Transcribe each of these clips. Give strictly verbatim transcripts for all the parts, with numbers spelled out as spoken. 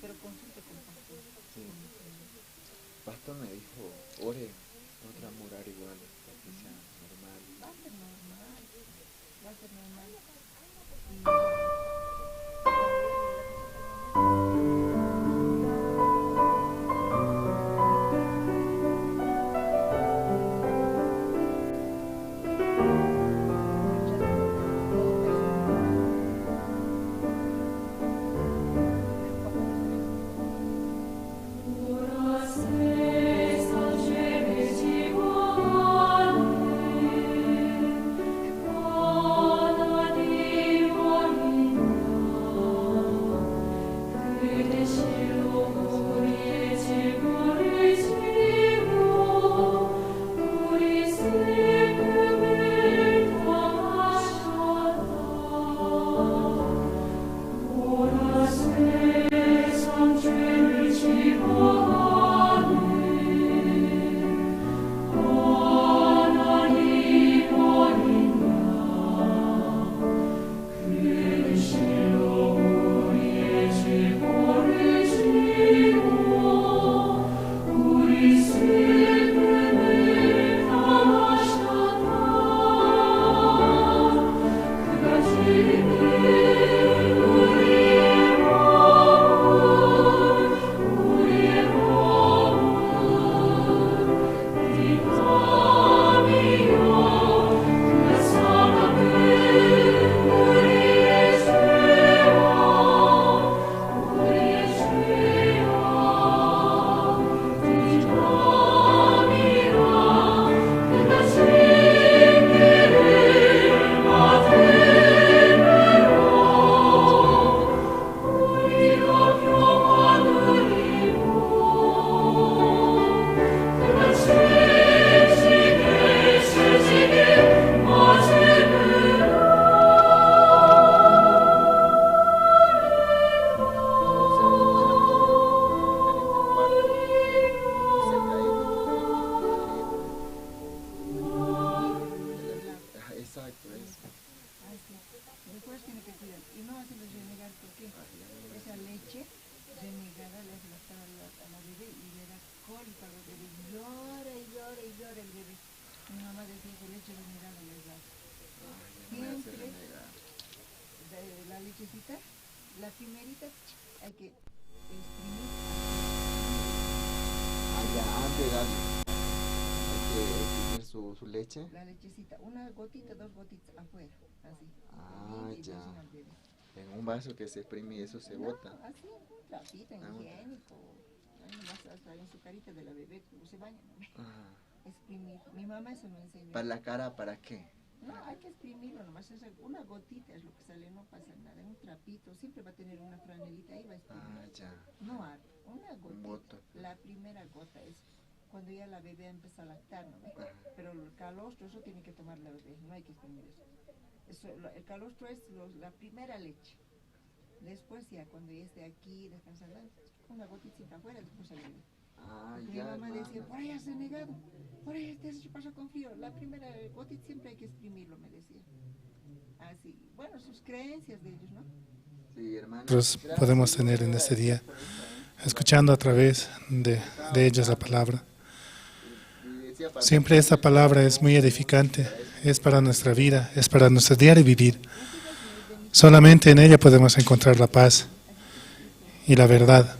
Pero consulte con pastor. Sí. Pastor me dijo, ore, otra murar igual, para que sea normal. Va a ser normal. Va a ser normal. Exacto, eso. Así. Después tiene que cuidar. Y no hacerles renegar, ¿por qué? Esa leche renegada le hace lactar a la, a la bebé y le da cólica al bebé. Llora y llora y llora el bebé. Mi mamá decía que leche renegada les da. Siempre la, la lechecita, la primerita, hay que exprimir. Ah, ya, antes de darle. Hay que exprimir su, su leche. La lechecita, una gotita, dos gotitas afuera, así. Ah, ya. En un vaso que se exprime y eso se bota. No, así, un trapito higiénico. Ahí nomás hasta en su carita de la bebé, como se baña, ¿no? Ajá. Exprimir. Mi mamá eso me enseñó. ¿Para la cara, para qué? No, hay que exprimirlo nomás. Es una gotita es lo que sale, no pasa nada. Un trapito, siempre va a tener una franelita ahí, va a exprimir. Ah, ya. No harto, una gotita. La primera gota es cuando ya la bebé empieza a lactar, ¿no ve? Ajá. Pero el calostro, eso tiene que tomar la bebé, no hay que exprimir eso. Eso, lo- el calostro es lo- la primera leche. Después ya, cuando ya esté aquí descansando, una gotita afuera, después se le bebe. Ah, porque ya, mi mamá decía, hermana, por ahí has renegado, por ahí te has hecho pasar con frío. La primera gotita siempre hay que exprimirlo, me decía. Así, bueno, sus creencias de ellos, ¿no? Sí, hermana. Nosotros podemos tener en este día, escuchando a través de, de ellos la palabra. Siempre esta palabra es muy edificante, es para nuestra vida, es para nuestro diario vivir. Solamente en ella podemos encontrar la paz y la verdad.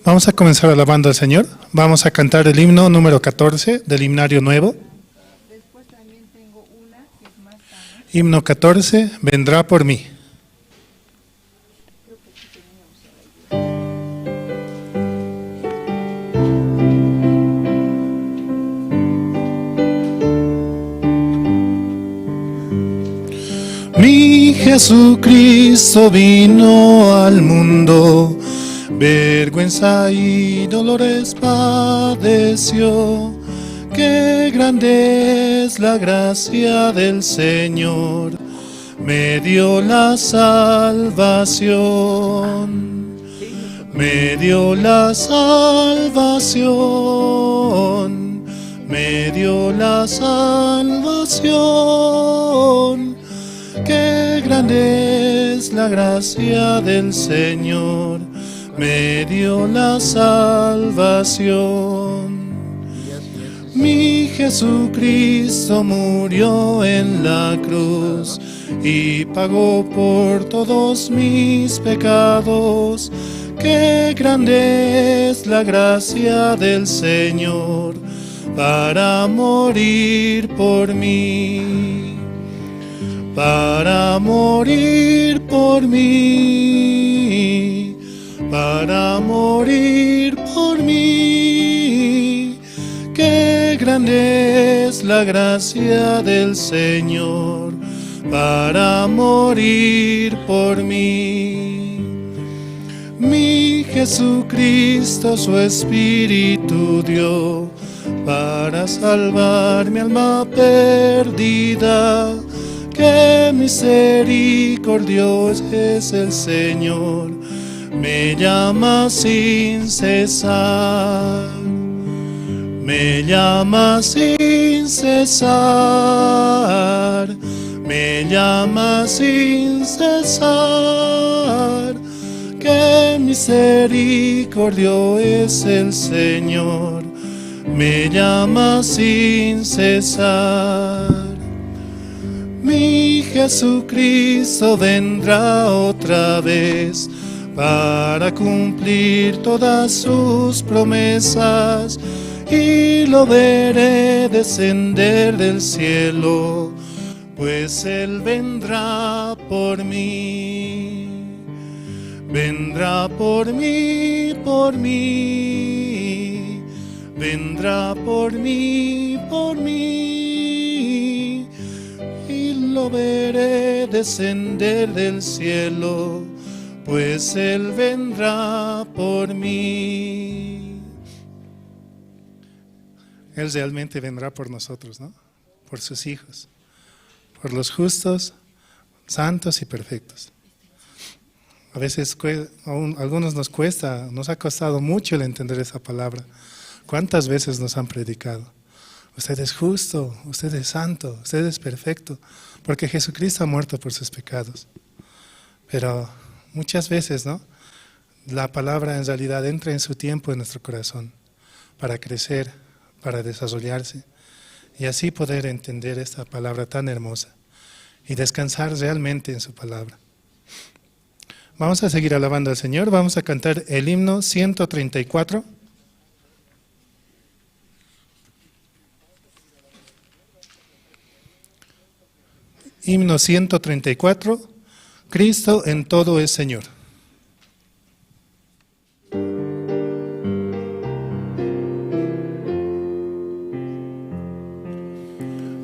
Vamos a comenzar alabando al Señor. Vamos a cantar el himno número catorce del himnario nuevo. Himno catorce, vendrá por mí. Mi Jesucristo vino al mundo, vergüenza y dolores padeció. Qué grande es la gracia del Señor, me dio la salvación, me dio la salvación, me dio la salvación. Qué grande es la gracia del Señor, me dio la salvación. Mi Jesucristo murió en la cruz y pagó por todos mis pecados. Qué grande es la gracia del Señor para morir por mí, para morir por mí, para morir por mí. Qué grande es la gracia del Señor para morir por mí. Mi Jesucristo su espíritu dio para salvar mi alma perdida. Qué misericordioso es el Señor, me llama sin cesar, me llama sin cesar, me llama sin cesar. Qué misericordio es el Señor, me llama sin cesar. Mi Jesucristo vendrá otra vez para cumplir todas sus promesas, y lo veré descender del cielo, pues Él vendrá por mí. Vendrá por mí, por mí. Vendrá por mí, por mí. Y lo veré descender del cielo, pues Él vendrá por mí. Él realmente vendrá por nosotros, ¿no? Por sus hijos, por los justos, santos y perfectos. A veces cue-, aún algunos nos cuesta, nos ha costado mucho el entender esa palabra. ¿Cuántas veces nos han predicado? Usted es justo, usted es santo, usted es perfecto, porque Jesucristo ha muerto por sus pecados. Pero muchas veces, ¿no? La palabra en realidad entra en su tiempo en nuestro corazón para crecer, para desarrollarse y así poder entender esta palabra tan hermosa y descansar realmente en su palabra. Vamos a seguir alabando al Señor, vamos a cantar el himno ciento treinta y cuatro. Himno ciento treinta y cuatro, Cristo en todo es Señor.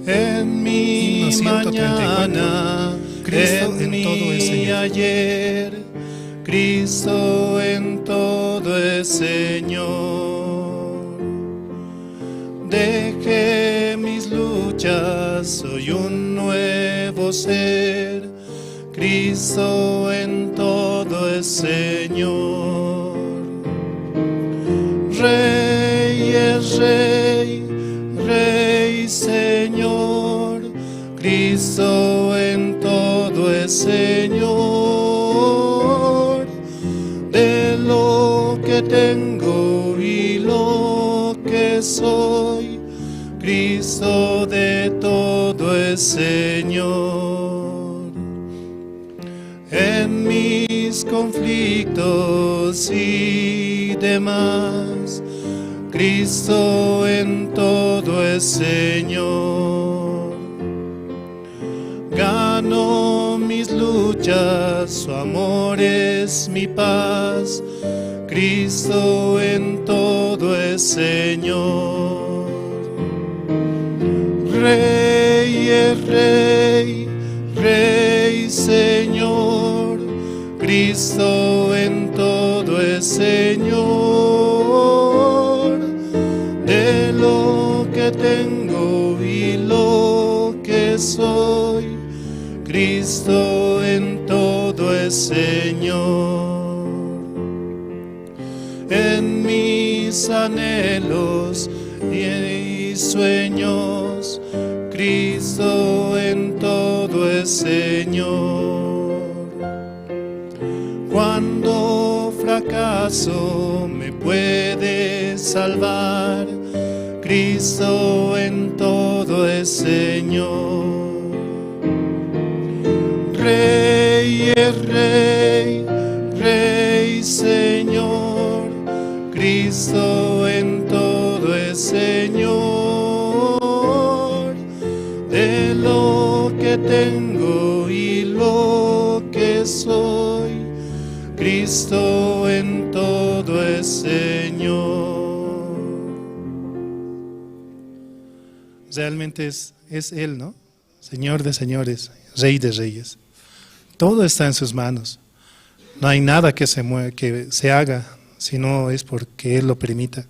En mi Himno ciento treinta y cuatro, mañana, Cristo en en todo es mi Señor. Ayer, Cristo en todo es Señor. Dejé mis luchas, soy un nuevo ser. Cristo en todo es Señor. Rey es Rey, Rey Señor. Cristo en todo es Señor. De lo que tengo y lo que soy, Cristo de todo es Señor. En mis conflictos y demás, Cristo en todo es Señor. Gano mis luchas, su amor es mi paz, Cristo en todo es Señor. Rey es Rey, Rey Señor, Cristo en todo es Señor. De lo que tengo y lo que soy, Cristo en todo es Señor. En mis anhelos y sueños, Cristo en todo es Señor. Cuando fracaso me puede salvar, Cristo en todo es Señor. Rey es Rey, Rey Señor, Cristo en todo es Señor. De lo que tengo y lo que soy, Cristo en todo es Señor. Realmente es, es Él, ¿no? Señor de señores, Rey de reyes. Todo está en sus manos. No hay nada que se mue-, que se haga si no es porque Él lo permita.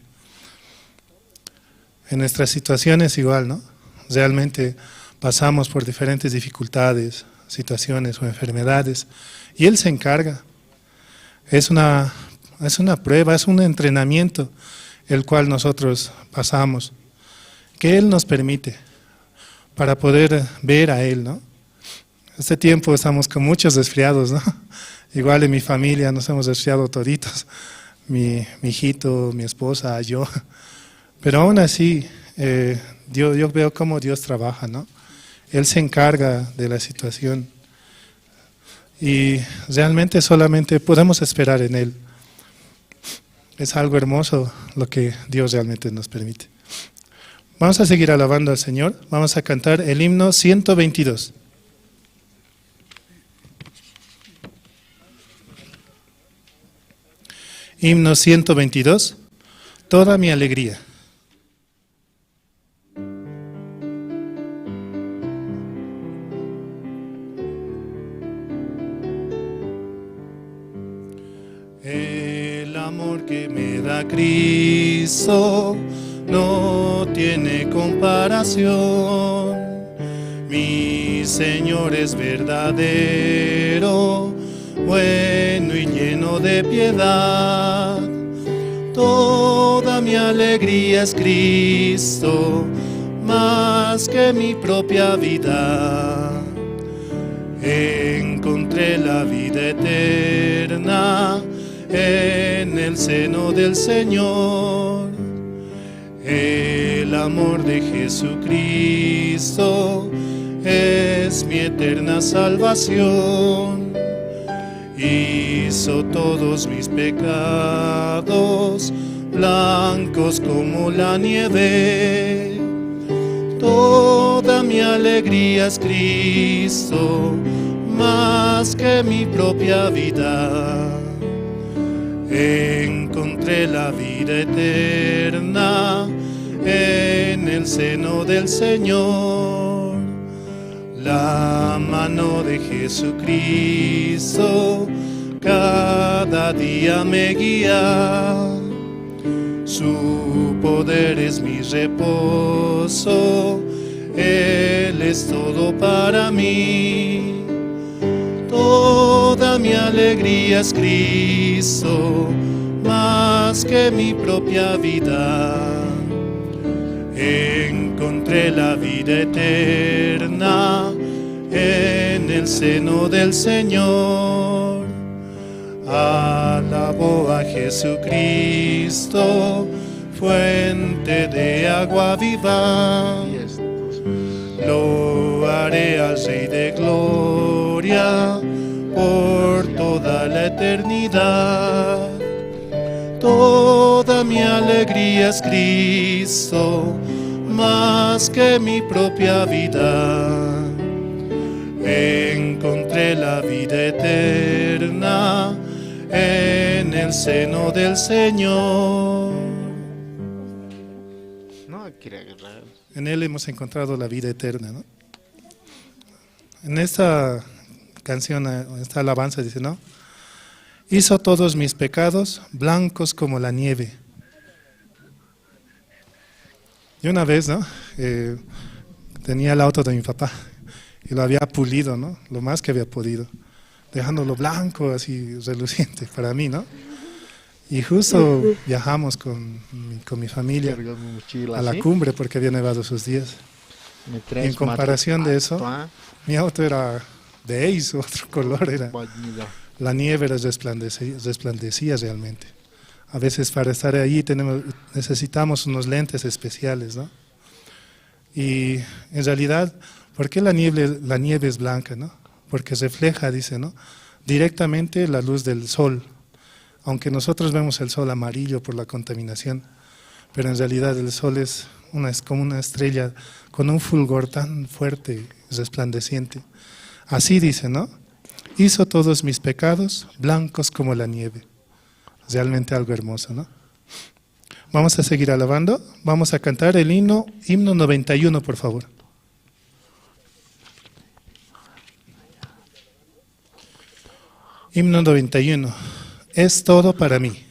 En nuestras situaciones igual, ¿no? Realmente pasamos por diferentes dificultades, situaciones o enfermedades, y Él se encarga. Es una, es una prueba, es un entrenamiento el cual nosotros pasamos, que Él nos permite para poder ver a Él, ¿no? Este tiempo estamos con muchos resfriados, ¿no? Igual en mi familia nos hemos resfriado toditos, mi, mi hijito, mi esposa, yo. Pero aún así, eh, Dios, yo veo cómo Dios trabaja, ¿no? Él se encarga de la situación. Y realmente solamente podemos esperar en Él. Es algo hermoso lo que Dios realmente nos permite. Vamos a seguir alabando al Señor. Vamos a cantar el himno ciento veintidós. Himno ciento veintidós. Toda mi alegría. El amor que me da Cristo no tiene comparación. Mi Señor es verdadero, bueno y lleno de piedad. Toda mi alegría es Cristo, más que mi propia vida. Encontré la vida eterna en el seno del Señor. El amor de Jesucristo es mi eterna salvación. Hizo todos mis pecados blancos como la nieve. Toda mi alegría es Cristo, más que mi propia vida. Encontré la vida eterna en el seno del Señor. La mano de Jesucristo cada día me guía. Su poder es mi reposo, Él es todo para mí. Toda mi alegría es Cristo, más que mi propia vida. Encontré la vida eterna en el seno del Señor. Alabó a Jesucristo, fuente de agua viva. Lo haré al Rey de gloria por toda la eternidad. Toda mi alegría es Cristo, más que mi propia vida. Encontré la vida eterna en el seno del Señor. No, quiere agarrar. En Él hemos encontrado la vida eterna, ¿no? En esta canción, eh, en esta alabanza dice, ¿no? Hizo todos mis pecados blancos como la nieve. Y una vez, ¿no? Eh, tenía el auto de mi papá y lo había pulido, ¿no? Lo más que había podido, dejándolo blanco, así reluciente para mí, ¿no? Y justo viajamos con mi, con mi familia a la cumbre porque había nevado esos días. Y en comparación de eso, mi auto era beige, otro color era. La nieve era resplandece-, resplandecía realmente. A veces para estar allí tenemos, necesitamos unos lentes especiales, ¿no? Y en realidad, ¿por qué la nieve, la nieve es blanca, no? Porque refleja, dice, ¿no? Directamente la luz del sol. Aunque nosotros vemos el sol amarillo por la contaminación, pero en realidad el sol es una, es como una estrella con un fulgor tan fuerte, resplandeciente. Así dice, ¿no? Hizo todos mis pecados blancos como la nieve. Realmente algo hermoso, ¿no? Vamos a seguir alabando. Vamos a cantar el himno, himno noventa y uno, por favor. Himno noventa y uno. Es todo para mí.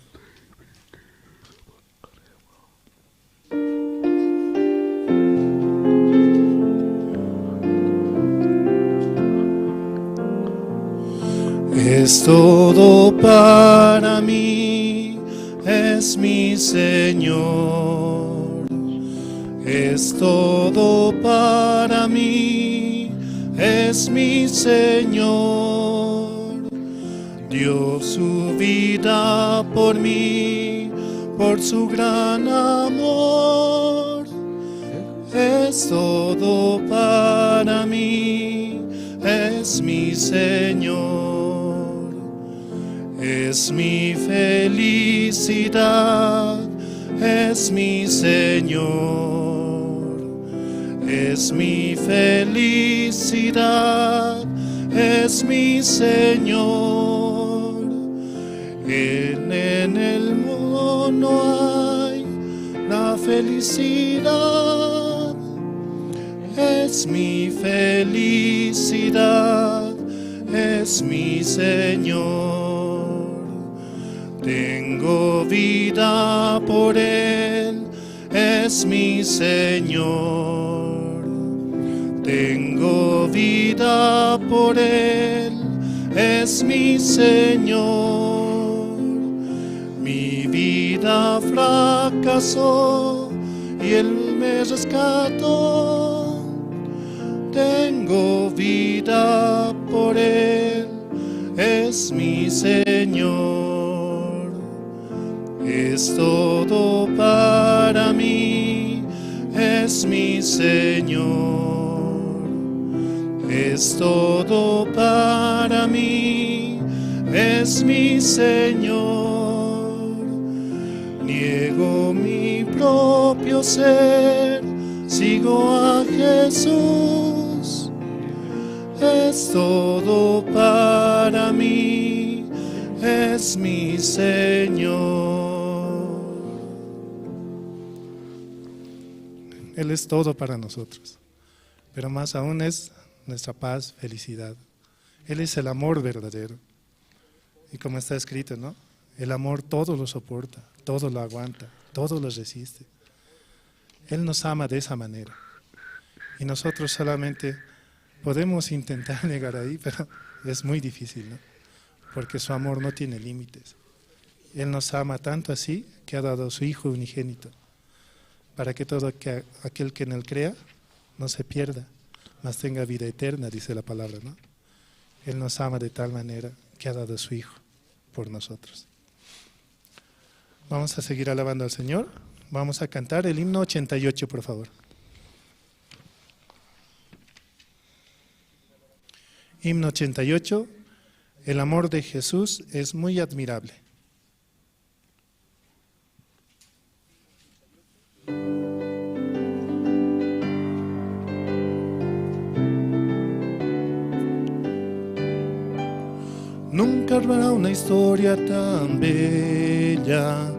Es todo para mí, es mi Señor. Es todo para mí, es mi Señor. Dio su vida por mí, por su gran amor. Es todo para mí, es mi Señor. Es mi felicidad, es mi Señor. Es mi felicidad, es mi Señor. En, en el mundo no hay la felicidad. Es mi felicidad, es mi Señor. Tengo vida por Él, es mi Señor. Tengo vida por Él, es mi Señor. Mi vida fracasó y Él me rescató. Tengo vida por Él, es mi Señor. Es todo para mí, es mi Señor. Es todo para mí, es mi Señor. Niego mi propio ser, sigo a Jesús. Es todo para mí, es mi Señor. Él es todo para nosotros, pero más aún es nuestra paz, felicidad. Él es el amor verdadero. Y como está escrito, ¿no? El amor todo lo soporta, todo lo aguanta, todo lo resiste. Él nos ama de esa manera. Y nosotros solamente podemos intentar llegar ahí, pero es muy difícil, ¿no? Porque su amor no tiene límites. Él nos ama tanto así que ha dado a su Hijo unigénito, para que todo aqu-, aquel que en Él crea no se pierda, mas tenga vida eterna, dice la palabra, ¿no? Él nos ama de tal manera que ha dado a su Hijo por nosotros. Vamos a seguir alabando al Señor. Vamos a cantar el himno ochenta y ocho, por favor. Himno ochenta y ocho. El amor de Jesús es muy admirable. Nunca habrá una historia tan bella,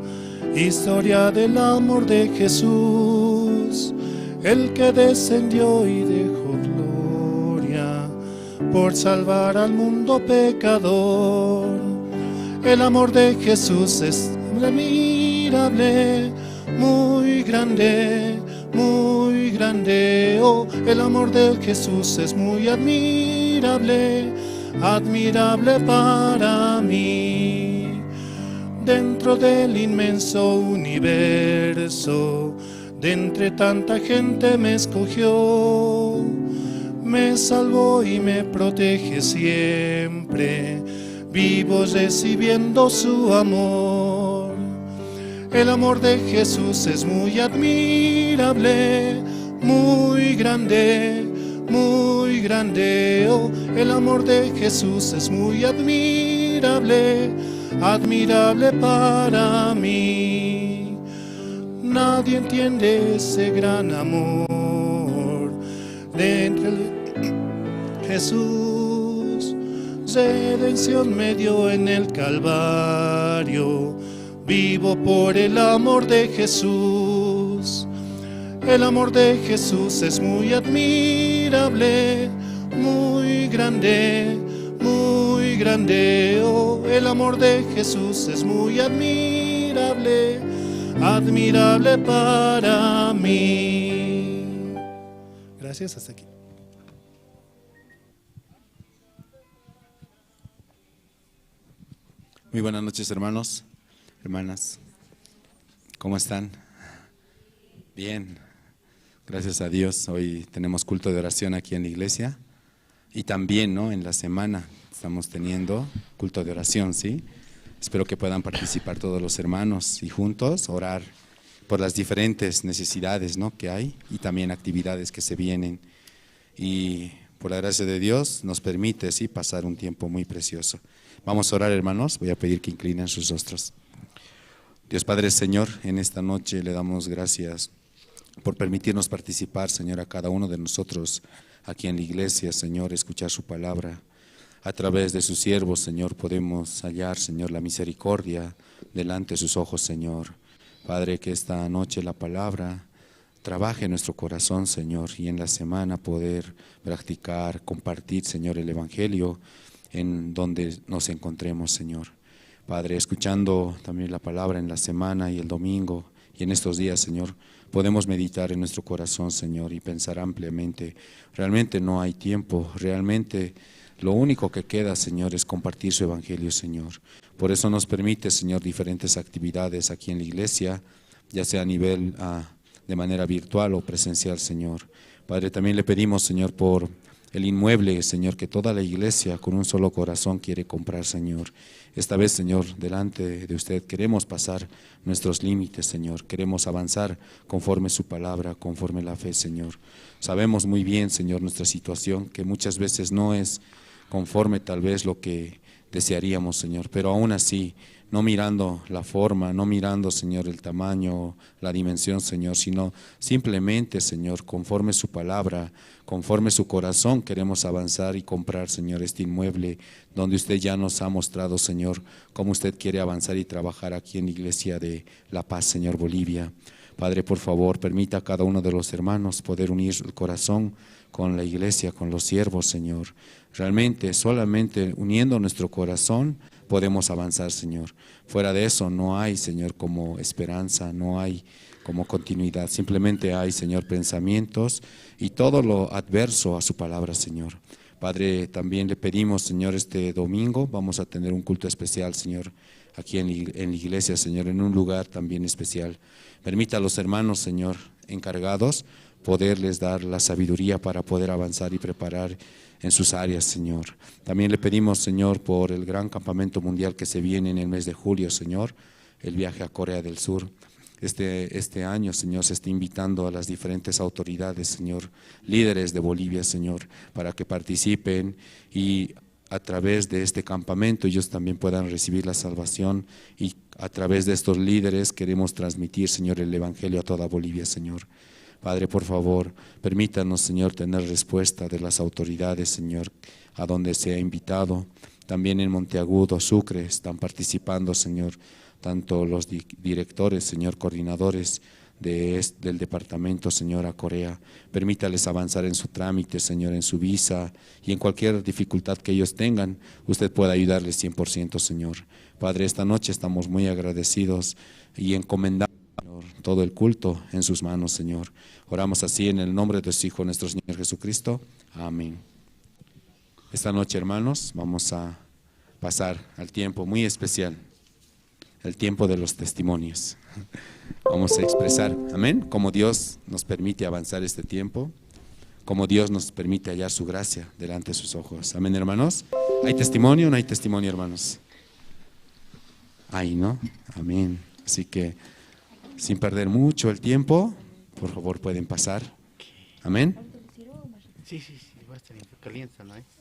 historia del amor de Jesús, el que descendió y dejó gloria por salvar al mundo pecador. El amor de Jesús es admirable, muy grande, muy grande. Oh, el amor de Jesús es muy admirable, admirable para mí. Dentro del inmenso universo, de entre tanta gente me escogió, me salvó y me protege siempre, vivo recibiendo su amor. El amor de Jesús es muy admirable, muy grande, muy grande. Oh, el amor de Jesús es muy admirable, admirable para mí. Nadie entiende ese gran amor de entre Jesús. Redención me dio en el Calvario. Vivo por el amor de Jesús. El amor de Jesús es muy admirable, muy grande, muy grande. Oh, el amor de Jesús es muy admirable, admirable para mí. Gracias, hasta aquí. Muy buenas noches, hermanos, hermanas. ¿Cómo están? Bien. Gracias a Dios, hoy tenemos culto de oración aquí en la iglesia. Y también, ¿no? En la semana estamos teniendo culto de oración, ¿sí? Espero que puedan participar todos los hermanos y juntos orar por las diferentes necesidades, ¿no?, que hay y también actividades que se vienen. Y por la gracia de Dios nos permite, sí, pasar un tiempo muy precioso. Vamos a orar, hermanos. Voy a pedir que inclinen sus rostros. Dios Padre, Señor, en esta noche le damos gracias por permitirnos participar, Señor, a cada uno de nosotros aquí en la iglesia, Señor, escuchar su palabra. A través de sus siervos, Señor, podemos hallar, Señor, la misericordia delante de sus ojos, Señor. Padre, que esta noche la palabra trabaje en nuestro corazón, Señor, y en la semana poder practicar, compartir, Señor, el evangelio en donde nos encontremos, Señor. Padre, escuchando también la palabra en la semana y el domingo y en estos días, Señor, podemos meditar en nuestro corazón, Señor, y pensar ampliamente. Realmente no hay tiempo, realmente lo único que queda, Señor, es compartir su evangelio, Señor. Por eso nos permite, Señor, diferentes actividades aquí en la iglesia, ya sea a nivel, ah, de manera virtual o presencial, Señor. Padre, también le pedimos, Señor, por el inmueble, Señor, que toda la iglesia con un solo corazón quiere comprar, Señor. Esta vez, Señor, delante de usted queremos pasar nuestros límites, Señor. Queremos avanzar conforme su palabra, conforme la fe, Señor. Sabemos muy bien, Señor, nuestra situación, que muchas veces no es conforme tal vez lo que desearíamos, Señor, pero aún así, no mirando la forma, no mirando, Señor, el tamaño, la dimensión, Señor, sino simplemente, Señor, conforme su palabra, conforme su corazón, queremos avanzar y comprar, Señor, este inmueble donde usted ya nos ha mostrado, Señor, cómo usted quiere avanzar y trabajar aquí en la iglesia de La Paz, Señor, Bolivia. Padre, por favor, permita a cada uno de los hermanos poder unir el corazón con la iglesia, con los siervos, Señor. Realmente, solamente uniendo nuestro corazón podemos avanzar, Señor. Fuera de eso no hay, Señor, como esperanza, no hay como continuidad. Simplemente hay, Señor, pensamientos y todo lo adverso a su palabra, Señor. Padre, también le pedimos, Señor, este domingo vamos a tener un culto especial, Señor, aquí en la ig-, en la iglesia, Señor, en un lugar también especial. Permita a los hermanos, Señor, encargados, poderles dar la sabiduría para poder avanzar y preparar en sus áreas, Señor. También le pedimos, Señor, por el gran campamento mundial que se viene en el mes de julio, Señor, el viaje a Corea del Sur. Este, este año, Señor, se está invitando a las diferentes autoridades, Señor, líderes de Bolivia, Señor, para que participen y a través de este campamento ellos también puedan recibir la salvación y a través de estos líderes queremos transmitir, Señor, el evangelio a toda Bolivia, Señor. Padre, por favor, permítanos, Señor, tener respuesta de las autoridades, Señor, a donde se ha invitado. También en Monteagudo, Sucre, están participando, Señor, tanto los di-, directores, Señor, coordinadores de es-, del departamento, Señor, a Corea. Permítales avanzar en su trámite, Señor, en su visa y en cualquier dificultad que ellos tengan, usted pueda ayudarles cien por ciento, Señor. Padre, esta noche estamos muy agradecidos y encomendamos, Señor, todo el culto en sus manos, Señor. Oramos así en el nombre de su Hijo, nuestro Señor Jesucristo. Amén. Esta noche, hermanos, vamos a pasar al tiempo muy especial, el tiempo de los testimonios. Vamos a expresar, amén, cómo Dios nos permite avanzar este tiempo, cómo Dios nos permite hallar su gracia delante de sus ojos. Amén, hermanos. ¿Hay testimonio o no hay testimonio, hermanos? Ay, ¿no? Amén. Así que, sin perder mucho el tiempo, por favor, pueden pasar. Amén. Sí, sí, sí, va a estar bien. Calienta, ¿no? Hartos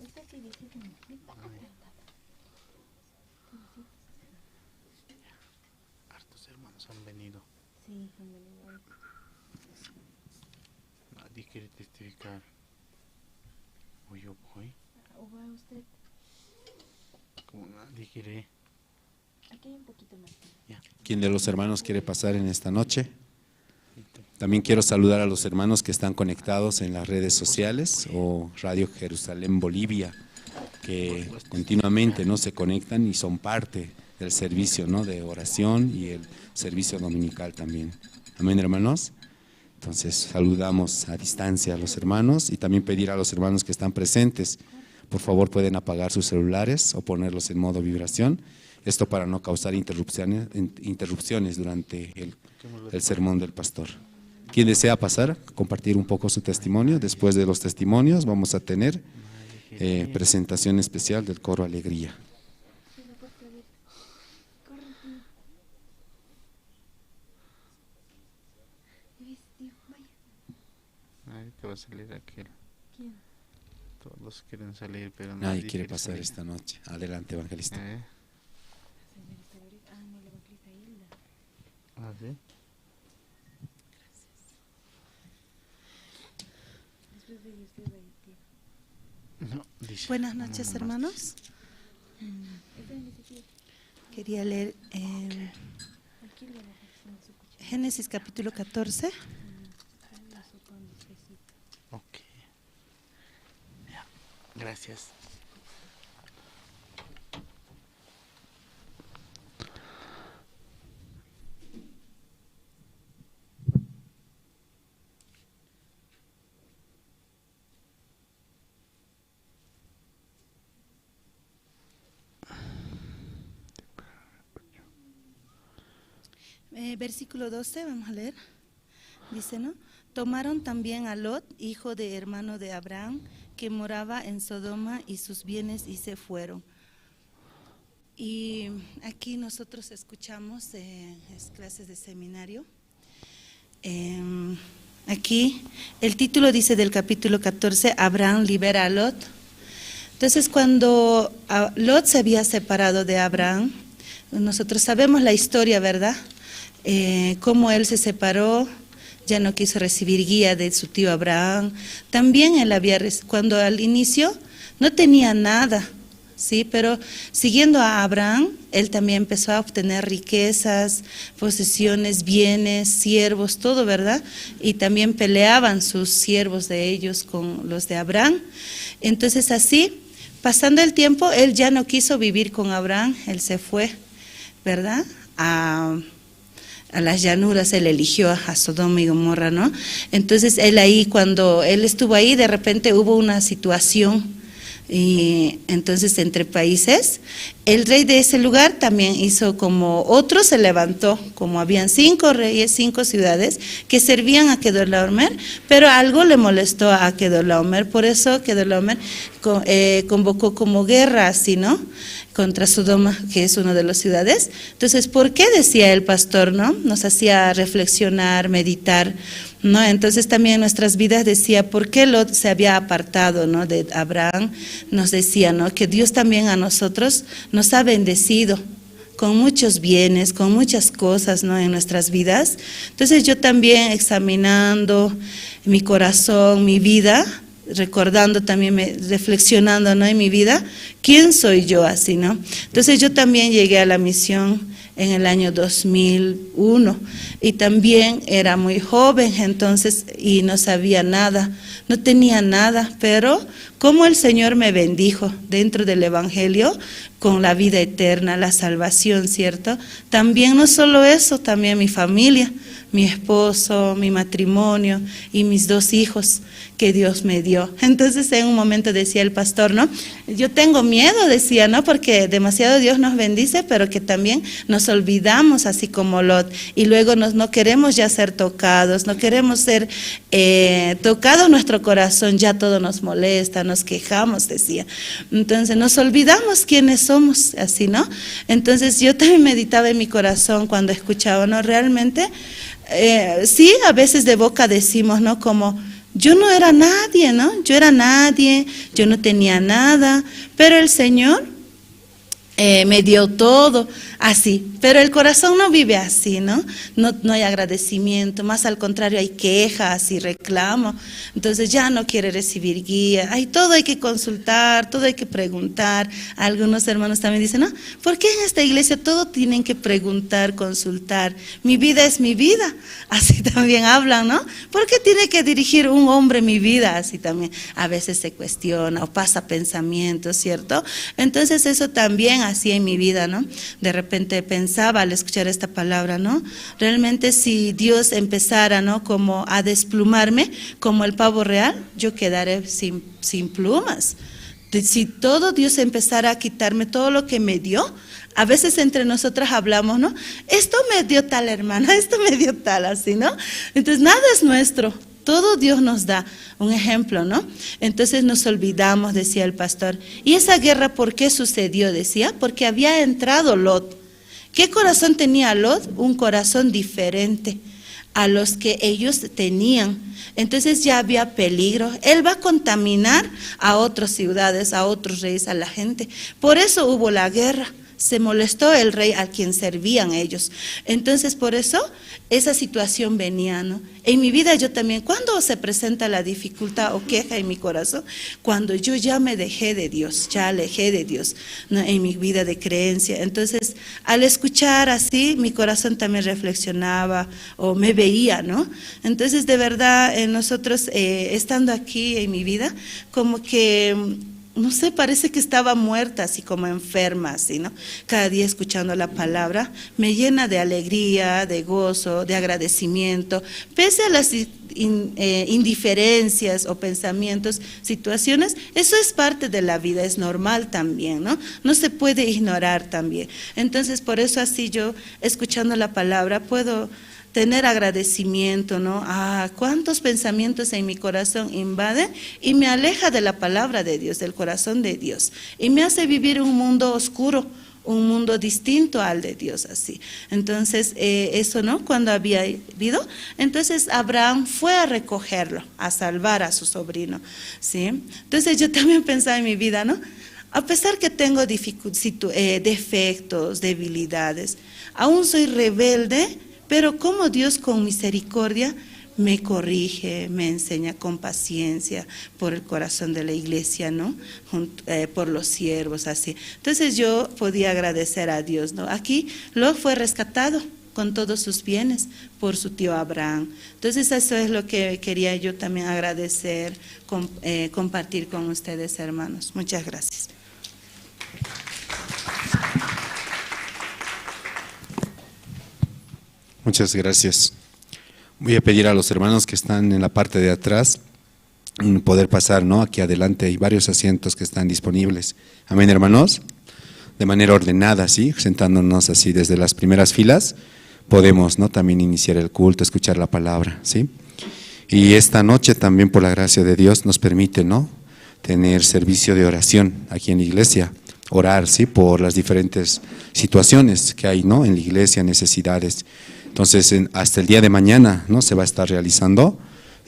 hermanos han venido. Sí, han venido hoy. Nadie quiere testificar. O yo voy. Ah, o va usted. Como nadie quiere. Aquí hay un poquito más. Ya. ¿Quién de los hermanos quiere pasar en esta noche? También quiero saludar a los hermanos que están conectados en las redes sociales o Radio Jerusalén Bolivia, que continuamente, ¿no?, se conectan y son parte del servicio, ¿no?, de oración y el servicio dominical también. Amén, hermanos. Entonces, saludamos a distancia a los hermanos y también pedir a los hermanos que están presentes, por favor, pueden apagar sus celulares o ponerlos en modo vibración. Esto para no causar interrupciones, in-, interrupciones durante el, el sermón del pastor. ¿Quién desea pasar a compartir un poco su testimonio? Después de los testimonios vamos a tener, eh, presentación especial del coro Alegría. Ahí te va a salir aquel. ¿Quién? Todos quieren salir, pero nadie quiere pasar salir esta noche. Adelante, evangelista. Eh. Ah, sí. No, dice, buenas noches, hermanos. Quería leer, eh, Génesis capítulo catorce. Ok. Ya, gracias. Eh, versículo doce, vamos a leer. Dice, ¿no? Tomaron también a Lot, hijo de hermano de Abraham, que moraba en Sodoma, y sus bienes, y se fueron. Y aquí nosotros escuchamos, eh, las clases de seminario. Em, aquí el título dice del capítulo catorce, Abraham libera a Lot. Entonces, cuando, ah, Lot se había separado de Abraham, nosotros sabemos la historia, ¿verdad? Eh, cómo él se separó, ya no quiso recibir guía de su tío Abraham. También él había, reci- cuando al inicio no tenía nada, ¿sí? Pero siguiendo a Abraham, él también empezó a obtener riquezas, posesiones, bienes, siervos, todo, ¿verdad? Y también peleaban sus siervos de ellos con los de Abraham. Entonces así, pasando el tiempo, él ya no quiso vivir con Abraham, él se fue, ¿verdad? A, a las llanuras, él eligió a Sodoma y Gomorra, ¿no? Entonces él ahí, cuando él estuvo ahí, de repente hubo una situación y entonces entre países, el rey de ese lugar también hizo como otro, se levantó, como habían cinco reyes, cinco ciudades que servían a Kedorlaomer, pero algo le molestó a Kedorlaomer, por eso Kedorlaomer co- eh, convocó como guerra, así, ¿no? Contra Sodoma, que es una de las ciudades. Entonces, ¿por qué decía el pastor, no? Nos hacía reflexionar, meditar, ¿no? Entonces también en nuestras vidas decía, ¿por qué Lot se había apartado, no? De Abraham, nos decía, ¿no? Que Dios también a nosotros nos ha bendecido con muchos bienes, con muchas cosas, ¿no? En nuestras vidas. Entonces yo también examinando mi corazón, mi vida, recordando también, me- reflexionando, ¿no? En mi vida, ¿quién soy yo así, no? Entonces yo también llegué a la misión en el año dos mil uno y también era muy joven entonces y no sabía nada, no tenía nada, pero como el Señor me bendijo dentro del Evangelio con la vida eterna, la salvación, ¿cierto? También no solo eso, también mi familia, mi esposo, mi matrimonio y mis dos hijos que Dios me dio. Entonces en un momento decía el pastor, ¿no? Yo tengo miedo, decía, ¿no? Porque demasiado Dios nos bendice, pero que también nos olvidamos así como Lot. Y luego nos, no queremos ya ser tocados, no queremos ser eh, tocados nuestro corazón, ya todo nos molesta, nos quejamos, decía. Entonces nos olvidamos quiénes somos, así, ¿no? Entonces yo también meditaba en mi corazón cuando escuchaba, ¿no? Realmente, eh, sí, a veces de boca decimos, ¿no? Como, yo no era nadie, ¿no? Yo era nadie, yo no tenía nada, pero el Señor eh, me dio todo, así. Pero el corazón no vive así, ¿no? No, no hay agradecimiento, más al contrario, hay quejas y reclamo. Entonces ya no quiere recibir guía. Ay, todo hay que consultar, todo hay que preguntar. Algunos hermanos también dicen, ¿no? ¿Por qué en esta iglesia todo tienen que preguntar, consultar? Mi vida es mi vida. Así también hablan, ¿no? ¿Por qué tiene que dirigir un hombre mi vida? Así también a veces se cuestiona o pasa pensamientos, ¿cierto? Entonces eso también hacía en mi vida, ¿no? De repente pensaba al escuchar esta palabra, ¿no? Realmente si Dios empezara, ¿no? Como a desplumarme, como el pavo real, yo quedaré sin, sin plumas. De- Si todo Dios empezara a quitarme todo lo que me dio, a veces entre nosotras hablamos, ¿no? Esto me dio tal hermana, esto me dio tal, así, ¿no? Entonces, nada es nuestro, todo Dios nos da. Un ejemplo, ¿no? Entonces nos olvidamos, decía el pastor. ¿Y esa guerra por qué sucedió? Decía, porque había entrado Lot. ¿Qué corazón tenía Lot? Un corazón diferente. a los que ellos tenían. Entonces ya había peligro. Él va a contaminar a otras ciudades, a otros reyes, a la gente. Por eso hubo la guerra. Se molestó el rey a quien servían ellos. Entonces, por eso esa situación venía, ¿no? En mi vida yo también, cuando se presenta la dificultad o queja en mi corazón, cuando yo ya me dejé de Dios, ya alejé de Dios, ¿no? En mi vida de creencia. Entonces, al escuchar así, mi corazón también reflexionaba o me veía, ¿no? Entonces, de verdad, eh, nosotros, eh, estando aquí en mi vida, como que, mm, no sé, parece que estaba muerta, así como enferma, así, ¿no? Cada día escuchando la palabra, me llena de alegría, de gozo, de agradecimiento, pese a las in-, eh, indiferencias o pensamientos, situaciones, eso es parte de la vida, es normal también, ¿no? No se puede ignorar también. Entonces, por eso así yo, escuchando la palabra, puedo tener agradecimiento, ¿no? Ah, cuántos pensamientos en mi corazón invaden y me aleja de la palabra de Dios, del corazón de Dios, y me hace vivir un mundo oscuro, un mundo distinto al de Dios, así. Entonces, eh, eso, ¿no? Cuando había habido, entonces Abraham fue a recogerlo, a salvar a su sobrino, ¿sí? Entonces yo también pensaba en mi vida, ¿no? A pesar que tengo dificu-, situ-, eh, defectos, debilidades, aún soy rebelde, pero como Dios con misericordia me corrige, me enseña con paciencia por el corazón de la iglesia, ¿no? Junt-, eh, por los siervos, así. Entonces yo podía agradecer a Dios, ¿no? Aquí Lot fue rescatado con todos sus bienes por su tío Abraham. Entonces eso es lo que quería yo también agradecer, com-, eh, compartir con ustedes, hermanos. Muchas gracias. Muchas gracias. Voy a pedir a los hermanos que están en la parte de atrás, mm, poder pasar, ¿no? Aquí adelante hay varios asientos que están disponibles. Amén, hermanos. De manera ordenada, ¿sí? Sentándonos así desde las primeras filas, podemos, ¿no? También iniciar el culto, escuchar la palabra, ¿sí? Y esta noche también, por la gracia de Dios, nos permite, ¿no? Tener servicio de oración aquí en la iglesia, orar, ¿sí? Por las diferentes situaciones que hay, ¿no? En la iglesia, necesidades. Entonces, en, hasta el día de mañana, ¿no? Se va a estar realizando.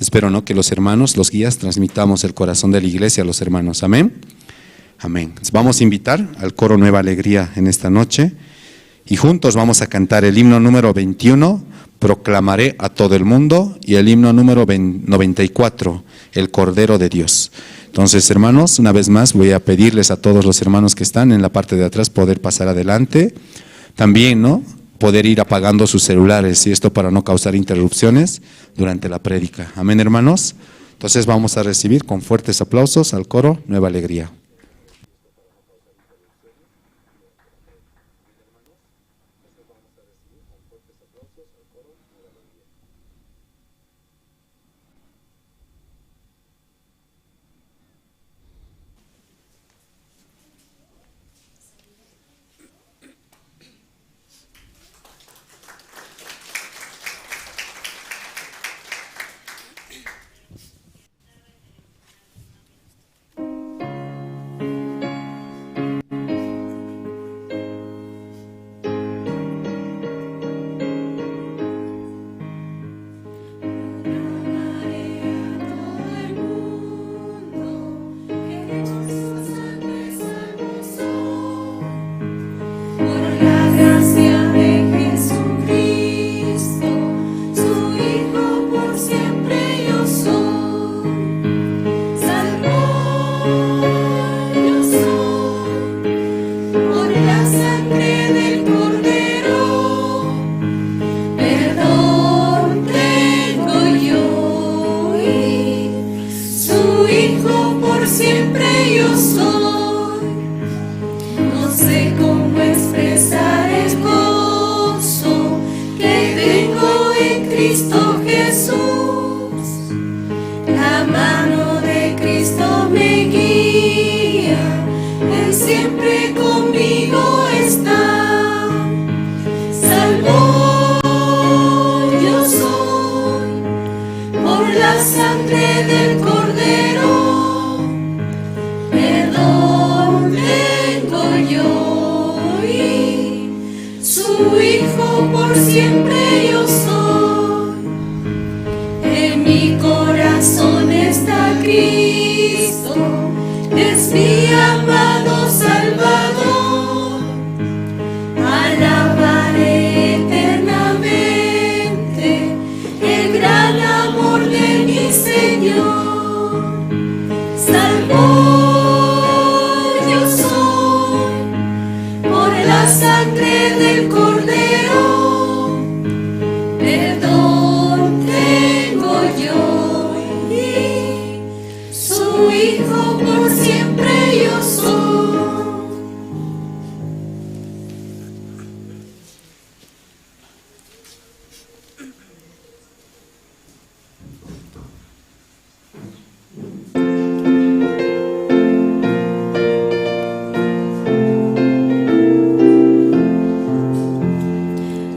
Espero, ¿no? Que los hermanos, los guías, transmitamos el corazón de la iglesia a los hermanos. Amén. Amén. Entonces, vamos a invitar al coro Nueva Alegría en esta noche. Y juntos vamos a cantar el himno número veintiuno, Proclamaré a todo el mundo, y el himno número veinte, noventa y cuatro, El Cordero de Dios. Entonces, hermanos, una vez más voy a pedirles a todos los hermanos que están en la parte de atrás poder pasar adelante. También, ¿no? Poder ir apagando sus celulares, y esto para no causar interrupciones durante la prédica. Amén, hermanos. Entonces vamos a recibir con fuertes aplausos al coro Nueva Alegría. Por la gracia de Jesucristo, su Hijo, por siempre yo soy. Salvo yo soy, por la sangre del Cordero, perdón tengo yo y su Hijo por siempre yo soy. No sé cómo expresar el gozo que tengo en Cristo Jesús. La mano de Cristo me guía, Él siempre conmigo está. Salvo yo soy por la sangre del Cordero, perdón tengo yo y su Hijo por siempre yo soy. Mi corazón está Cristo, es mi amado Salvador. Alabaré eternamente el gran amor de mi Señor. Salvo yo soy por la sangre del Cordero, perdón tengo yo y su Hijo por siempre yo soy.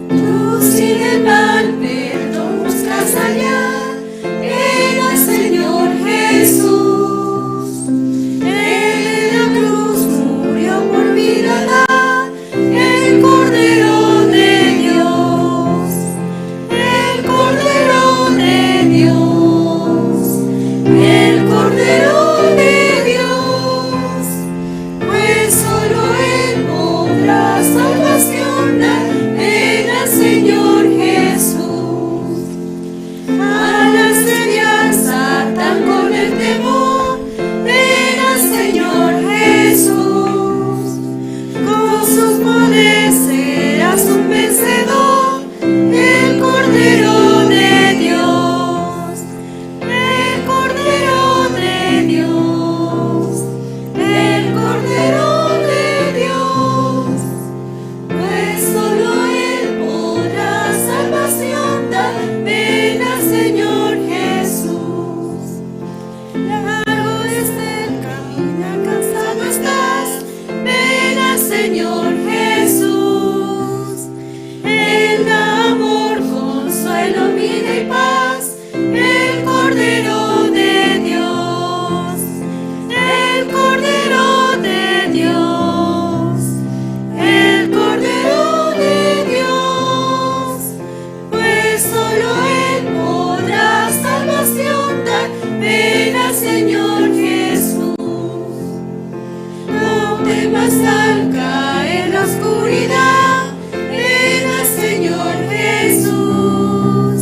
Luz y del mal perdón buscas allá, ven al Señor Jesús. Él en la cruz murió por mi piedad, el Cordero de Dios, el Cordero de Dios, el Cordero de Dios, pues solo Él podrá salvación dar. Ven al Señor Jesús. Al asediar Satán con el temor, ven al Señor Jesús. Con su poder serás un vencedor, el Cordero de Dios, el Cordero de Dios, el Cordero de Dios. Pues solo Él podrá salvación dar, ven al Señor Jesús. Largo es el camino, cansado estás, ven al Señor Jesús. Él da amor, consuelo, vida y paz, el Cordero de Dios, el Cordero de Dios, el Cordero de Dios, pues solo Él podrá salvación dar. Ven al Señor Jesús. No temas al caer la oscuridad, ven al Señor Jesús.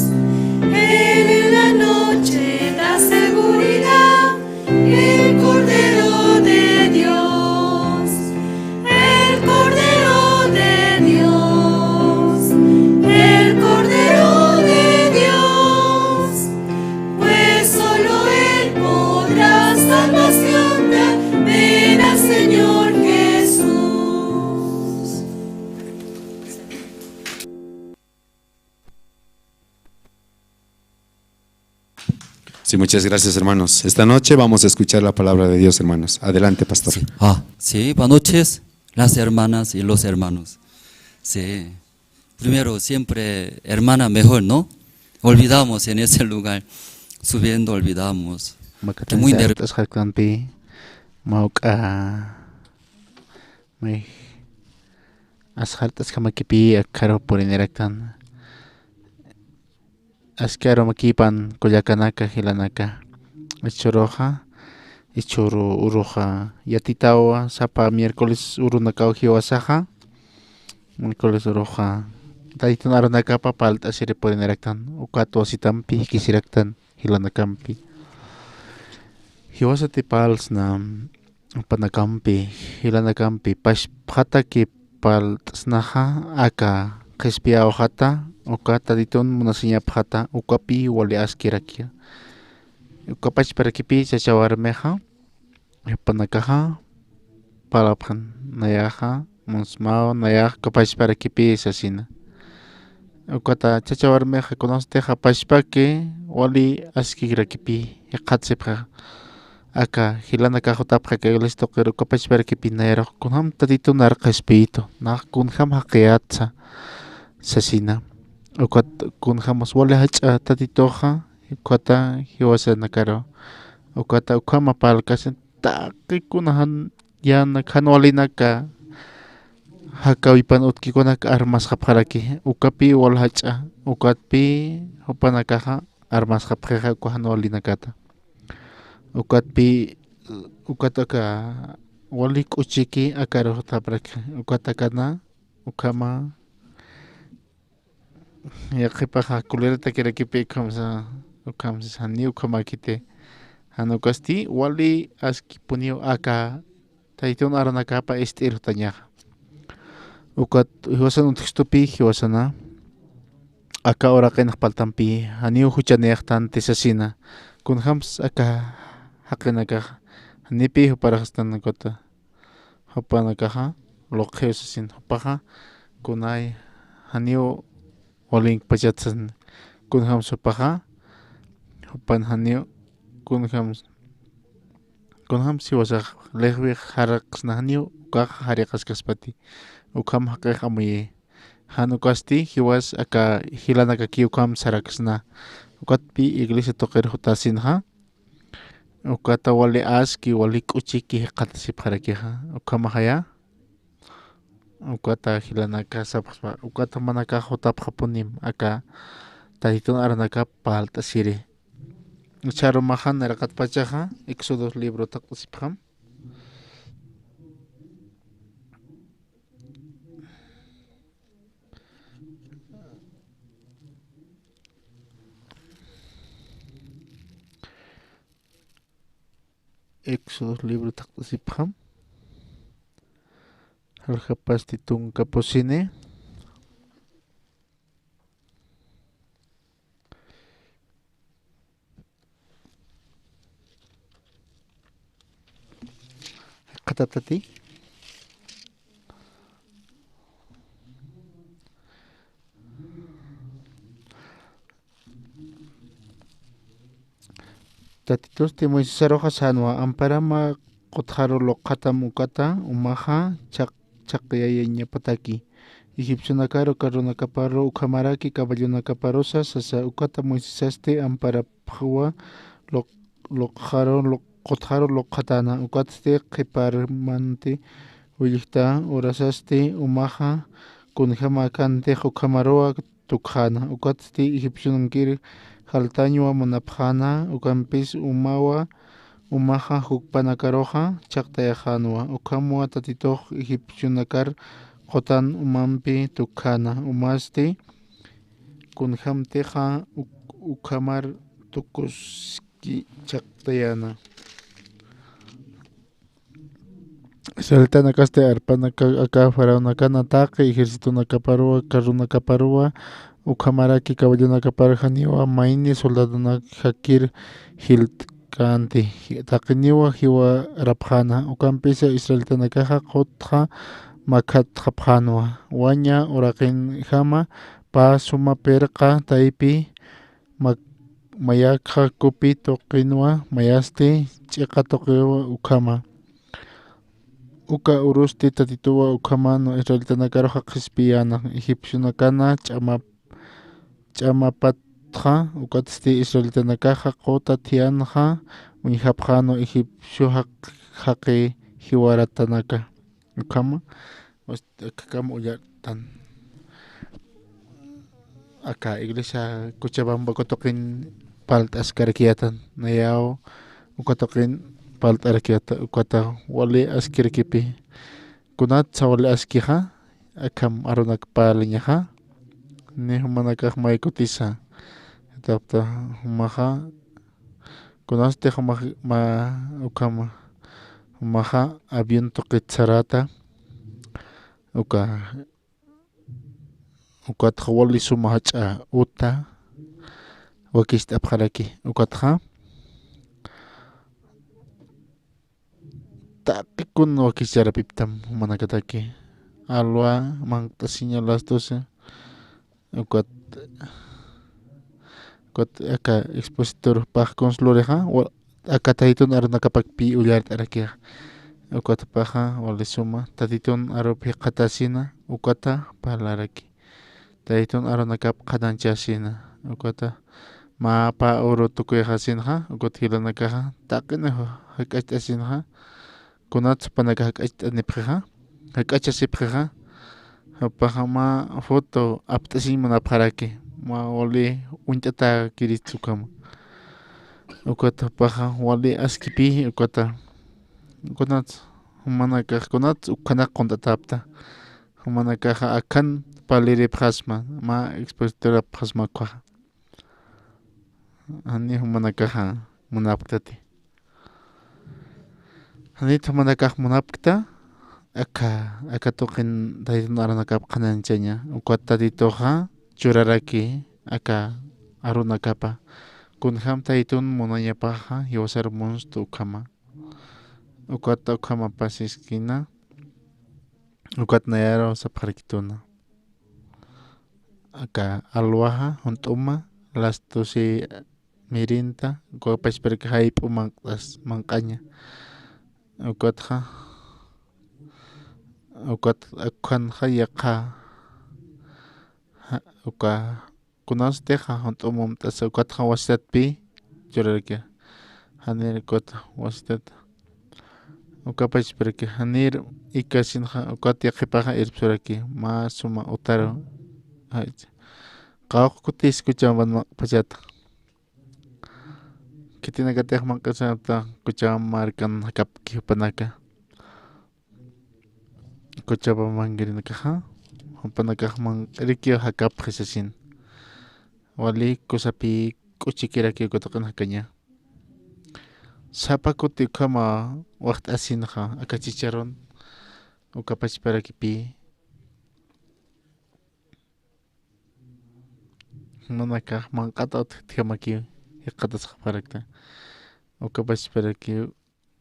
Él en la noche da seguridad, el Cordero de Dios, el Cordero de Dios, el Cordero de Dios. Pues solo Él podrá salvación dar, ven al Señor Jesús. Sí, muchas gracias, hermanos. Esta noche vamos a escuchar la palabra de Dios, hermanos. Adelante, pastor. Sí. Ah, sí, buenas noches, las hermanas y los hermanos. Sí. Primero, siempre hermana mejor, ¿no? Olvidamos en ese lugar. Subiendo, olvidamos. Que muy nervioso. Asxarktanpi, mawk'a, may, asxart'askamakipi akharu puriniraktan. Aski arumakipan kullakanaka, jilanaka. Ichhuruxa, ichhuru uruxa yatitawa sapa miércoles urunakaw jiwasaxa. Miércoles uruxa taytun arunakapa parlt'asiri puriniraktan, ukat wasitampi jikisiraktan, jilanakampi. Jiwasati parlsna, jupanakampi, jilanakampi, pachpxataki parlt'snaxa, aka qhispiyawxata, uka Tatitun munasiñapxata, ukapi wali askiraki. Uka pachparakipï chacha warmixa, jupanakaxa, parlapxan, nayaxa, munsmaw, nayax uka pachparakipï sasina. Ukata chacha warmixa kunasutixa pachpaki wali askirakipï, jikxatsipxa. Aka jilanakax jutapxi aka iglesia tuqir uka pachparakipï nayarux kunjam Tatitun ar qhispiyitu, nax kunjam jaqiyätsa sasina. Ukat kunjämas wali jach'a Tatituxa, ukata jiwasanakaru. Ukata ukhama parlkasin taqi kuna jan yänak jan walinaka jakäwipan utjkikunak armasxapxaraki, ukapï wal jach'a, ukatpï jupanakaxa armasxapxixa uka jan walinakata. Ukatpï, ukat aka wali k'uchiki aka arux jutapxaraki, ukat akana, ukhama, yaqhipaxa, kuliratakirakipi ukhamsa, ukhamsa, janiw ukhamäkiti. Jan ukasti, wali askipuniw aka, taytun arunakapa ist'ir jutañaxa. Ukat jiwasan utjkstupi, jiwasana, aka uraqinx paltampï, janiw juchanïxtanti sasina. Kunjams aka jaqinakaxa, janipï juparaxstan ukata. Jupanakaxa, luqhiw sasin jupaxa, kunay, janiw walinkpachat sasin, kunjams jupaxa, jupan janiw, kunjams, kunjams jiwasax, lixwix jaraksna janiw, ukax jariqaskaspati, ukham jaqix amuyi. Jan ukasti, jiwas aka jilanakakiw ukham saraksna, ukatpï iglesia tuqir jutasinxa, ukata wali aski, wali k'uchiki jikxatasipxarakixa, ukhamaxaya, ukata jilanaka sapxspa, ukata jumanakax jutapxapunim, aka, taytun arunakap parlt'asiri. Ucha arumaxa nayraqatpachaxa, Éxodo libro taqt'asipxam. Éxodo libro taqt'asipxam. Jalxapasti tunka pusini. Jikxatatati. Tatitusti Moisesaruxa sänwa, amparama qutxaru luqxatam ukata, umaxa chhaq-, chhaqyayañapataki. Egipcionakaru carronakaparu ukhamaraki caballonakaparusa sasa, ukata Moisesasti amparapxwa luq-, luqxaru luq-, qutxaru luqxatäna, ukatsti qhiparmanti willjta urasasti umaxa kunjämäkantix ukhamaruwa tukxäna, ukatsti egipcionankir jaltañwa munapxäna, ukampis umawa, umaxa jukpanakaruxa chhaqtayaxänwa, ukhamwa Tatitux egipcionakar qutan umampi tukxäna, umasti kunjämtixa uk-, ukhamar tukuski chhaqtayäna. Israelitanakasti arpanaka aka faraonakana taqi ejércitonakaparuwa, carronakaparuwa, ukhamaraki caballonakapar janiwa mayni soldadonak jakir jilt'känti. Taqiniwa jiwarapxäna, ukampisa israelitanakaxa qutxa makhatxapxänwa. Waña uraqinjama pä suma pirqa taypi mak-, mayakxa kupi tuqinwa, mayasti ch'iqa tuqiwa ukhama. Uka urusti Tatituwa ukhama israelitanakaruxa qhispiyäna, egipcionakana ch'ama-, ch'amapatxa, ukatsti israelitanakaxa quta thiyänxa uñjapxänwa egipcio jaq-, jaqi jiwaratanaka. Ukhama, akakam ullartan. Aka iglesia Cochabamba uka tuqin parlt'askarakiyätan, nayaw uka tuqin parlt'arakiyäta, ukata wali askirakipi. Kunatsa wali askixa, akham arunak parliñaxa, ni jumanakax may kutisa. Tapta jumaxa, kunasti jumax ma ukhama, jumaxa avión tuqit sarata, uka, ukatxa wali suma jach'a uta wakicht'apxaraki, ukatxa taqikun wakischarapiptam jumanakataki. Alwa manq't'asiña las doce. Ukat, ukat aka expositor Paj Conslorixa, wa-, aka Tatitun arunakapakpi ullart'arakixa. Ukat paxa wali suma, Tatitun arup jikxatasina, ukata parlaraki. Tatitun arunakap qhanañchasina, ukata mä pä uru tukuyxasinxa, ukat jilanakaxa, taqinix jak'acht'asinxa, kunats jupanakax jak'acht'anipxixa, jak'achasipxixa, jupaxa mä foto apt'asiñ munapxaraki. mä wali uñt'atäkirist ukhama. Ukat jupaxa wali askipï ukata. Kunats jumanakax kunats ukhanak qunt'atäpta. Jumanakaxa akhan parliripxasma, mä expositorapxasma ukkhaxa. Jani jumanakaxa munapktati. Janit jumanakax munapkta, aka, aka tuqin Taytitun arunakap qhanañchaña, ukat Tatituxa churaraki aka arunakapa. Kunjam Taytitun munañapaxa, jiwasar munstu ukhama. Ukat ukhamapasiskina, ukat nayaru sapxarakituna. Aka alwaxa, junt'uma, las doce mirinta, uka pachparak jayp'u manq'as, manq'aña. Ukatxa, ukat ukhanxa yaqha, ja, uka kunasatixa junt'um umt'asa, ukatxa wasitatpï churaraki. Janir ukat wasitat. Uka pachparak janir ikasinxa, ukat yaqhipaxa irpsuraki, mä suma utaru. Jaycha. Qawqha kutis kuchaman manq'pachata. Khitinakatix manq'asata, kucham markan jakapki jupanaka. Kuchapa mankirinakaxa, jupanakax manq'irikiw jakapxi sasin. Wali kusapï k'uchikiraki uka tuqin jakaña. Sapa kuti ukhama waxt'asinxa, aka chicharun, uka pachparakipï. Jumanakax manq'at utjamakiw jikxatasxapxarakta. Uka pachparakiw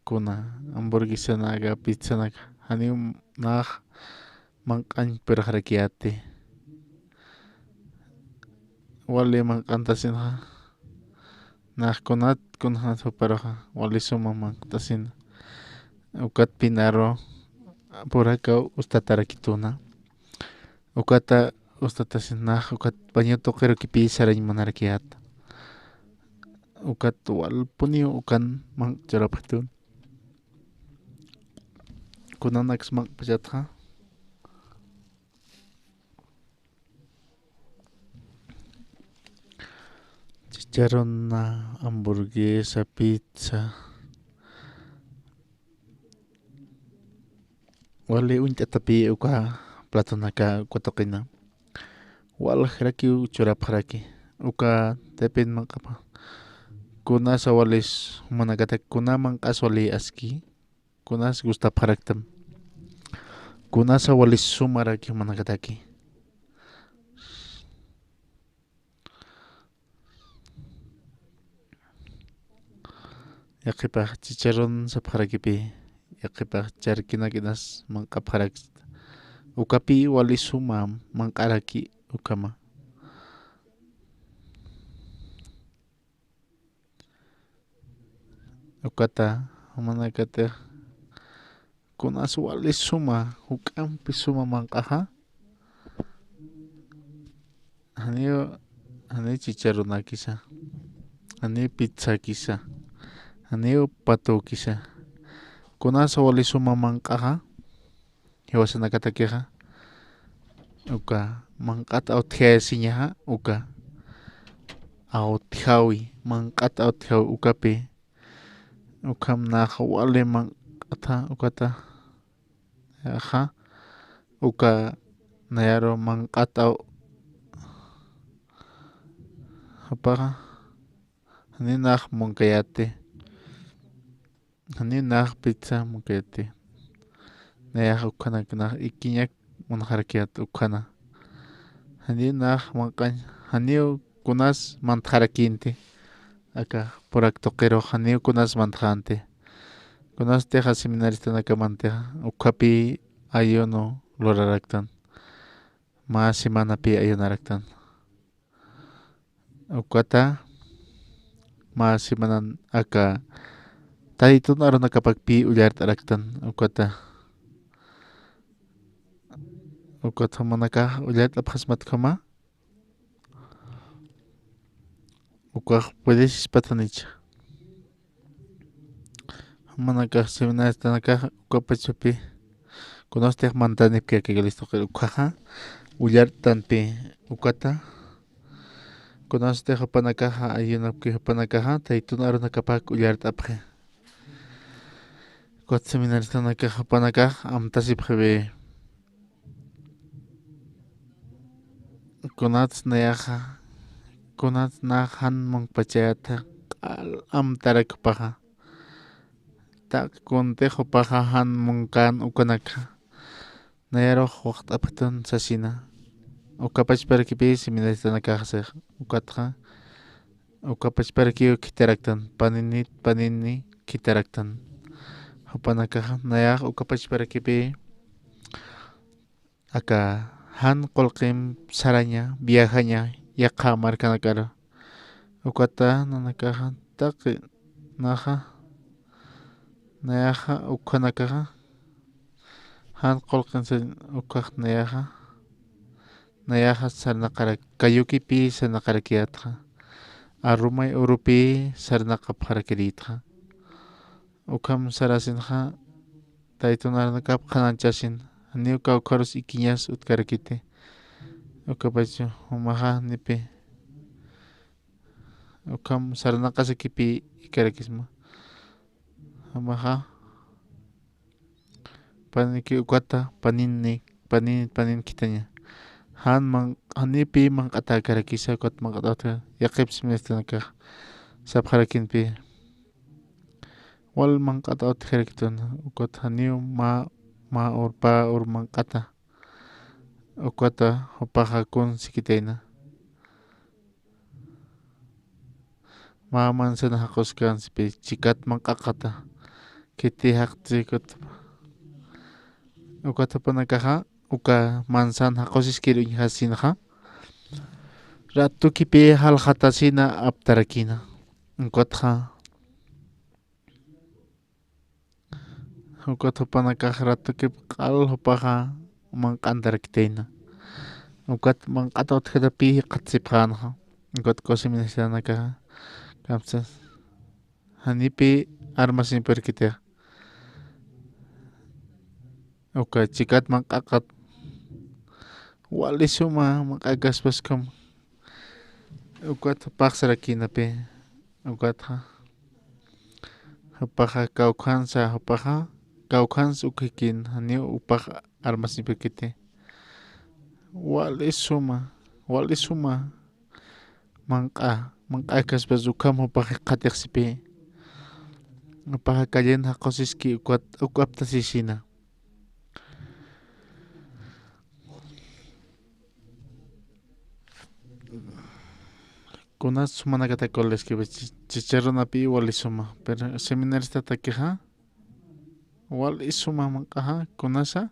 kuna hamburguesanaka, pizzanaka, janiw nax manq'añ purxarakiyäti. Wali manq'antasinxa, nax kunat, kunjat juparuxa, wali suma manq'tasina. Ukat pinaru purakaw ustatarakituna. Ukata ustatasinax, ukat baño tuqirukipï sarañ munarakiyäta. Ukat walpuniw ukan manq'churapxitun. Kunanaks manq'pachatxa. Chicharuna, hamburguesa, pizza. Wali uñt'atapï uka platonaka uka tuqina. Waljarakiw churapxaraki. Uka depende manq'apa. Kunasa walis jumanakatak kuna manq'as wali aski. Kunas gustapxaraktam. Kunasa walis sumaraki jumanakataki. Yaqhipax chicharun sapxarakipï, yaqhipax charkinakinas manq'apxaraksta. Ukapï wali suma manq'araki ukhama. Ukata, jumanakatix, kunas wali suma, juk'ampi suma manq'axa. Janiw, janiw chicharunakisa. Janiw pizzakisa. Janiw patokisa. Kunas wali suma manq'axa. Jiwasanakatakixa. Uka manq'at awtjayasiñaxa, uka. Awtjawi, manq'at awtjawi, ukapi. Ukham nax wali manq'ata, ukata. Axa, uka nayaru manq'at aw. Jupaxa, jani nax munkayäti. Jani nax pizza munkayäti. Nayax ukhanak nax ikiñak munxarakiyät ukhana. Jani nax manq'añ, janiw kunas mantxarakïnti. Aka purak tuqirux janiw kunas mantxänti. Kunastix seminaristanakamantixa, ukhapï ayuno luraraktan. Mä semanapï ayunaraktan. Ukata, mä semanan aka, Tatitun arunakapakpï ullart'araktan, ukata. Ukat jumanakax ullart'apxasmat ukhama. Ukax puedesispatanich. Jumanakax seminaristanakax uka pachapi. Kunastix mantanipki aka iglesia tuqir ukhaxa. Ullart'tanpï ukata. Kunasti jupanakaxa, ayunapki jupanakaxa, taytun arunakapax k'ullart'apxi. Ukat seminaristanakax jupanakax amtasipxiwi. Kunats nayaxa, kunats nax jan munkpachayäta q'al amtarak jupaxa. Taqi kuntix jupaxa jan munkän ukanakxa. Nayarux waqt'apxitun sasina. Uka pachparakipï seminaristanakax six, ukatxa. Uka pachparakiw khitharaktan, paninit, panini khitharaktan. Jupanakaxa, nayax uka pachparakipï. Aka jan qullqimp saraña, viajaña, yaqha markanakaru. Ukata nanakaxa, taqi naxa, nayaxa, ukhanakaxa, jan qullqin sa-, ukhax nayaxa, nayaxa sarnaqarak, kayukipï sarnaqarakiyätxa, arumay urupï sarnaqapxarakirïtxa. Ukham sarasinxa, taytun arunakap qhanañchasin, janiw kawkharus ikiñas utkarakiti. Ukapachu, jumaxa, janipi. Ukham sarnaqasakipï ikarakisma. Jumaxa, paniki ukata, panini, panini, panin khithaña. Jan man-, janipï manq'atäkarakisa, ukat manq'at'awtxa, yaqhip seminaristanakax sapxarakinpï. Wal manq'at'awtxarakitun, ukat janiw mä, mä ur, pä ur manq'ata. Ukata jupaxa kun sikitayna. Mä manzana jaquskänsipi, chikat manq'aqata. Khiti jaqtsikut. Ukat jupanakaxa, uka manzana jaqusiskir uñjasinxa. Ratukipï jalxatasina aptarakina. Ukatxa. Ukat jupanakax ratukip q'al jupaxa manq'antarakitayna. Ukat manq'at utjatapï jikxatasipxänxa. Ukat uka seminaristanakaxa. Kamsas. Janipï armasiñaparakitixa. Uka chikat manq'aqat. Wali suma manq'akaspaskum. Ukat jupax sarakïnapï. Ukatxa. Jupaxa kawkhansa, jupaxa kawkhansa ukhikin, janiw jupax armasiñaparakiti. Wali suma, wali suma. Manq'a, manq'akaspas ukham jupax jikxatixsipï. Jupaxa callen jaqusiski ukat, uk aptasisina. Kunas sumanakatakuliskiwa chi-, chicharunapï wali suma. Pero seminaristatakixa, wali suma manq'axa, kunasa,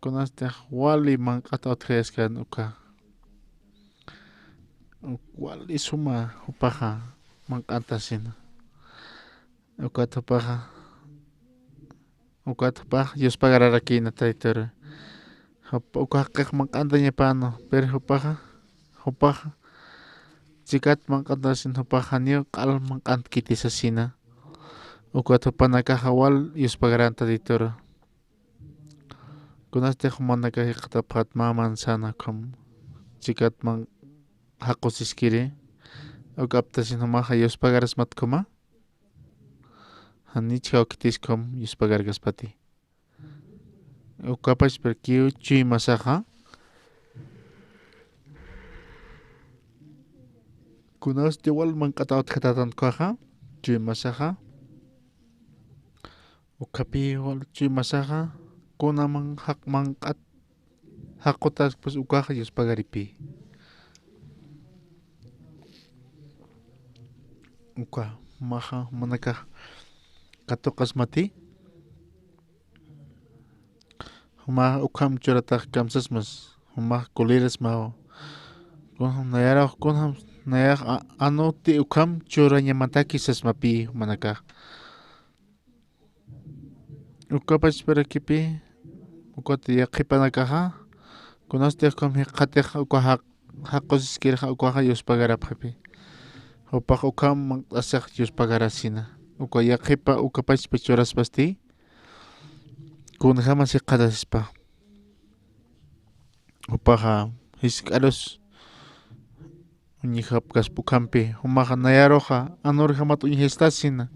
kunastix wali manq'at utjayaskän uka. Wali suma jupaxa manq'antasina. Ukat jupaxa, ukat jupax yuspagararakïna tayturu. Jup-, uka jaqix manq'antañapäna, pero jupaxa, jupaxa, chikat manq'antasin jupaxa, janiw q'al manq'antkiti sasina. Ukat jupanakaxa wal yuspagarän tayturu. Kunasti jumanakax jikxatapxät mä manzana ukham chikat man jaqusiskiri, uk aptasin jumaxa yuspagarasmat ukhama, janichjaw khitis ukham yuspagarkaspati. Ukapachparakiw chuymasaxa, kunasti wal manq'at utjatätan ukaxa, chuymasaxa, ukapï wal chuymasaxa, kuna man-, jaq-, manq'at jaqutaskpas ukaxa yuspagaripï. Uka, jumaxa, jumanakax katuqasmati. Juma ukham churatax kamsasmas, juma kulirasmaw. Kunjam nayarax, kunjam nayax a-, anuti ukham churañamataki sasmapï jumanakax. Ukapachparakipï, ukat yaqhipanakaxa, kunasti ukham jikxatix uka jaq-, jaqusiskirxa ukaxa yuspagarapxipï. Jupax ukham manq'asix yuspagarasina. Uka yaqhipa ukapachpa churaspasti, kunjamas jikxatasispa. Jupaxa jisk'arus uñjapkaspa ukhampi, jumaxa nayaruxa anurjamat uñjastasina.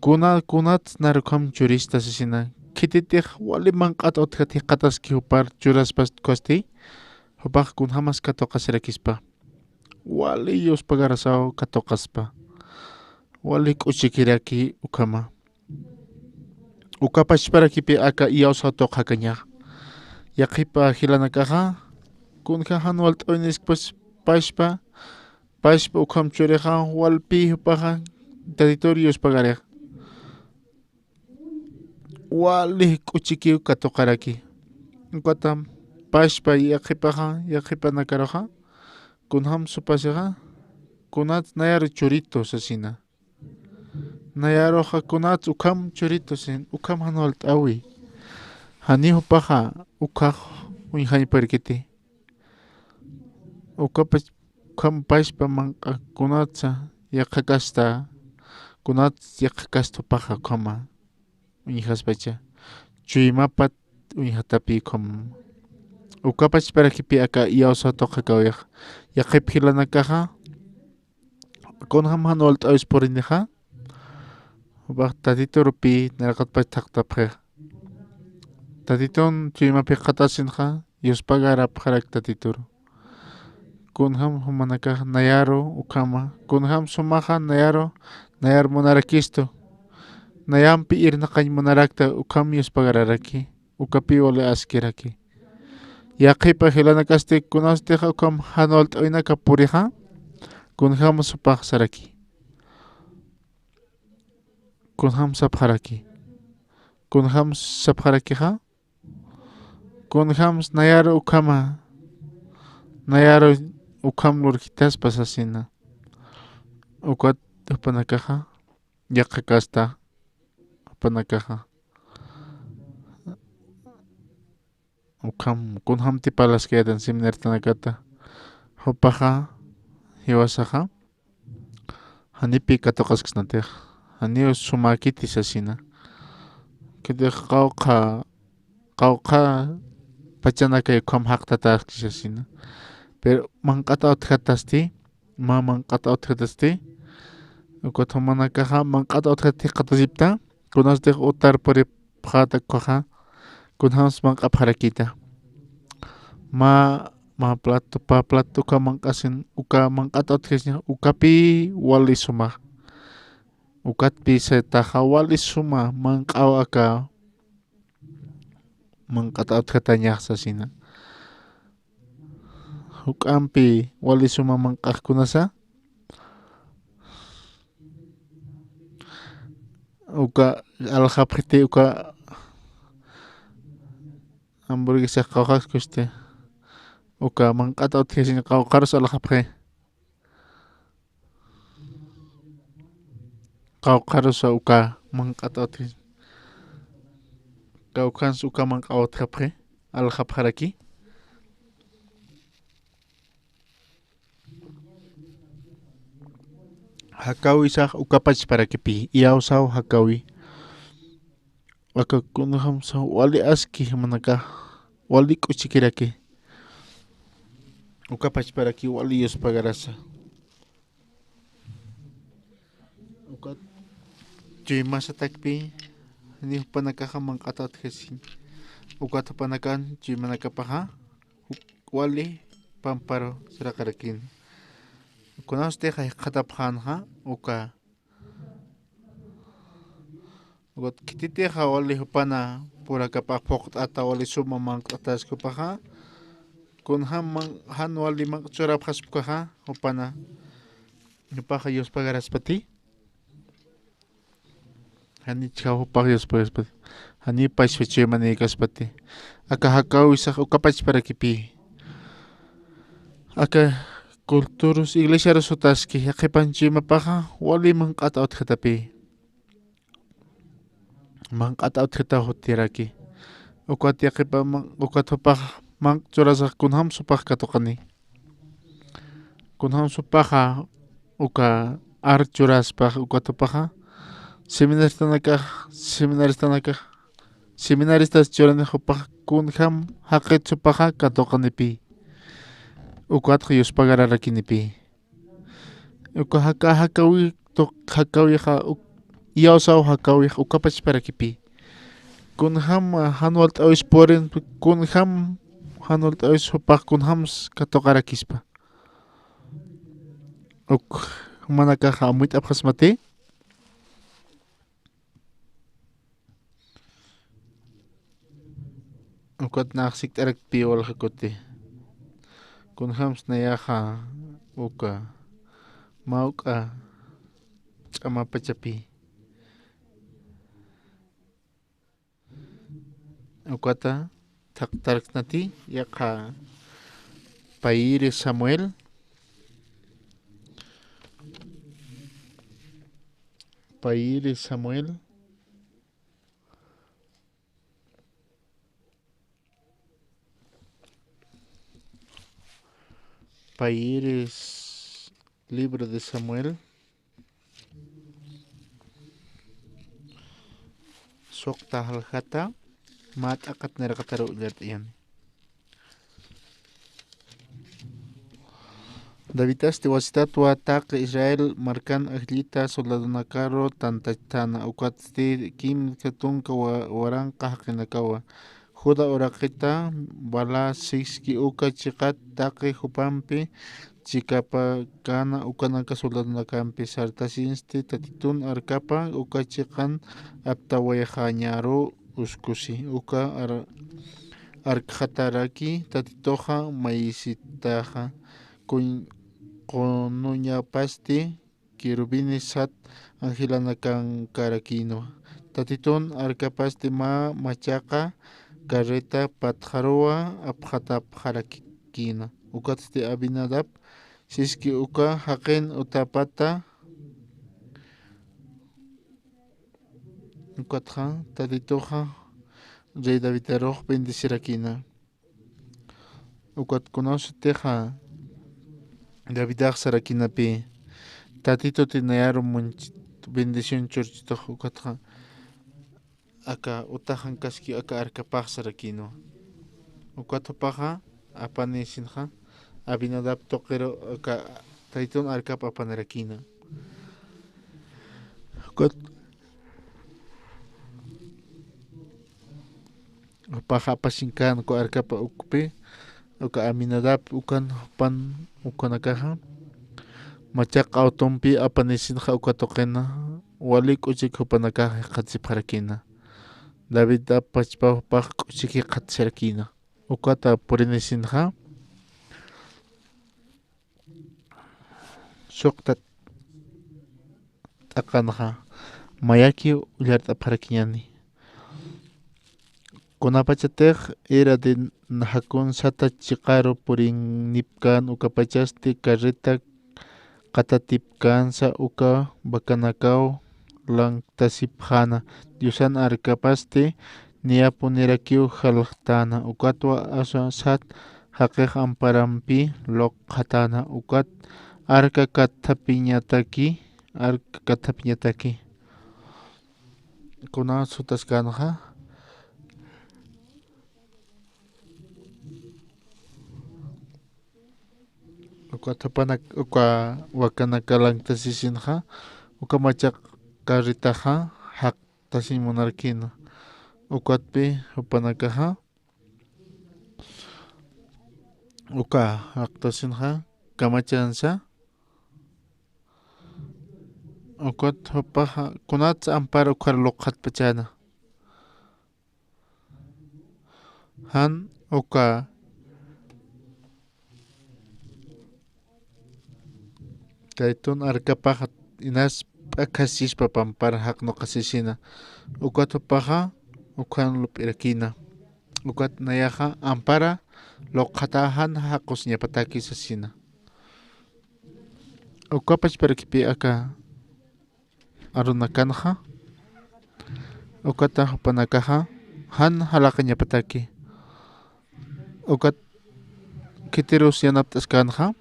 Kuna, kunat nar ukham churista sasina. Khititix wali manq'at utjat jikxataski jupar churaspas ukhasti, jupax kunjamas katuqasirakispa. Wali yuspagarasaw katuqaspa. Wali k'uchikiraki ukhama. Uka pachparakipi aka iyawsaw tuqjakañax. Yaqhipa jilanakaxa, kunja jan walt'awiniskpas pachpa, pachpa ukham churixa, walpi jupaxa, Tatitur yuspagarixa. Wali k'uchikiw katuqaraki. Ukatam pachpa yaqhipaxa, yaqhipanakaruxa, kunjam supasixa, kunat nayaru churitu sasina. Nayaruxa kunats ukham churitu sin, ukham jan walt'awi. Jani jupaxa ukhax uñjañ purkiti. Ukapach, ukham pachpa manq'a kunatsa yaqhakasta, kunats yaqhakasta jupaxa ukhama uñjaspacha. Chuymapat uñjatapi ukham. Uka pachparakipi aka iyawsaw tuqjakawix. Yaqhip jilanakaxa, kunjam jan walt'awis purinixa, jupax Tatiturupi nayraqatpach thaqtapxix. Tatitun chuymapi jikxatasinxa, yuspagarapxarak Tatituru. Kunjam jumanakax nayaru ukhama, kunjam sumaxa nayaru, nayar munarakistu. Nayampi irnaqañ munarakta ukham yuspagararaki. Ukapiw wali askiraki. Yaqhipa jilanakasti kunastix ukham jan walt'awinaka purixa, kunjam supax saraki. Kunjam sapxaraki. Kunjam sapxarakixa. Kunjam nayaru ukhama. Nayaru ukham lurkitaspa sasina. Ukat jupanakaxa. Yaqhakasta. Jupanakaxa. Ukham, kunjamti parlaskayätan seminaristanakata. Jupaxa, jiwasaxa, janipi katuqaskisnatix. Janiw sumäkiti sasina. Khitix qawqha, qawqha pachanakay ukham jaqtataski sasina. Pero manq'at utjatasti, mä manq'at utjatasti. Ukat jumanakaxa manq'at utjat jikxatasipta. Kunastix utar puripxäta ukaxa, kunjams manq'apxarakita. Mä, mä plato, pä plato uka manq'asin, uka manq'at utjasiñ, ukapi wali suma. Ukatpi sataxa wali suma manq'aw aka manq'at utjatañax sasina. Juk'ampi wali suma manq'ax kunasa. Uka aljapxiti, uka hamburguesa qawqhakskusti. Uka manq'at utjasiñ qawqharus aljapxi. Qawqharusa uka manq'at utjasiñ. Kawkhans uka manq'a utjapxi. Aljapxaraki. Jakawisax uka pachparakipi, iyawsaw jakawi. Aka kunjamsa wali aski jumanaka, wali k'uchikiraki. Uka pachparaki wali yuspagarasa. Ukat chuymasatakpi, ni jupanakaxa manq'at utjasiñ. Ukat jupanakan chuymanakapaxa, wali pamparu saraqarakin. Kunasti jayxatapxänxa, uka. Ukat khititixa wali jupana purakapax phuqt'ata wali suma manq'ataskpaxa. Kunjam man-, jan wali manq'churapxaspkaxa, jupana. Jupaxa yuspagaraspati. Janichjaw jupax yuspagaspati. Jani pachpa chuymanïkaspati. Aka jakawisax uka pachparakipi. Aka culturus iglesiarus jutaski, yaqhipan chuymapaxa, wali manq'at utjatapi. Manq'at utjataw jutiraki. Ukat yaqhipa man-, ukat jupax manq'churasax kunjam supax katuqani. Kunjam supaxa uka ar churaspax ukat jupaxa. Seminaristanakax, seminaristanakax, seminaristas churani jupax kunjam jaqit supaxa katuqanipi. Ukatxa yuspagararakinipï. Uka jaka, jakawi, tuk-, jakawixa, uk-, iyawsaw jakawix, uka pachparakipï. Kunjam, ah, jan walt'äwis purinpi, kunjam jan walt'äwis jupax kunjams katuqarakispa. Uk, jumanakaxa amuyt'apxasmati. Ukat nax sikt'arakpï walja kuti. Kunjams nayaxa uka mawk'a ch'amapachapï. Ukata thaqtaraksnati yaqha Payiri Samuel. Payiri Samuel. Payiri s-, libro de Samuel. Suqta jaljata, mä t'aqat niraqataru ullart'ayani. Davidasti wasitatwa taqi Israel markan ajllita soldadonakaru tantachtäna, ukatsti kimsa tunka wa-, waranqa jaqinakawa. Juda uraqita Bala siski uka chiqat taqi jupampi chikapakäna ukanaka soldadonakampi sartasinsti Tatitun arkapa uka chiqan aptawayxañaru uskusi. Uka ar-, arkxataraki Tatituxa mayisitaxa kuñ-, qunuñapasti querubines sat angelanakankarakinwa. Tatitun arkapasti mä machaqa carreta patxaruwa apxatapxarakina. Ukatsti Abinadab siski uka jaqin utapata, ukatxa Tatituxa rey Davidarux bendecirakina. Ukat kunasutixa Davidax sarakinapï, Tatituti nayaru munchit bendición churchitux, ukatxa aka utaxankaski aka arkapax sarakinwa. Ukat jupaxa apanisinxa Abinadab tuqiru aka Tatitun arkap apanirakina. Ukat jupaxa apasinkän uka arkapa ukpi, uka Aminadab ukan jupan ukanakaxa, machaq awtumpi apanisinxa uka tuqina, wali k'uchik jupanakaxa jikxatisipxarakina. David pachpa jupax k'uchik jikxatisipxarakina. Ukata purinisinxa, suqta t'aqanxa, mayaki ullart'apxarakiñäni. Kunapachatix era de Nahacón sata chiqaru purinipkän, ukapachasti carreta qatatipkänsa uka vacanakaw lanktasipxäna. Diosan arkapasti niyapunirakiw jaljtäna, ukatwa asa sat jaqix amparampi luqxatäna, ukat arka kathapiñataki, arka kathapiñataki. Kuna sutaskänxa, ukat jupanak, uka vacanaka lanktasisinxa, uka machaq carretaxa jaqtasiñ munarakina. Ukatpï jupanakaxa, uka jaqtasinxa kamachansa, ukat jupaxa kunats ampar ukhar luqxatpachäna. Jan uka Tatitun arkapax inas p'akhasispa pampar jaqnuqasisina. Ukat jupaxa ukhan lup'irakina. Ukat nayaxa ampara luqxatäxan jaqusiñapataki sasina. Uka pachparakipï aka arunakanxa, ukata jupanakaxa jan jalaqañapataki. Ukat khitirus yanapt'askänxa,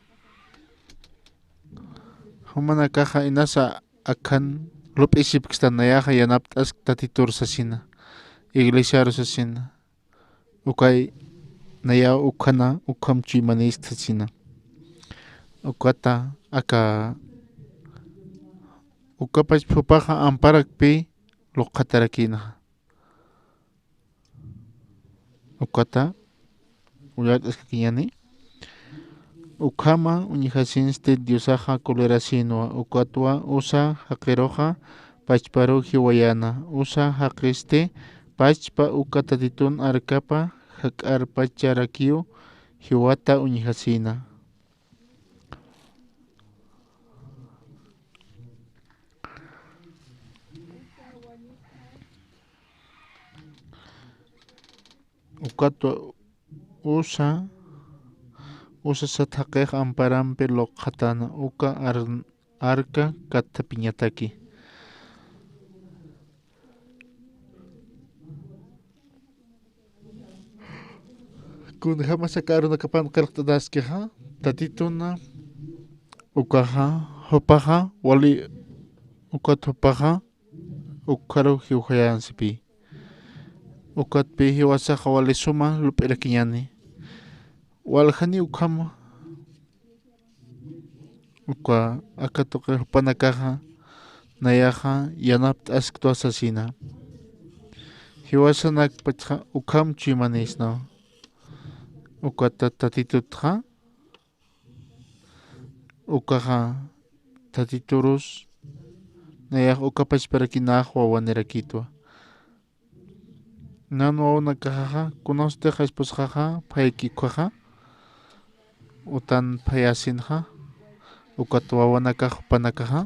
jumanakaxa inasa akhan lup'isipksta nayaxa yanapt'ask Tatitur sasina, iglesiaru sasina. Ukay nayaw ukhana, ukham chuymanïskta sasina. Ukata aka Ukapach jupaxa amparakpi luqxatarakïnxa. Ukata uyart'askakiñäni. Ukhama uñjasinsti Diosaxa colerasïnwa, ukatwa usa jaqiruxa pachparu jiwayäna. Usa jaqisti pachpa uka Tatitun arkapa jak'arpacharakiw jiwata uñjasïna. Ukat usa, usa sat jaqix amparampi luqxatäna, uka ar-, arka kathapiñataki. Kunjamas aka arunakapan qillqt'ataskixa, Tatituna ukaxa, jupaxa, wali ukat jupaxa, ukkharu jiwxayansipï. Ukatpï jiwasaxa wali suma lup'irakiñäni. Waljaniw ukhama. Uka aka tuqi jupanakaxa nayaxa yanapt'asktwa sasina. Jiwasanakpachxa ukham chuymanisnaw. Uka ta-, Tatitutxa, ukaxa Tatiturus nayax uka pachparakinäx wawanirakïtwa. Nan wawanakaxaxa, kunasti esposaxaxa phayki ukkhaxa, utan phayasinxa, ukat wawanakax jupanakaxa,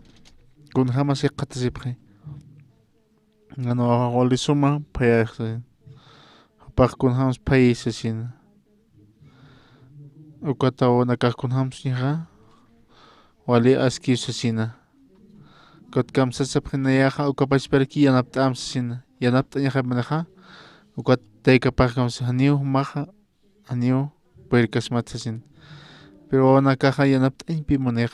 kunjamas jikxatasipxi. Nan wawaxa wali suma phayasï, jupax kunjams phayï sasina. Ukat wawanakax kunjams ñaxa wali askiw sasina. Ukat kamsasipxi nayaxa uka pachparaki yanapt'äm sasina. Yanapt'añaxapxi nayaxa. Ukat taykapax kamsa janiw jumaxa, janiw purirkasmat sasina. Pero wawanakaxa yanapt'añpï munix.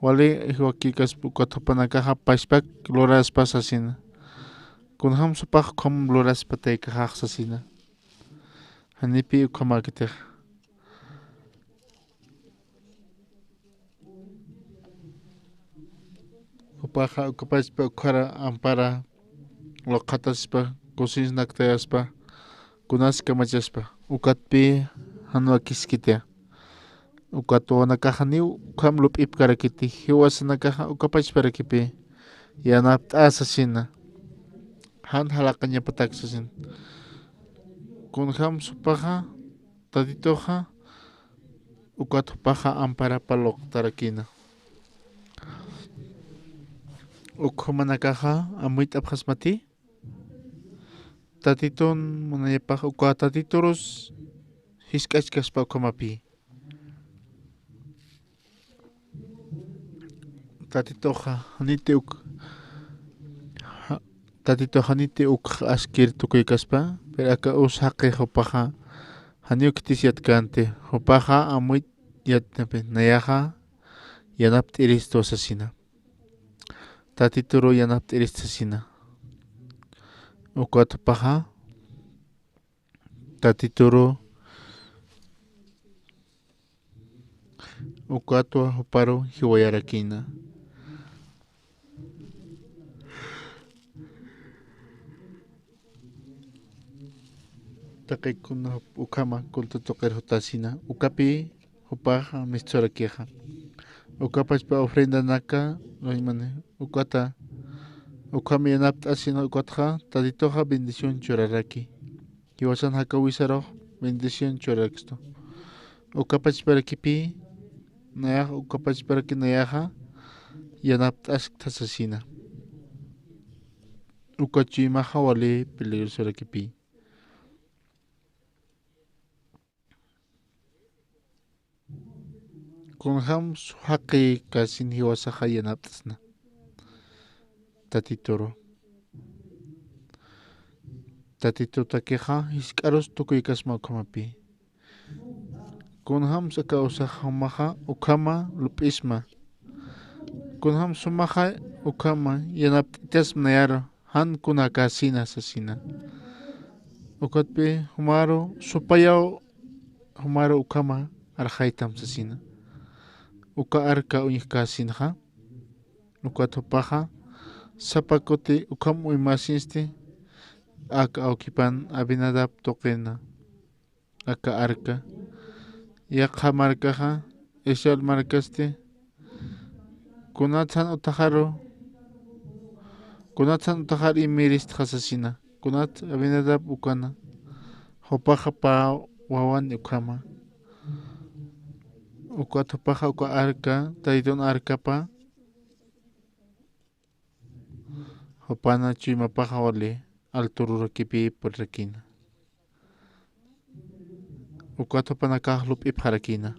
Wali jiwakikas ukat jupanakaxa pachpak luraspa sasina. Kunjams jupax ukham luraspa taykaxax sasina. Janipï ukhamäkitix. Jupaxa uka pachpa ukkharu ampara luqxataspa, kusinsnaktayaspa, kunas kamachaspa, ukatpï jan wakiskiti. Ukat wawanakaxa janiw ukham lup'ipkarakiti, jiwasanakaxa uka pachparakipï yanapt'ä sasina. Jan jalaqañapatak sasina. Kunjams jupaxa, Tatituxa, ukat jupaxa amparapa luqtarakïna. Uk jumanakaxa amuyt'apxasmati. Tatitun munayapax uka Tatiturus jisk'achkaspa ukhamapï. Tatituxa janiti uk, ja-, Tatituxa janiti uk askir tukuykaspa, pero aka usa jaqix jupaxa janiw khitis yatkänti, jupaxa amuyt'ayatnapi, nayaxa yanapt'iristwa sasina. Tatituru yanapt'irist sasina. Ukat jupaxa Tatituru ukatwa juparu jiwayarakïna. Taqi kuna ukhama culto tuqir jutasina, ukapï jupaxa misturakixa. Uka pachpa ofrendanaka, ukat ukhama yanapt'asina ukatxa, Tatituxa bendición churaraki. Jiwasan jakawisarux bendición churarakstu. Uka pachparakipï, nayax, uka pachparaki nayaxa, yanapt'askta sasina. Uka chuymaxa wali peligrosorakipï. Kunjams jaqïkasin jiwasaxa yanapt'sna. Tatituru. Tatitutakixa jisk'arus tukuykasma ukhamapï. Kunjams aka usax jumaxa ukhama lup'isma. Kunjams jumaxa ukhama yanapt'itasma nayaru jan kunakäsina sasina. Ukatpï jumaru supayaw, jumaru ukhama arxaytam sasina. Uka arka uñjkäsinxa, Ukat jupaxa sapa kuti ukham uymasinsti, aka awkipan Abinadab tuqina aka arka. Yaqha markaxa Israel markasti, kunatsan utjaru, kunatsan utjar imiristxa sasina. Kunat Abinadab ukana, jupaxa pä wawan ukhama. Ukat jupaxa uka arka, Taytitun arkapa, jupana chuymapaxa wali altururakipï purirakïna. Ukat jupanakax lup'ipxarakïna.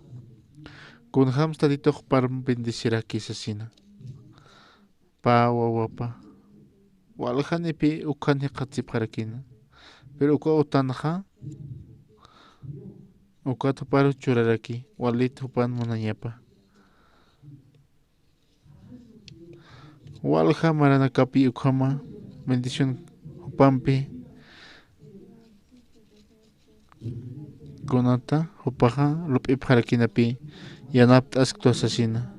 Kunjams Tatitux pä bendeciraki sasina. Pä wawapa. Waljanipï ukhan jikxatsipxarakïna. Pero uka utanxa, ukat juparu churaraki, walit jupan munañapa. Walja maranakapï ukhama bendición jupampi, kunata jupaxa lup'ipxarakïnapï yanapt'asktwa sasina.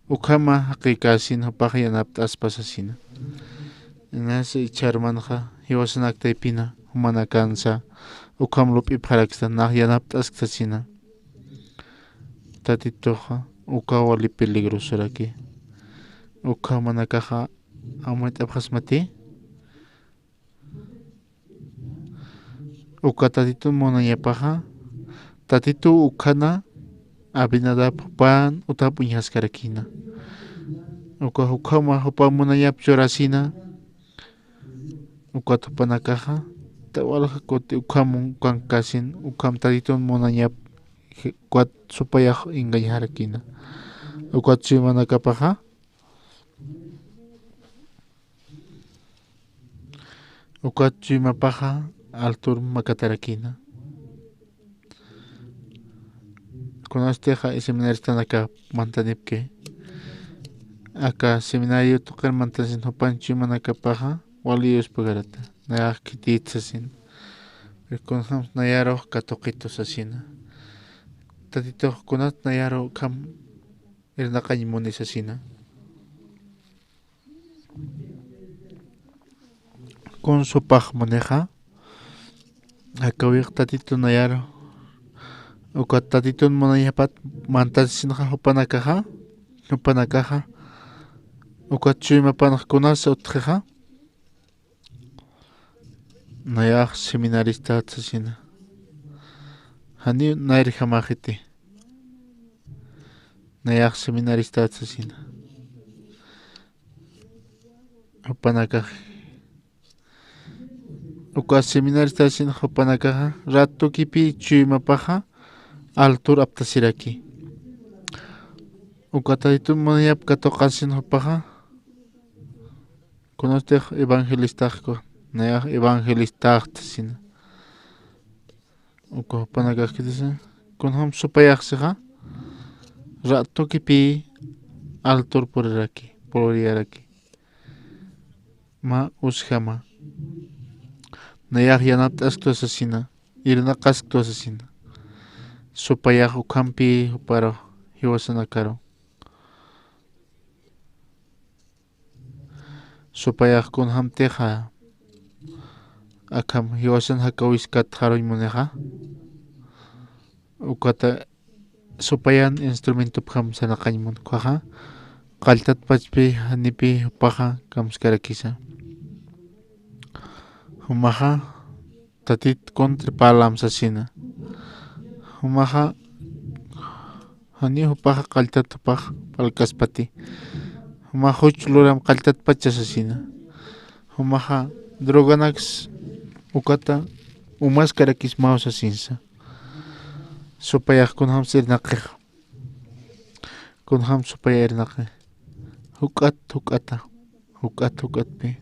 Ukhama jaqikäsin jupaxa yanapt'aspa sasina. Inas jichha hermanoxa jiwasanaktaypina, jumanakansa ukham lup'ipxaraksta, nax yanapt'askta sasina. Tatituxa uka wali peligrosoraki. Ukhamanakaxa amuyt'apxasmati. Uka Tatitun munañapaxa, Tatitu ukhana Abinadab jupan utap uñjaskarakïna. Uka ukhama jupa munañap churasina. Ukat jupanakaxa, ta walja kuti ukham ukankasin, ukham Tatitun munañap, je-, ukat supayax engañarakïna. Ukat chuymanakapaxa, ukat chuymapaxa altur makatarakïna. Kunastix seminaristanaka mantanipki. Aka seminario tuqir mantansin jupan chuymanakapaxa wali yuspagarata. Nayax khitït sasin. Kunjams nayarux katuqitu sasina. Tatitux kunat nayaru ukham irnaqañ muni sasina. Kun supax munixa, akawix Tatitun nayaru, ukat Tatitun munañapat mantasinxa jupanakaxa, jupanakaxa, ukat chuymapanx kunas utjixa, nayax seminaristat sasina. Janiw nayrjamaxiti. Nayax seminaristat sasina. Jupanakax. Uka seminaristasin jupanakaxa, ratukipï chuymapaxa, altur aptasiraki. Uka Tatitun munañap katuqasin jupaxa, kunastix evangelistaxku, nayax evangelistaxta sasina. Uka jupanakax khitisa, kunjam supayax sixa, ratukipï altur puriraki, puriyaraki. Mä usjama. Nayax yanapt'asktwa sasina, irnaqasktwa sasina. Supayax ukhampï juparu, jiwasanakaru. Supayax kunjamtixa, akham jiwasan jakawiskat jaruñ munixa. Ukata supayan instrumentopjam sarnaqañ mun ukhaxa. Qalltatpachpï janipï jupaxa kamskarakisa. Jumaxa, Tatit contra parlam sasina. Jumaxa, janiw jupaxa qalltat jupax parlkaspati. Jumax juch luram qalltatpacha sasina. Jumaxa droganaks ukata umaskarakismaw sasinsa. Supayax kunjams irnaqix. Kunjam supaya irnaqi. Juk'at, juk'ata. Juk'at, juk'atpi.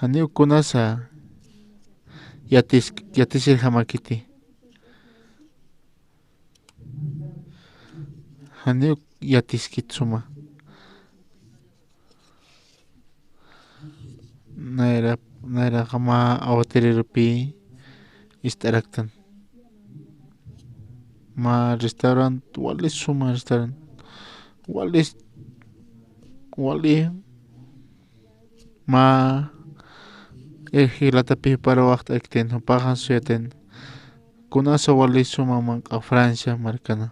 Janiw kunasa yatis-, yatisirjamakiti. Janiw yatiskit suma. Nayra, nayraxa mä awatirirupi ist'araktan. Mä restaurant, wali suma restaurant. Wali wali mä irjilatapi juparu waxt'arakitayna, jupaxa suyatin. Kunasa wali suma manq'a Francia markana.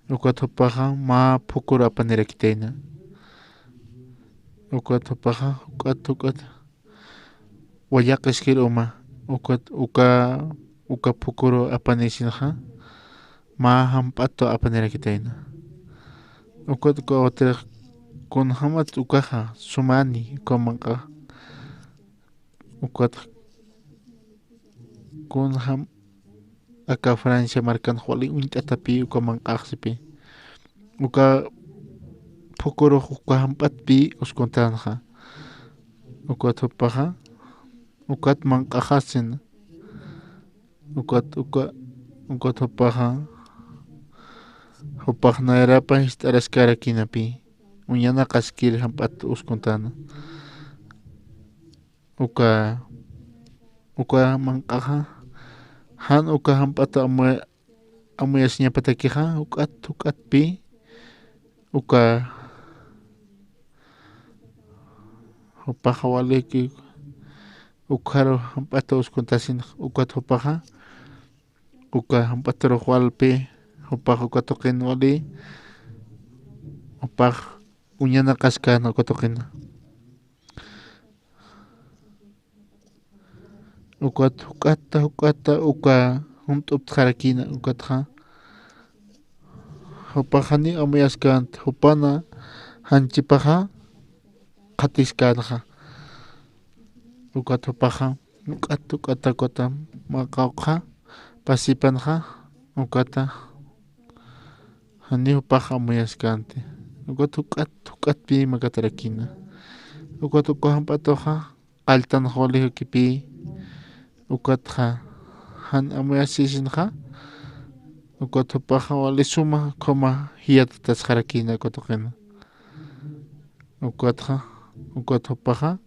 Ukat jupaxa mä phukuru apanirakitayna. Ukat jupaxa juk'at juk'at wallaqiskir uma. Ukat uka, uka phukuru apanisinxa mä jamp'atu apanirakitayna. Ukat uka utirix kunjämat ukaxa sumani uka manq'a. Ukat kunjam aka Francia markan wali uñt'atapi uka manq'axsipi. Uka phukurux uka jamp'atpi uskuntänxa. Ukat jupaxa, ukat manq'axasin. Ukat, uka, ukat jupaxa, jupax nayrapa jist'araskarakinapi. Uñanaqaskir jamp'at uskuntäna. Uka, uka manq'axa, jan uka jamp'at amu-, amuyasiñapatakixa, juk'at, juk'atpi, uka, jupaxa waliki, ukharu jamp'at uskuntasin, ukat jupaxa, uka jamp'atarux walpi, jupax uka tuqin wali, jupax uñanaqaskän uka tuqina. Ukat juk'ata, juk'ata, uka junt'uptxarakina, ukatxa. Jupax janiw amuyaskänti, jupana janchipaxa qhatiskänxa. Ukat jupaxa, juk'at, juk'ata, ukata, mä qawqha, pasipanxa, ukata, janiw jupax amuyaskänti. Ukat juk'at, juk'atpi makatarakina. Ukat uka jamp'atuxa, qalltan wali jukipï, ukatxa, jan amuyasisinxa, ukat jupaxa wali suma, khuma, jiyatatasxarakina, uka tuqina. Ukatxa, ukat jupaxa,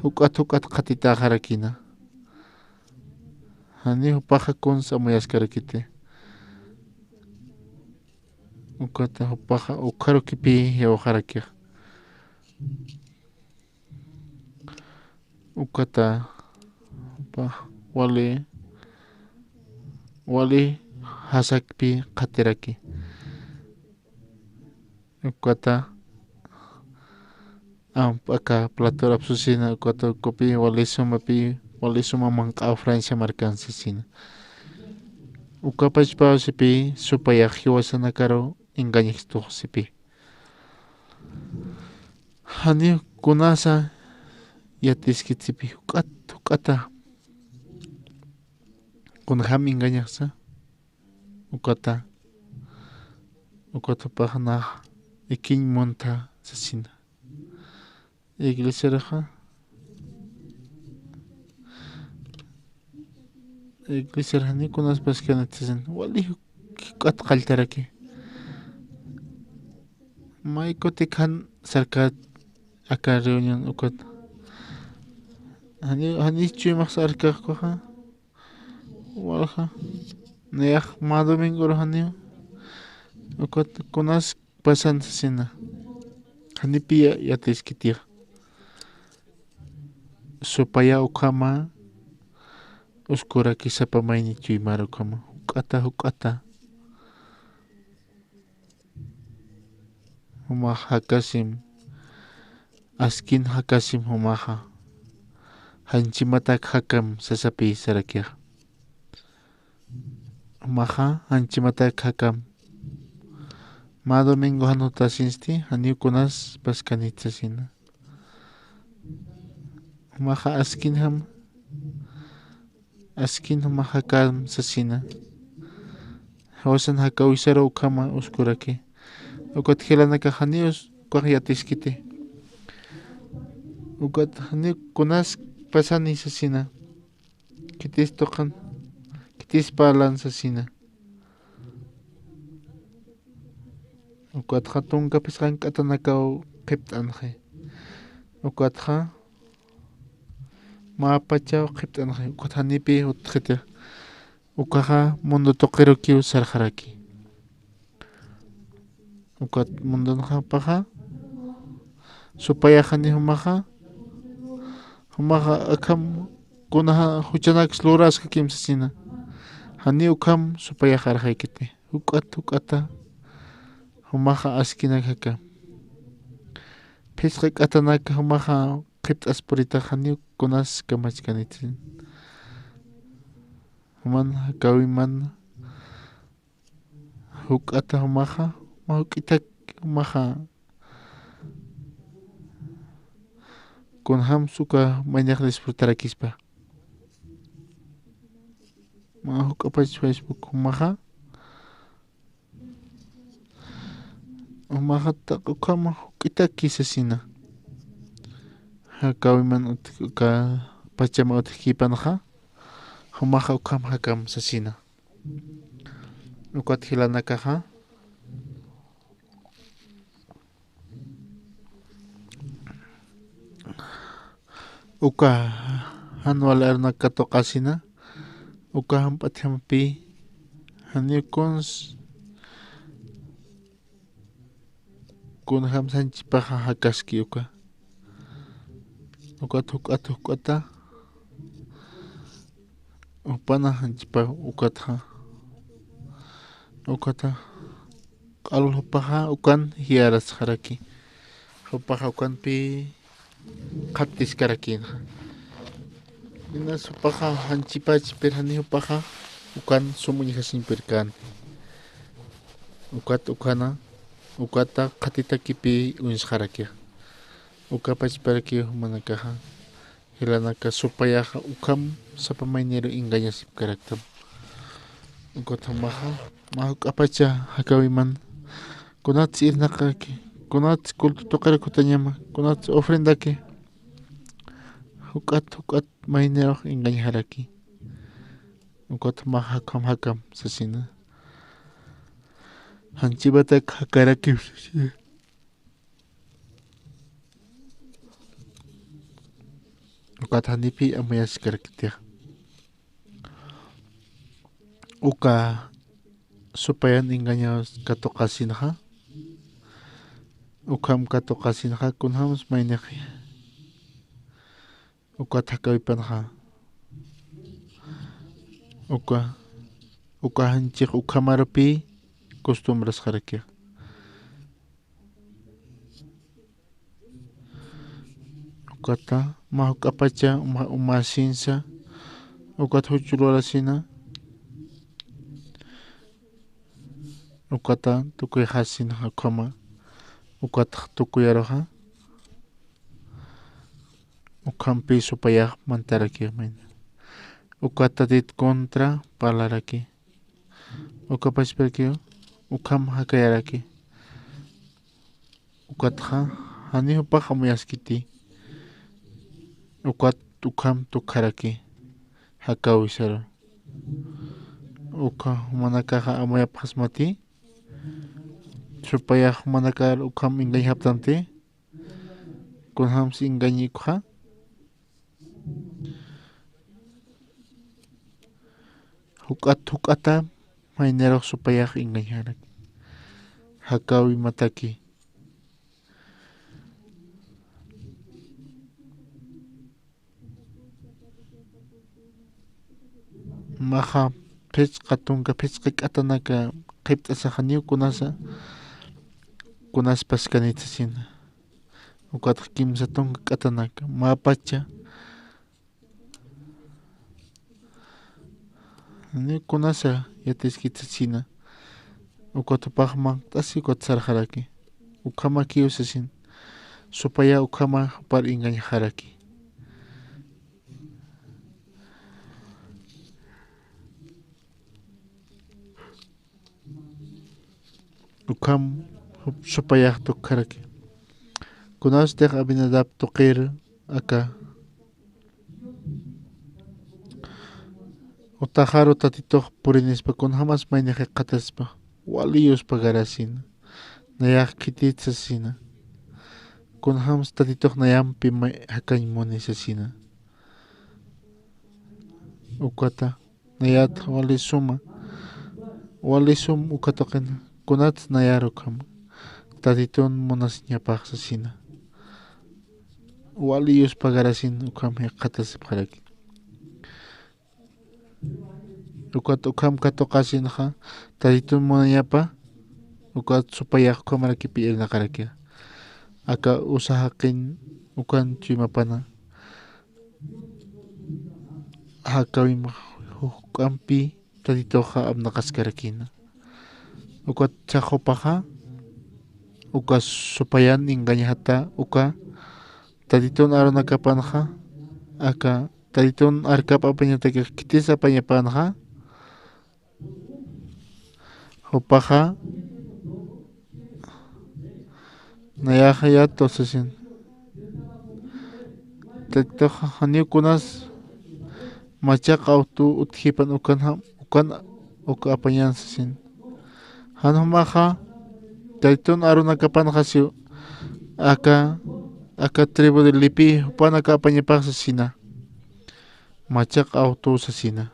juk'at, juk'at qhatitäxarakina. Janiw jupaxa kuns amuyaskarakiti. Ukata jupaxa, ukharu jukipï jiwxarakixa. Ukata, jupax, wali, wali jasakpi qhatiraki. Ukata, amp aka plator apsusina, ukata ukapï wali sumapï, wali suma manq'a Francia markan sasina. Uka pachpasipï, supayax jiwasanakaru engañastuxsipï. Janiw kunasa yatiskitsipï, juk'at, juk'ata. Kunjam engañaxsa, ukata, ukat jupax nax ikiñ munta sasina. Iglesiaraxa, iglesiar janiw kunas paskanit sasin, wali juk'at qalltaraki. May kutik jan sarkät aka reunión ukat. Janiw, janiw chuymax sarkäxkuxa. Walja, nayax mä domingoru janiw. Ukat kunas pasan sasina. Janipï ya-, yatiskitixa. Supaya ukhama, uskuraki sapa mayni chuymar ukhama. Juk'ata, juk'ata. Jumax jakasim, askin jakasim jumaxa. Janchimatak jakam sasapï sarakixa. Jumaxa, janchimatak jakam. Mä domingo jan jutasinsti, janiw kunas paskanit sasina. Jumaxa askinjam, askin jumax jakam sasina. Jiwasan jakawisaru ukhama uskuraki. Ukat jilanakax janiw ukax yatiskiti. Ukat janiw kunas pasani sasina. Khitis tuqin, khitis parlan sasina. Ukatxa tunka phisqan k'atanakaw qhipt'anxi. Ukatxa mä pachaw qhipt'anxi. Ukat janipï utjxiti. Ukaxa mundo tuqirukiw sarxaraki. Ukat mundonxa jupaxa Supayax jani jumaxa, jumaxa akham kunaxa juchanaks luraskakim sasina. Jani ukham supayax arxaykiti. Juk'at, juk'ata, jumaxa askinak jaka. Phisqa k'atanak jumaxa qhipt'aspuritax jani kunas kamachkaniti. Juman jakawiman juk'ata jumaxa, ma juk'itak jumaxa. Kunjams uka maynix disfrutarakispa. Ma juk'apach Facebook jumaxa. Jumaxa taq ukhama juk'itaki sasina. Jakawiman utj-, uka pachama utjkipanxa. Jumaxa ukham jakam sasina. Ukat jilanakaxa. Uka jan wali arunaka katuqasina, uka jamp'at jampi, janiw kuns, kunjams janchipaxa jakaski uka. Ukat juk'at juk'ata, jupana janchipa ukatxa. Ukata. Q'al jupaxa ukan jiyarasxaraki. Jupaxa ukanpi qhattiskaraki. Inas jupaxa janchipachpir jani jupaxa ukan sum uñjasiñpirkänti. Ukat ukhana, ukata qhatitakipi uñsxaraki. Uka pachparakiw jumanakaxa. Jilanaka supayaxa ukham sapa mayniru engañasipkaraktam. Ukat jumaxa, mä juk'apacha jakawiman, kunats irnaqaki, kunats culto tuqir kutañama, kunats ofrendaki, juk'at, juk'at maynirux engañjaraki. Ukat jumaxa ukham jakam sasina. Janchipatak jakarakim sasina. Ukat janipi amuyaskarakitix. Uka supayan engañaw katuqasinxa. Ukham katuqasinxa kunjams maynixi. Ukat jakawipanxa. Uka, uka janchix ukhamarupi costumbrasxarakix. Ukata, mä juk'apacha, uma, umasinsa, ukat juch lurasina, ukata, tukuyxasina, ukhama, ukat tukuyaruxa, ukhampi supayax mantaraki, amén. Ukat Tatit contra parlaraki. Uka pachparakiw, ukham jakayaraki. Ukatxa, jani jupax amuyaskiti. Ukat ukham tukjaraki. Jakawisaru. Uka jumanakaxa amuyapxasmati. Supayax jumanakar ukham engañjaptanti. Kunjams engañi ukxa. Juk'at, juk'ata, maynirux supayax engañjaraki. Jakawimataki. Maxa, phisqa tunka, phisqa k'atanaka, qhipt'asaxaniw kunasa, kunaspas kanit sasina. Ukatxa kimsa tunka k'atanaka, mä pacha, ni kunasa yatiskit sasina. Ukat jupax manq't'asi ukat sarxaraki. Ukhamakiw sasin. Supaya ukhama jupar engañjaraki. Ukham supayax tukjaraki. Kunastix Abinadab tuqir aka. Utaxaru Tatitux purinispa kunjamas maynixi qhatispa. Wali yuspagarasina. Nayax khitit sasina. Kunjams Tatitux nayampi may jakañ muni sasina. Ukata. Nayat wali suma, wali sum uka tuqina, kunats nayar ukhama, Tatitun munasiñapax sasina. wali yuspagarasin ukham jikxatasipxaraki. Ukat ukham katuqasinxa, Tatitun munañapa, ukat supayax ukhamarakipi irnaqarakixa. Aka usa jaqin ukan chuymapana, jakawim juk'ampi Tatituxa apnaqaskarakïna. Ukat jupaxa, uka supayan engañjata, uka Tatitun arunakapanxa, aka Tatitun arkap apañatakix khitis apañapanxa, jupaxa nayaxa yatwa sasin. Tatituxa janiw kunas machaq awtu utjipan ukan jam, ukan uk apañan sasin. Jan jumaxa, Tatitun arunakapanxa siw aka, aka tribu de Leví jupanaka apañapax sasina. Machaq awtu sasina.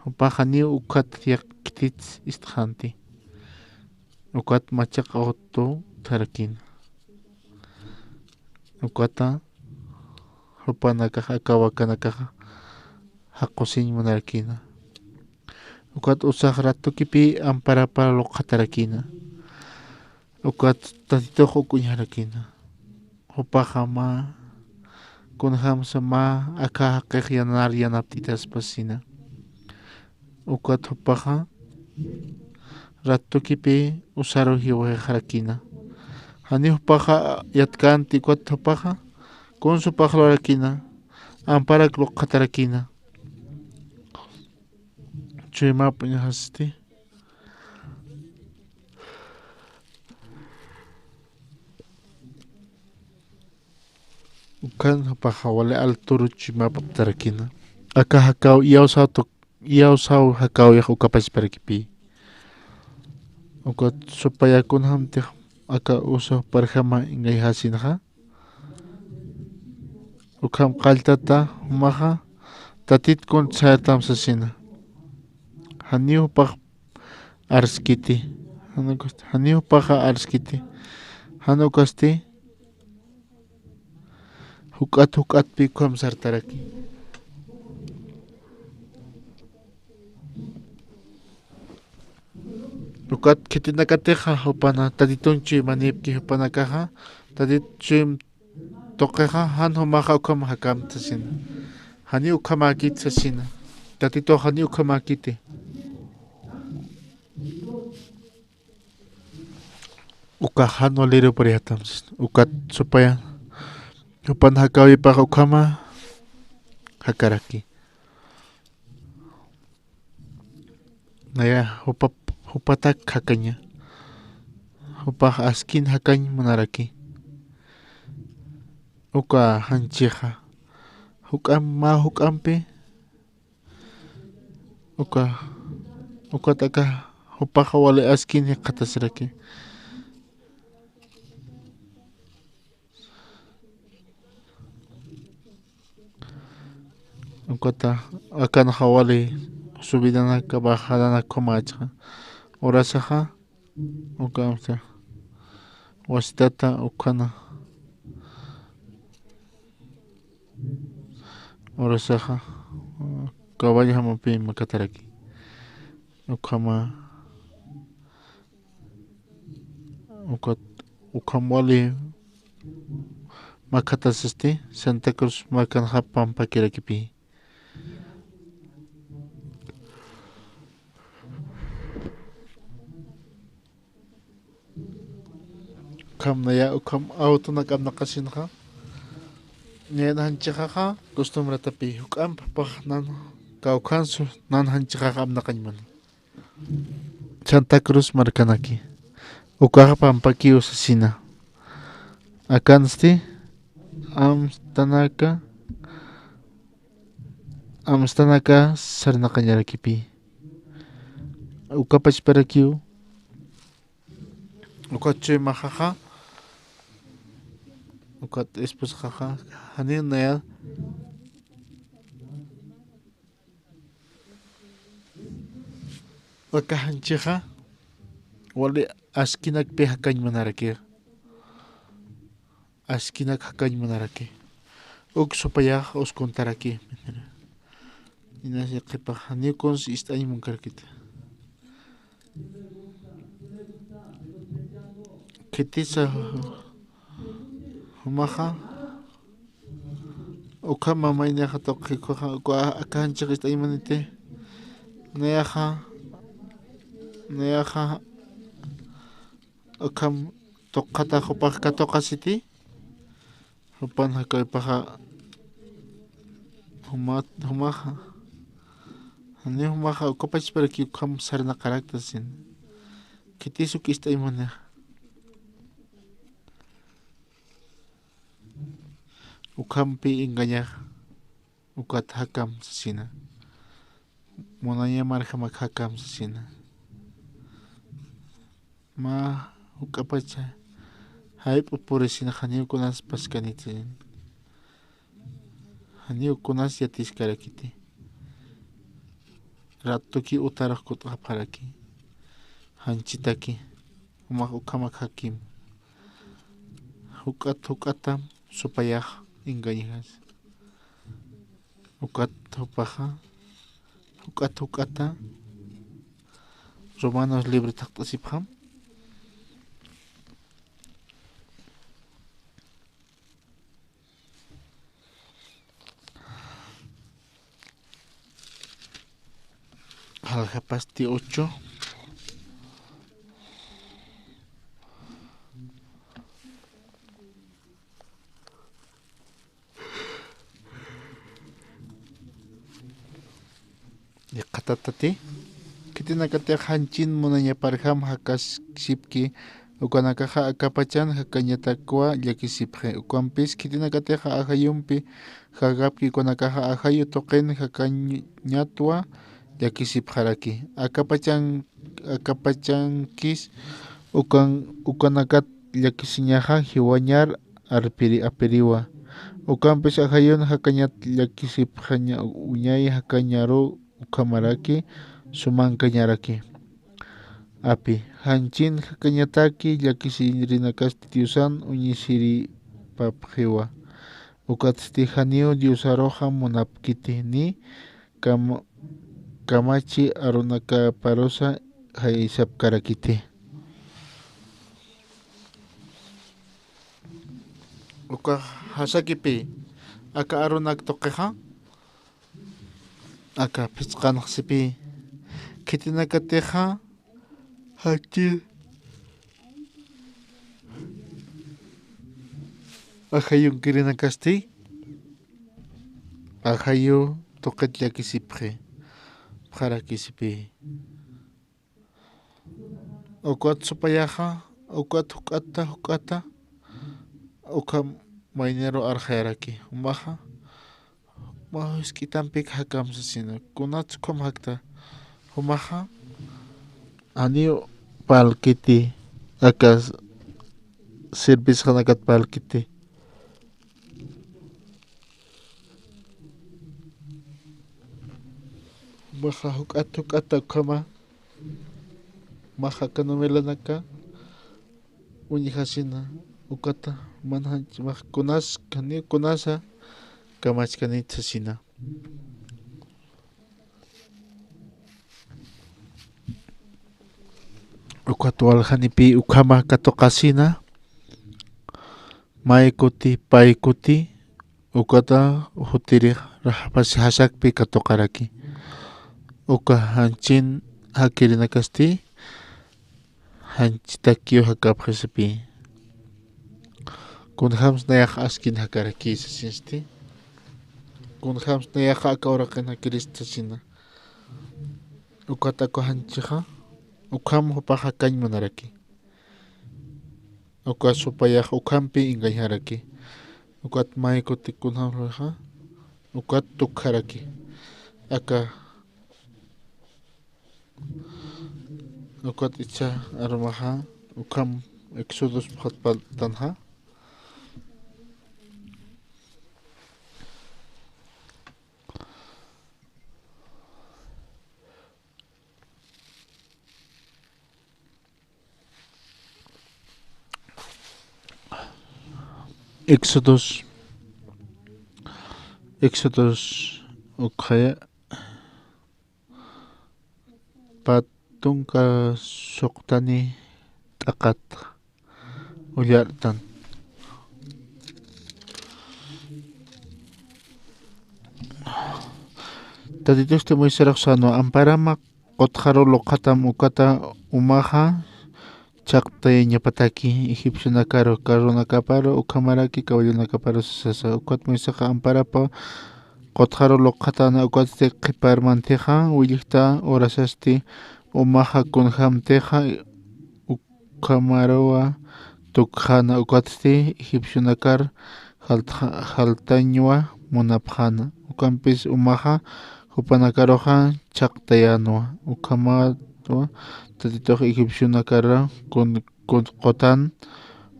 Jupax janiw ukat yaqkitits ist'xanti. Ukat machaq awtu utjarakïna. Ukata jupanakax aka wakanakaxa jaqusiñ munarakïna. Ukat usax ratukipi amparapar luqxatarakïna. Ukat Tatitux uk uñjarakïna. Jupaxa mä, kunjamsa mä aka jaqix yanar yanapt'itaspa sasina. Ukat jupaxa ratukipi usaru jiwxixarakïna. Janiw jupaxa yatkänti, ukat jupaxa kunsa jupax lurakïna, amparak luqxatarakïna. Chuymap uñjasti. Ukan jupaxa wali alturu chuymap aptarakïna. Aka jakaw iyawsaw tuk, iyawsaw jakaw yax uka pachparakipï. Ukat supayakun jamtix aka usa juparjama engañjasinxa. Ukham qalltata jumaxa Tatit kuntsa sayartam sasina. Janiw jupax arskiti. Jan ukasti, janiw jupaxa arskiti. Jan ukasti juk'at juk'atpi ukham sartaraki. Ukat khitinakatixa jupana Tatitun chuymanïpki jupanakaxa, Tatit chuym tuqixa jan jumaxa ukham jakämti sasina. Janiw ukhamäkiti sasina. Tatitux janiw ukhamäkiti. Ukax jan waliru puriyatam sasina. Ukat supayan, jupan jakäwipax ukhama jakaraki. Naya jupa, jupatak jakaña. Jupax askin jakañ munaraki. Uka janchixa juk'am, mä juk'ampi. Uka, ukat aka jupaxa wali askin jikxatasiraki. Ukata akanxa wali subidanaka, bajadanakumächxa. Urasaxa, ukamsa wasitata ukhana. Urasaxa, caballo jamapi makataraki. Ukhama, ukat, ukham wali makhatasasti Santa Cruz markanxa pampakirakipï. Ukham naya, ukham awtunak apnaqasinxa. Nayan janchixaxa costumbratapi juk'amp jupax nan kawkhansu, nan janchixax apnaqañ mana. Santa Cruz markanaki. Ukaxa pampakiw sasina. Akansti amstanaka, amstanaka sarnaqañarakipï. Uka pachparakiw, uka chuymaxaxa, uka esposaxaxa, janiw naya, aka janchixa wali askinakpi jakañ munarakixa. askinak jakañ munaraki. Uk supayax uskuntaraki. Inas yaqhipax janiw kuns ist'añ munkarakita. Khitisa jumaxa, ukhama maynixa tuqi ukhaxa, uka aka janchix ist'añ muniti. Nayaxa, nayaxa, ukham tuqata jupax katuqasiti. Jupan jakawaypaxa, juma, jumaxa. Jani jumaxa, ukapachparaki ukham sarnaqarakta sin. Khitis uk ist'añ munixa. Ukhampi engañax, ukat jakam sasina. Munaña marjamak jakam sasina. Mä juk'apacha jayp'u purisina janiw kunas paskaniti. Janiw kunas yatiskarakiti. Ratuki utarux kut'apxaraki. Janchitaki. Jumax ukhamak jakim. Juk'at juk'atam supayax engañaxas. Ukat jupaxa, juk'at juk'ata, Romanos libro thaqt'asipxam. Aljapasti ocho. Yaqatatati, khitinakatix janchin munañaparjam jakasipki, ukanakaxa akapachan jakañatakwa llakisipxi. Ukampis khitinakatixa ajayumpi jakapki, ukanakaxa ajayu tuqin jakañatwa llakisipxaraki. Akapachan, akapachankis ukan, ukanakat llakisiñaxa jiwañar arpiri, apiriwa. Ukampis ajayun jakañat llakisipxaña uñay jakañaru ukhamaraki sumankañaraki. Api, janchin jakañataki llakisirinakasti Diosan uñisiripapxiwa. Ukatsti janiw Diosaruxa munapkiti ni kama, kamachi arunakaparusa jaysapkarakiti. Uka jasakipi, aka arunak tuqixa, aka phisqanxsipi, khitinakatixa, jachi, ajayunkirinakasti, ajayu tuqit llakisipxi, pxarakisipi. Ukat supayaxa, ukat juk'ata, juk'ata, ukham mayniru arxayaraki. Jumaxa, juma jisk'itampik jakam sasina. Kunats ukham jakta. Jumaxa, janiw parlkiti, aka sirvisxanakat parlkiti. Jumaxa juk'at, juk'ata ukhama, jumaxa aka novelanaka uñjasina, ukata, man janch, max kunas, janiw kunasa kamachkanit sasina. Ukat waljanipi ukhama katuqasina, may kuti, pay kuti, ukata jutirix rajapasi jasakpi katuqaraki. Uka janchin jakirinakasti, janchitakiw jakapxisipi. Kunjams nayax askin jakaraki sasinsti. Kunjams nayax aka uraqin jakirist sasina. Ukat aka janchixa, ukham jupax jakañ munaraki. Uka supayax ukhampi engañaraki. Ukat may kuti kunjams luxa, ukat tukjaraki. Aka Ukat icha arumaxa, ukham Éxodos pxatpaltanxa. Éxodos, Éxodos ukxaya, pä tunka suxtani t'aqat ullartan. Tatitusti Moisesarux sänwa: Amparama qutxaru luqhatam ukata umaxa chhaqtayañapataki egipcionakaru, carronakaparu, ukhamaraki caballonakaparu sasa. Ukat Moisesxa amparapa qutxaru luqhatana, ukatsti qhiparmantixa willjta urasasti umaxa kunjamtixa ukhamaruwa tukjana, ukatsti egipcionakar jaltxa-, jaltañwa munapxana. Ukampis umaxa jupanakaruxa chhaqtayänwa. Ukhamatwa Tatitux egipcionakar kun-, kun-, qutan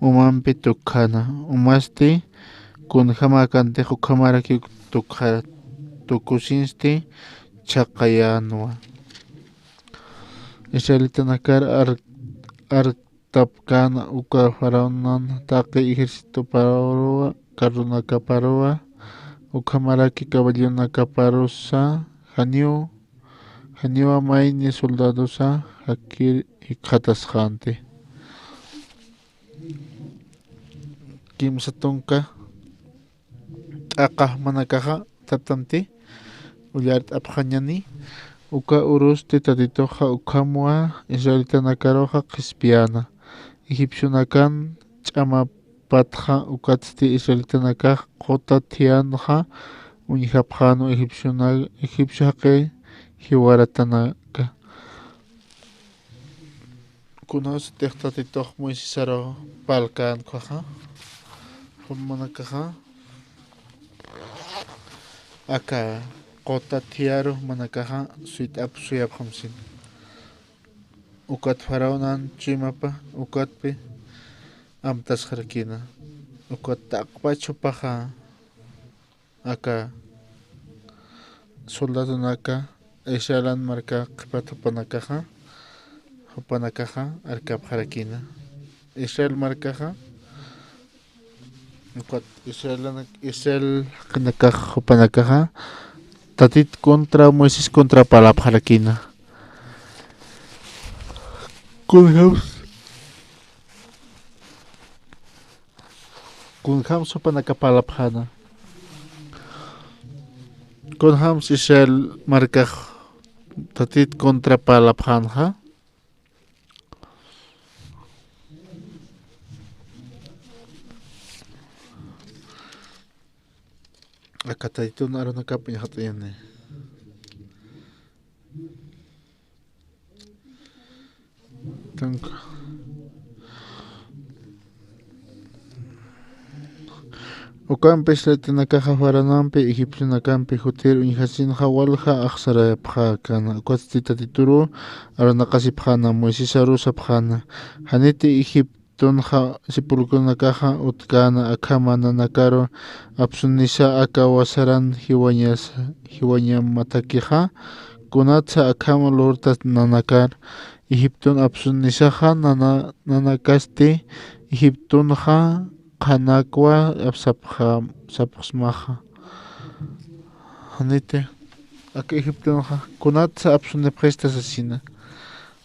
umampi tukjana. Umasti kunjamäkantix ukhamaraki tukja-, tukusinsti chhaqayänwa. Israelitanakar ar-, artapkän uka faraonan taqi ejércitoparuwa, carronakaparuwa, ukhamaraki caballonakaparusa, janiw, janiwa mayni soldadosa jakir jikxatasxänti. Kimsa tunka t'aqa jumanakaxa tatanti ullart'apxañani. Uka urusti Tatituxa ukhamwa israelitanakaruxa qhispiyäna. Egipcionakan ch'amapatxa, ukatsti israelitanakax quta thiyanxa uñjapxänwa egipciona-, egipcio jaqi jiwaratanaka. Kunasatix Tatitux Moisesaru parlkän ukhaxa, jumanakaxa aka quta thiyaru jumanakaxa suyt'ap suyapxam sina. Ukat faraonan chuymapa, ukatpi amtasxarakïna. Ukat taqpach jupaxa aka soldadonaka Israelan marka qhipat jupanakaxa, jupanakaxa arkapxarakïna. Israel markaxa, ukat Israelan, Israel jaqinakax jupanakaxa Tatit contra, Moisés contra parlapxarakïna. Kunjams Kunjams jupanaka parlapxäna. Kunjams Israel markax Tatit contra parlapxänxa. Aka Tatitun arunakap uñjat'ayani. Tunka. Ukampi israelitanakaxa faraonampi, egipcionakampi jutir uñjasinxa walja axsarayapxäkana. Ukatsti Tatituru arunaqasipxäna, Moisesaru sapxäna: Janiti Egiptonxa sepulcronakaxa utkäna, akhama nanakaru apsunisa aka wasaran jiwañas-, jiwañamatakixa. Kunatsa akham lurtat nanakar Egipton apsunisaxa, nana-, nanakasti Egiptonxa qhanakwa apsapxa, sapxsmaxa. Janiti aka Egiptonxa kunatsa apsunipxista sasina.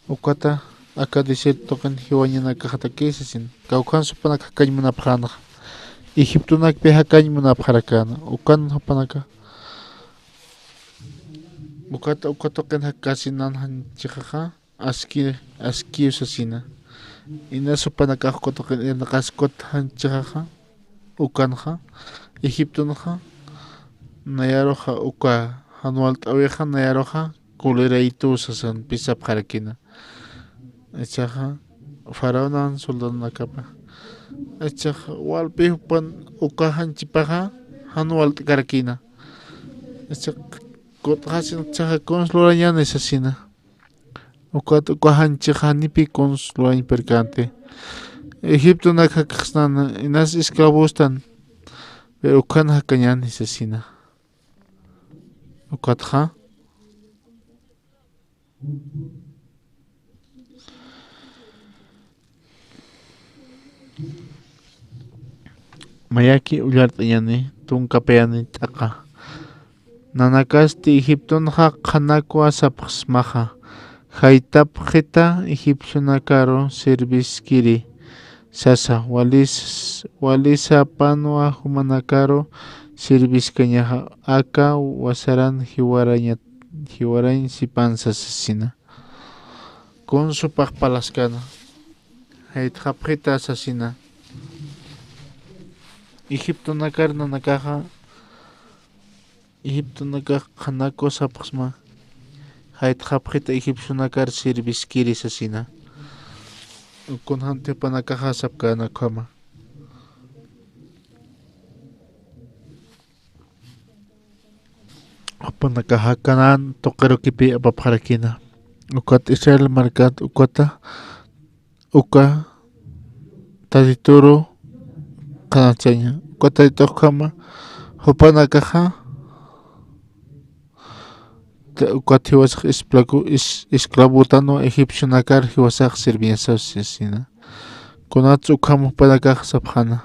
Ukata aka desierto tuqin jiwañanakaxataki sasina. Kawkhan jupanakax jakañ munapxänxa. Egiptonakpi jakañ munapxarakana. Ukan jupanaka. Ukata, uka tuqin jakasinan janchixaxa. Aski, askiw sasina. Inas jupanakax uka tuqin irnaqaskut janchixaxa. Ukanxa. Egiptonxa. Nayaruxa uka jan walt'äwixa, nayaruxa. Coleraytu sasan pisapxarakina. Ichaxa faraonan soldadonakapa. Ichaxa walpi jupan uka janchipaxa jan walt'karakina. Ichaxa kutxasin ichaxa kuns lurañani sasina. Ukat uka janchixa janipi kuns lurañpirkänti. Egiptonak jakaxsnana inas esclavostan. Pero ukhan jakañani sasina. Ukatxa. Mayaki ullart'añani, tunkapayani t'aqa. Nanakasti Egiptonxa qhanakwa sapxsmaxa, jaytapxita egipcionakaru serviskiri sasa, walis-, walisapanwa jumanakaru serviskañaxa, aka wasaran jiwaraña-, jiwarañ sipansa sasina. Kuns jupax parlaskana, jaytxapxita sasina. Egiptonakar nanakaxa, Egiptonakax qhanakwa sapxsma, jaytxapxita egipcionakar serviskiri sasina. Kunjamti jupanakaxa sapkäna ukhama. Jupanakaxa Canaán tuqirukipi apapxarakïna. Ukat Israel markat ukata, uka Tatituru qhanachaña. Uka Tatitux ukhama, jupanakaxa, ta-, ukat jiwasax esplaku-, es-, esclavotanwa egipcionakar jiwasax serviñasaw sasina. Kunats ukham jupanakax sapxäna.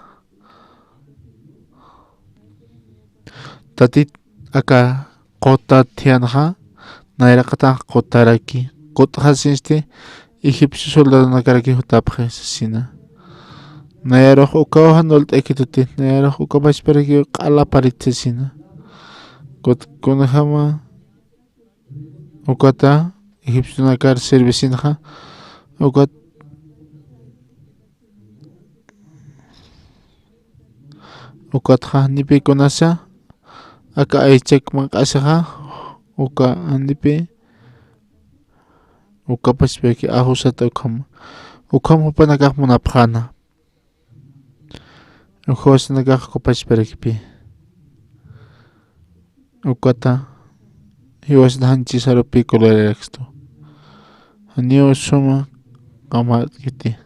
Tatit aka qutat thiyänxa, nayraqatanx qutaraki, qutxasinsti egipcio soldadonakaraki jutapxi sasina. Nayarux ukaw jan walt'akituti, nayarux uka pachparaki q'alaparit sasina. Kut-, kunjama ukata egipcionakar servisinxa, ukat, ukatxa janipi kunasa, aka aychak manq'asixa, uka janipi, uka pachparaki ajusata ukham, ukham jupanakax munapxäna. Uka jiwasanakax uka pachparakipi. Ukata jiwasan janchi sarupi colgarakistu. Janiw suma qamarkiti.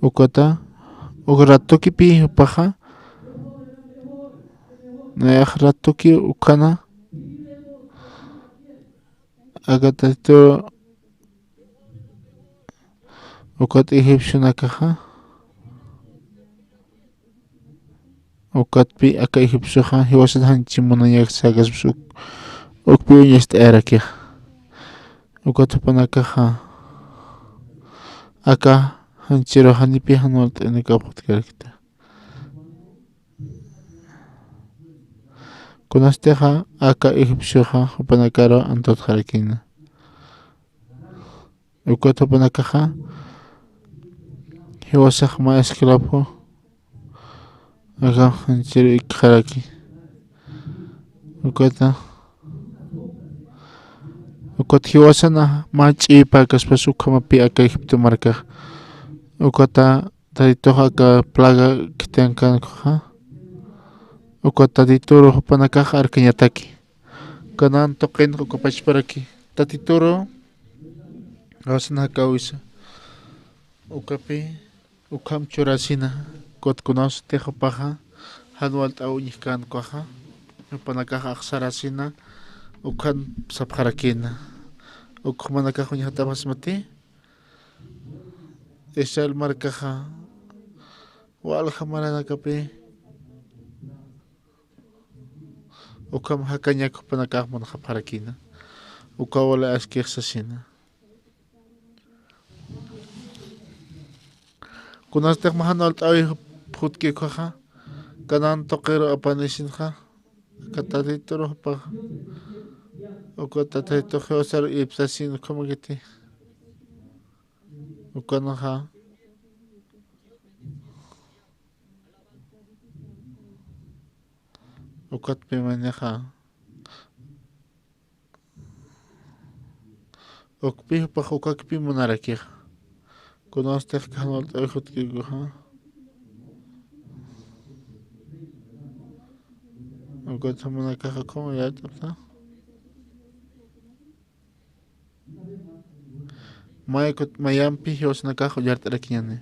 Ukata, uk ratukipi jupaxa, nayax ratuki ukhana, aka Tatitu ukat egipcionakaxa, ukatpi aka egipcioxa jiwasan janchi munañax sasa, uk-, ukpi uñast'ayarakixa. Ukat jupanakaxa aka janchiru janipi jan walt'ayanakaw jutkarakta. Kunastixa aka egipcioxa jupanakaru antutxarakïna. Ukat jupanakaxa jiwasax mä esclavo aka janchiru ikxaraki. Ukata, ukat jiwasana mä ch'ipakaspas ukhamapi aka Egipto markax. Ukata Tatitux aka plaga khithankänxa, ukat Tatituru jupanakax arkañataki. Canaán tuqin uka pachparaki Tatituru jiwasan jakawisa. Ukapi ukham churasina, ukat kunasti jupaxa jan walt'aw uñjkän ukaxa, jupanakax axsarasina, ukan sapxarakïna. Uk jumanakax uñjatapxasmati, Israel markaxa walja maranakapi ukham jakañak jupanakax munxapxarakïna, uka wali askix sasina. Kunastix mä jan walt'äwi jutki ukaxa, Canaán tuqiru apanisinxa, aka Tatituru jupaxa, uka Tatitux jiwasaru ipsasin ukhamakiti. Ukanxa, ukatpimanixa, ukpi jupax ukakpi munarakixa. Kunastix jan walt'äwi jutki ukaxa, ukat jumanakax ukham yat'apxta. May kut-, mayampi jiwasanakax ullart'arakiñäni.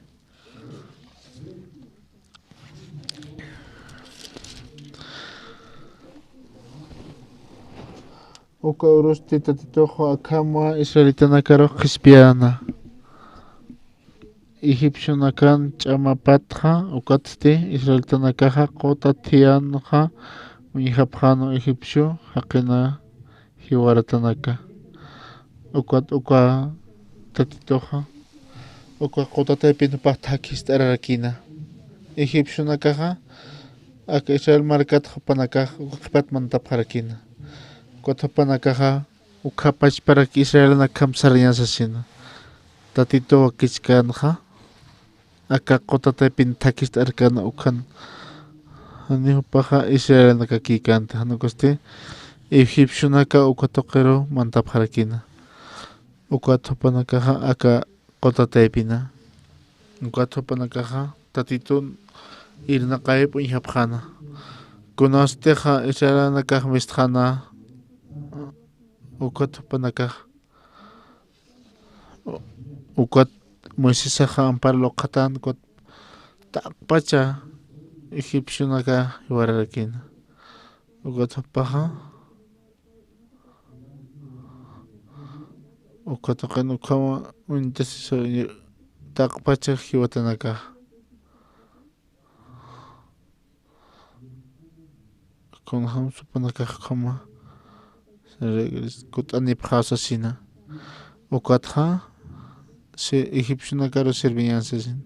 Uka urusti Tatitux akham israelitanakarux qhispiyäna. Egipcionakan ch'amapatxa, ukatsti israelitanakaxa quta thiyanxa uñjapxäna egipcio jaqina jiwaratanaka. Ukat uka Tatituxa uka quta taypin jupax thakist'ararakïna. Egipcionakaxa aka Israel markat jupanakax uka qhipat mantapxarakïna. Ukat jupanakaxa ukhapachparak Israelanakjam sarañasasina. Tatitu wakichkänxa aka quta taypin thakist'arkana ukhan. Jani jupaxa Israelanakakïkänti, jan ukasti egipcionaka uka tuqiru mantapxarakïna. Ukat jupanakaxa aka quta taypina. Ukat jupanakaxa Tatitun irnaqayp uñjapxäna. Kunasutixa Israelanakax mistxäna, ukat jupanakax, ukat Moisesaxa ampar luqhatan, ukat taqpacha egipcionaka jiwararakïna. Ukat jupaxa uka tuqin ukhama uñtasisa taqpacha jiwatanaka. Kunjam jupanakax ukhama kut'anipxäw sasina. Ukatxa si egipcionakaru serviñän sasina.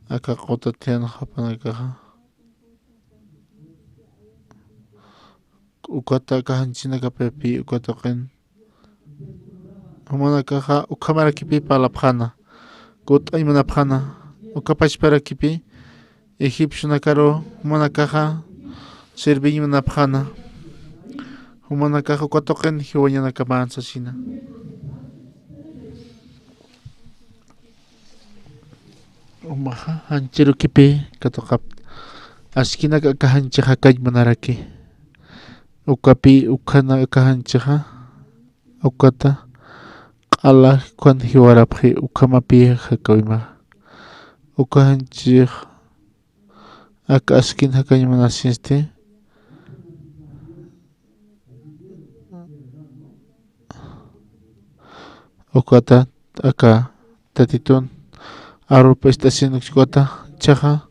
Aka quta thiyan jupanakaxa ukata aka janchinakapï uka tuqin jumanakaxa ukhamarakipi parlapxäna, kut'añ munapxäna, uka pachparakipi egipcionakaru jumanakaxa serviñ munapxäna. Jumanakaxa uka tuqin jiwañanakaman sasina. Jumaxa janchirukipï katuqapta, askinaka aka janchixa jakañ munaraki. Ukapï ukhana aka janchixa ukata q'ala ukan jiwarapxi, ukhamapï jakawima. Uka janchix aka askin jakañ munasinsti, ukata aka Tatitun arupa ist'asin ukata, jichhaxa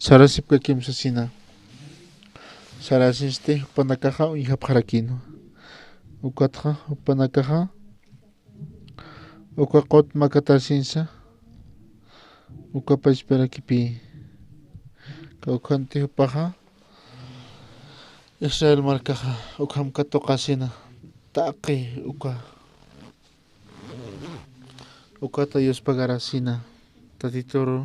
sarasipkakim sasina. Sarasinsti jupanakaxa uñjapxarakïnwa. Ukatxa jupanakaxa uka qut makatasinsa uka pachparakipï. Kawkhanti jupaxa Israel markaxa ukham katuqasina, taqi uka, ukata yuspagarasina Tatituru.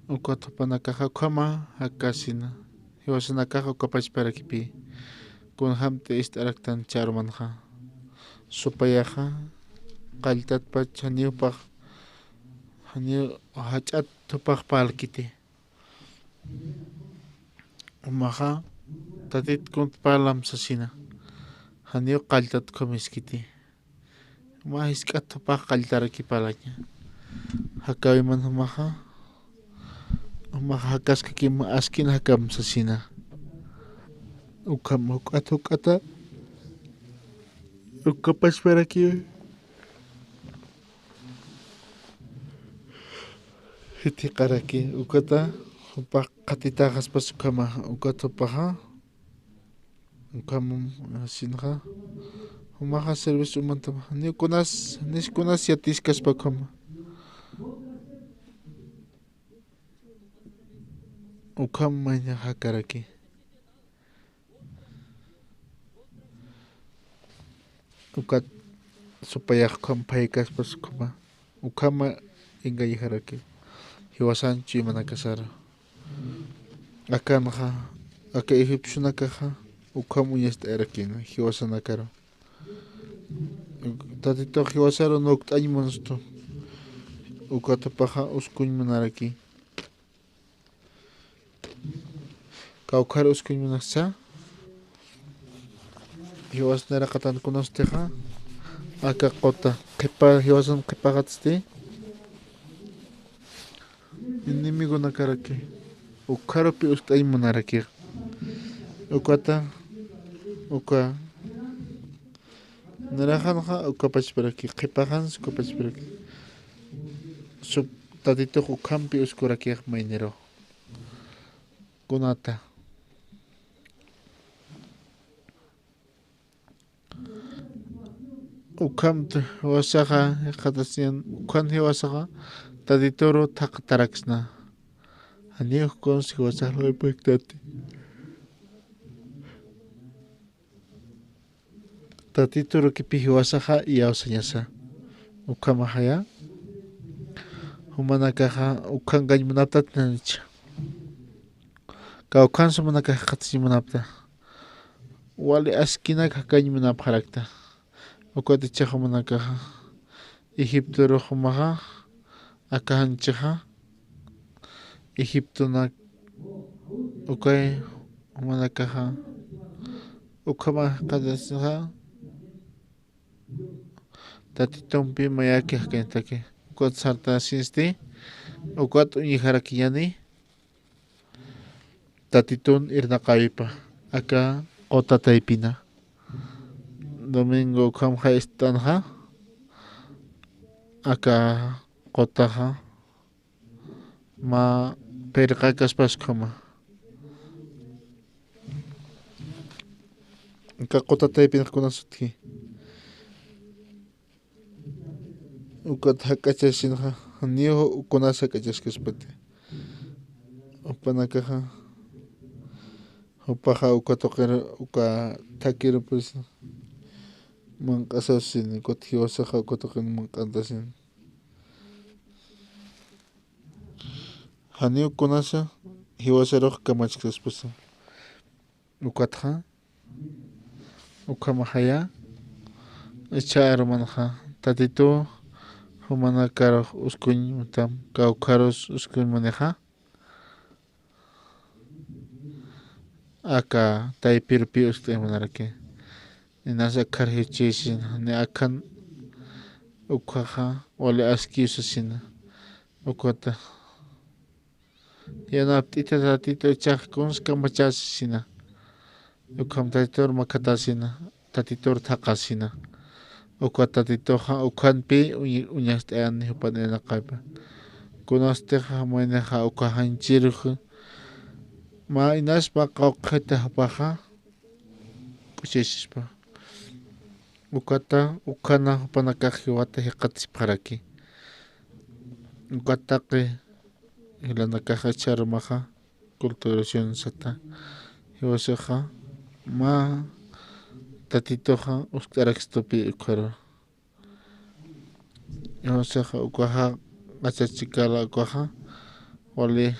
Ukat jupanakaxa ukhama jakasina, jiwasanakaxa uka pachparakipï. Kunjamtï ist'araktan ch'arumanxa, supayaxa qalltatpach janiw jupax, janiw jach'at jupax parlkiti. Jumaxa Tatit kunt parlam sasina, janiw qalltat ukhamiskiti. Mä jisk'at jupax qalltarakipalaña. Jakawiman jumaxa, jumaxa jakaskakim askin jakam sasina. Ukham juk'at juk'ata, uka pachparaki jithiqaraki, ukata jupax qhatitaxaspas ukhama, ukat jupaxa. Ukhamam asinxa, jumaxa servicio umantama, ni kunas, ni kunas yatiskaspa ukhama. Ukham mayna jakaraki. Ukat supayax ukham phaykaspas ukhama. Ukhama engañajaraki jiwasan chuymanakasaru. Akanxa, aka egipcionakaxa ukham uñast'ayarakïna jiwasanakaru. Tatitux jiwasaru nukt'añ munstu. Ukat jupaxa uskuñ munaraki. Kawkhar uskuñ munaksa, jiwasan iraqatan kunastixa, aka quta qhipa, jiwasan qhipaxatsti, enemigonakaraki, ukharupi ust'añ munarakixa. Ukata, uka Niraxanxa ukapachparaki, qhipaxans ukapachparaki. Sup Tatitux ukhampi uskurakix mayniru. Kunata. Ukhamt jiwasaxa, jiqatasiñan, ukhan jiwasaxa, Tatituru thaqtaraksna. Janiw kuns jiwasax lurapktati. Tatiturukipi jiwasaxa iyawsañasa. Ukhamaxaya. Jumanakaxa ukhankañ munaptat nanicha. Kawkhansa jumanakax jiqatasiñ munapta. Wali askinak jakañ munapxarakta. Ukat ichax jumanakaxa Egiptorux jumaxa, aka janchixa, Egiptonak ukay jumanakaxa, ukhamax qallasixa, Tatitumpi mayaki jakañataki. Ukat sartasiñasti, ukat uñjarakiñani, Tatitun irnaqäwipa, aka quta taypina. Domingo ukhamxa ist'anxa, aka qutaxa, mä pirqakaspas ukhama. Aka quta taypinxa kunas utji. Ukat jak'achasinxa, janiw kunas jak'achaskaspati. Jupanakaxa, jupaxa uka tuqiru, uka thakirupis manq'asasin, ukat jiwasaxa uka tuqin manq'antasin. Janiw kunasa jiwasarux kamachkaspusa. Ukatxa, ukhamaxaya, ichha arumanxa, Tatitu jumanakarux uskuñ mutam, kawkharus uskuñ munixa, aka taypirupi uskt'añ munaraki. Inas akhar jichhïsin, ni akhan ukhaxa wali askiw sasina. Ukata. Yanapt'ita Tatitu ichax kuns kamachasisina. Ukham Tatitur makhatasina, Tatitur thaqasina. Uka Tatituxa ukhanpi uñi-, uñast'ayani jupan irnaqäwipa. Kunastixa maynixa uka janchiruxa. Mä inas mä qawqhita jupaxa k'uchachispa. Ukata, ukhana jupanakax jiwata jiqatisipxaraki. Ukat taqi jilanakaxa ichha arumaxa, culturación sata. Jiwasaxa, mä Tatituxa uskt'arakstupi ukharu. Jiwasaxa ukaxa, q'achachikala ukaxa, wali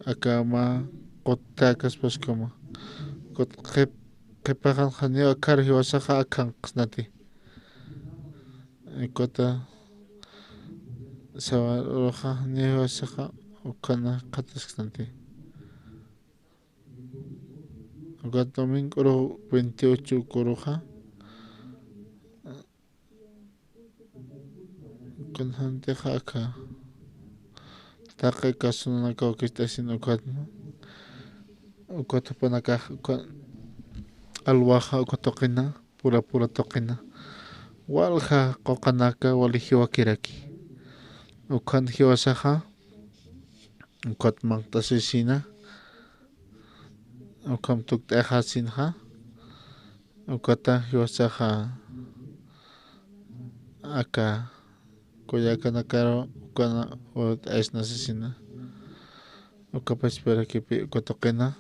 aka mä quta kaspas ukhama. Ukat qhip-, qhipaxan janiw akhar jiwasaxa akhanqsnati. Ukata sawaruxa, janiw jiwasaxa ukhana qhatasksnati. Ukat domingo uru veintiocho uka uruxa, Kunjämtixa aka taqi kasunanakaw kist'asin ukat, ukat jupanakax uka alwaxa uka tuqina, pura pura tuqina, walja quqanaka wali jiwakiraki. Ukhan jiwasaxa ukat manq't'asisina, ukham tukt'ayaxasinxa, ukata jiwasaxa aka kullakanakaru ukana urut'ayasnasisina. Uka pachparakipi uka tuqina.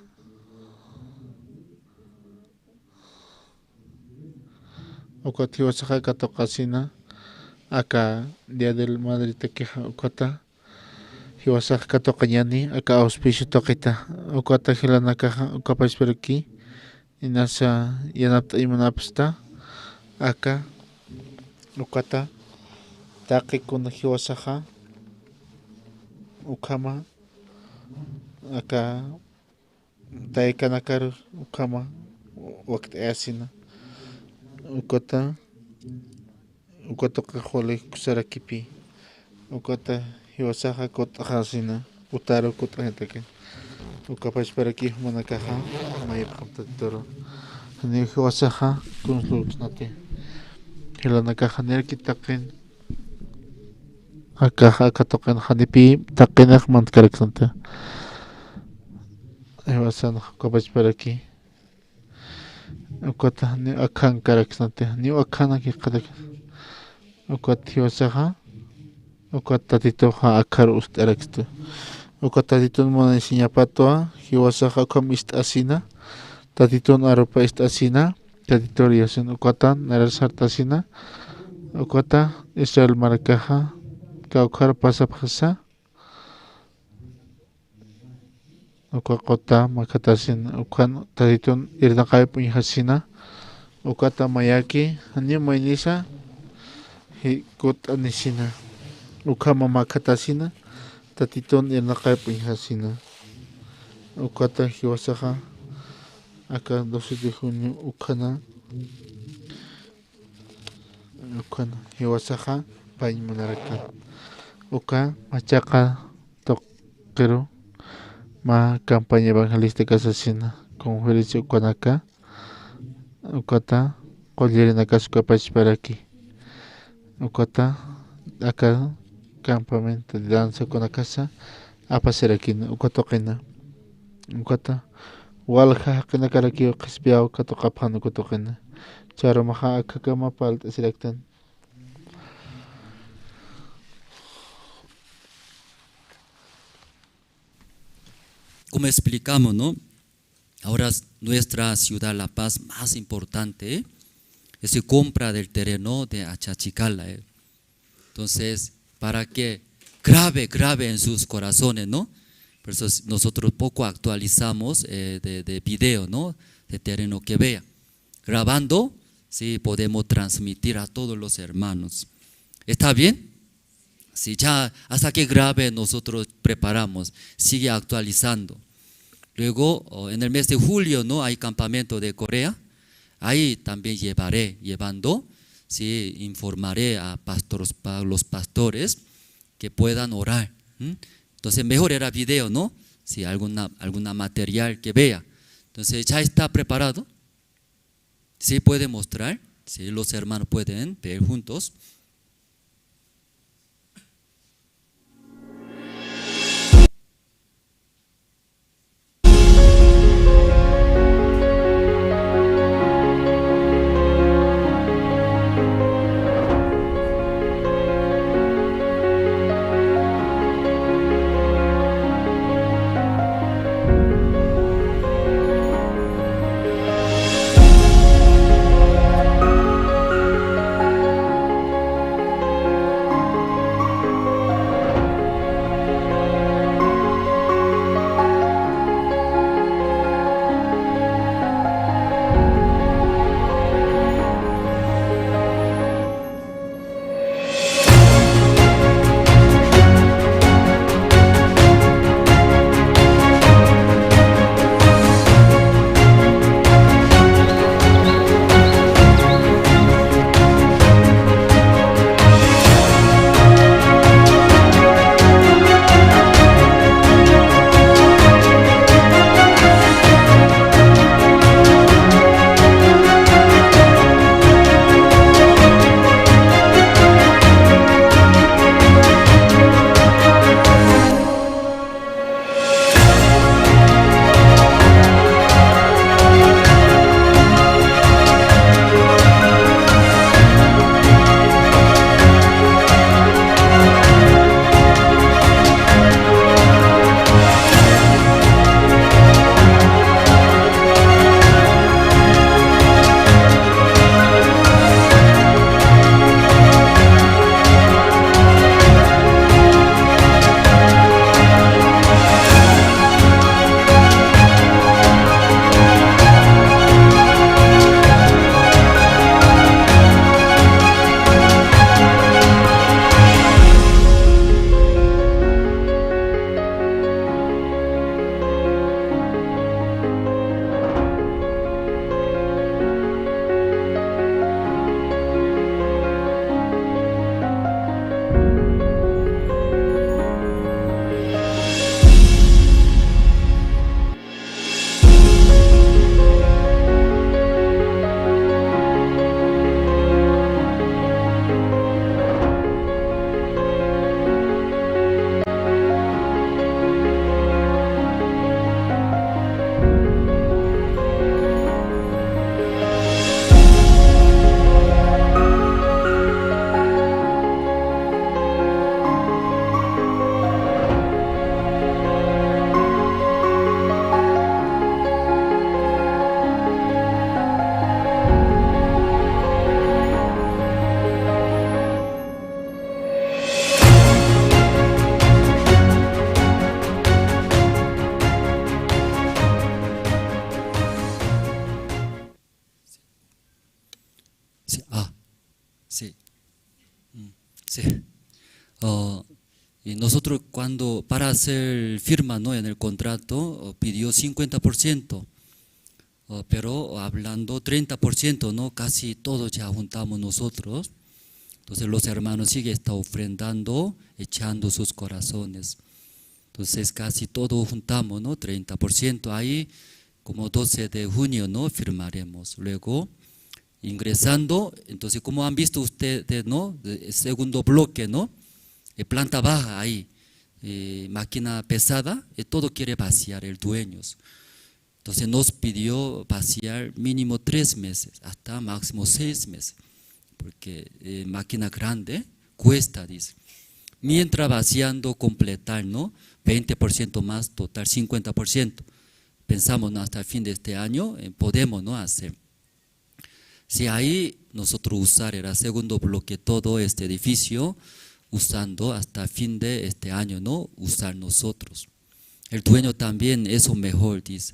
Ukat jiwasaxa katuqasina, aka Día del Madre takixa ukata, jiwasax katuqañani, aka auspicio tuqita, ukata jilanakaxa, uka pachparaki, inasa yanapt'añ munapxsta, aka, ukata, taqi kuna jiwasaxa, ukhama, aka, taykanakar ukhama wakt'ayasina. Ukata, uka tuqix wali kusarakipi. Ukata jiwasaxa kut'xasina. Utaru kut'añataki. Uka pachparaki jumanakaxa, mayipxam Tatituru. Janiw jiwasaxa kuns lurksnati. Jilanakax janiraki taqin, akax aka tuqin janipï taqinix mantkaraksnati. Jiwasan jukapachparaki. Ukat janiw akhankaraksnati, janiw akhanak jikxatak. Ukat jiwasaxa, ukat Tatituxa akhar ust'arakstu. Ukat Tatitun munanisiñapatwa, jiwasaxa ukham ist'asina, Tatitun arupa ist'asina, Tatitur yasin ukatan narar sartasina, ukata Israel markaxa kawkhar pasapxasa, uka quta makhatasina, ukhan Tatitun irnaqayp uñjasina, ukata mayaki, janiw maynisa, jikut'anisina, ukhama makhatasina, Tatitun irnaqayp uñjasina. Ukata jiwasaxa, aka doce de junio ukhana, ukhana jiwasaxa, pañ munarakan. Uka machaqa tuqiru, mä campaña evangelística sasina, conferencia ukanaka, ukata qullirinakas jukapachparaki. Ukata aka campamento de danza ukanakasa apasirakina uka tuqina. Ukata walja jaqinakarakiw qhispiyaw katuqapxan uka tuqina. Charumaxa akhakama parlt'asiraktan. Como explicamos, ¿no? Ahora s-, nuestra ciudad La Paz más importante, ¿eh? Es el compra del terreno de Achachicala, ¿eh? Entonces, para que grabe, grabe en sus corazones, ¿no? Por eso s-, nosotros poco actualizamos, eh, de, de video, ¿no? De terreno que vea. Grabando, sí, podemos transmitir a todos los hermanos. ¿Está bien? Sí, ya hasta que grabe nosotros preparamos, sigue actualizando. Luego, o, en el mes de julio, ¿no? Hay campamento de Corea. Ahí también llevaré, llevando, sí, informaré a pastores, pa-, los pastores que puedan orar. ¿M? Entonces, mejor era video, ¿no? Sí, alguna, alguna material que vea. Entonces, ya está preparado. Sí puede mostrar, sí, los hermanos pueden ver juntos. Ah, y nosotros cuando para hacer firma, ¿no? En el contrato, oh, pidió cincuenta por ciento, oh, pero hablando treinta por ciento, ¿no? Casi todo ya juntamos nosotros. Entonces los hermanos siguen está ofrendando, echando sus corazones. Entonces casi todo juntamos, ¿no? Treinta por ciento. Ahí como doce de junio, ¿no? Firmaremos. Luego, ingresando, entonces, como han visto ustedes, ¿no? El segundo bloque, ¿no? Eh, planta baja ahí, eh, máquina pesada, eh, todo quiere vaciar el dueño. Entonces nos pidió vaciar mínimo tres meses, hasta máximo seis meses, porque, eh, máquina grande cuesta, dice. Mientras vaciando, completar, ¿no? Veinte por ciento más, total cincuenta por ciento. Pensamos, ¿no? Hasta el fin de este año, eh, podemos, ¿no? Hacer. Si ahí nosotros usar el segundo bloque todo este edificio, usando hasta fin de este año, ¿no? Usar nosotros. El dueño también, eso mejor, dice.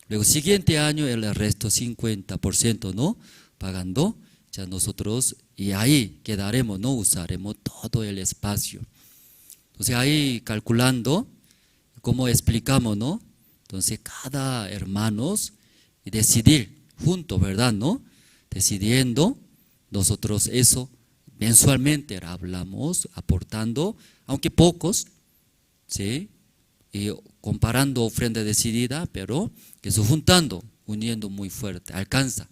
Luego, siguiente año, el resto cincuenta por ciento, ¿no? Pagando, ya nosotros, y ahí quedaremos, ¿no? Usaremos todo el espacio. Entonces, ahí calculando, como explicamos, ¿no? Entonces, cada hermanos y decidir junto, ¿verdad? ¿No? Decidiendo, nosotros eso mensualmente hablamos, aportando, aunque pocos, ¿sí? Y comparando ofrenda decidida, pero que eso juntando, uniendo muy fuerte, alcanza.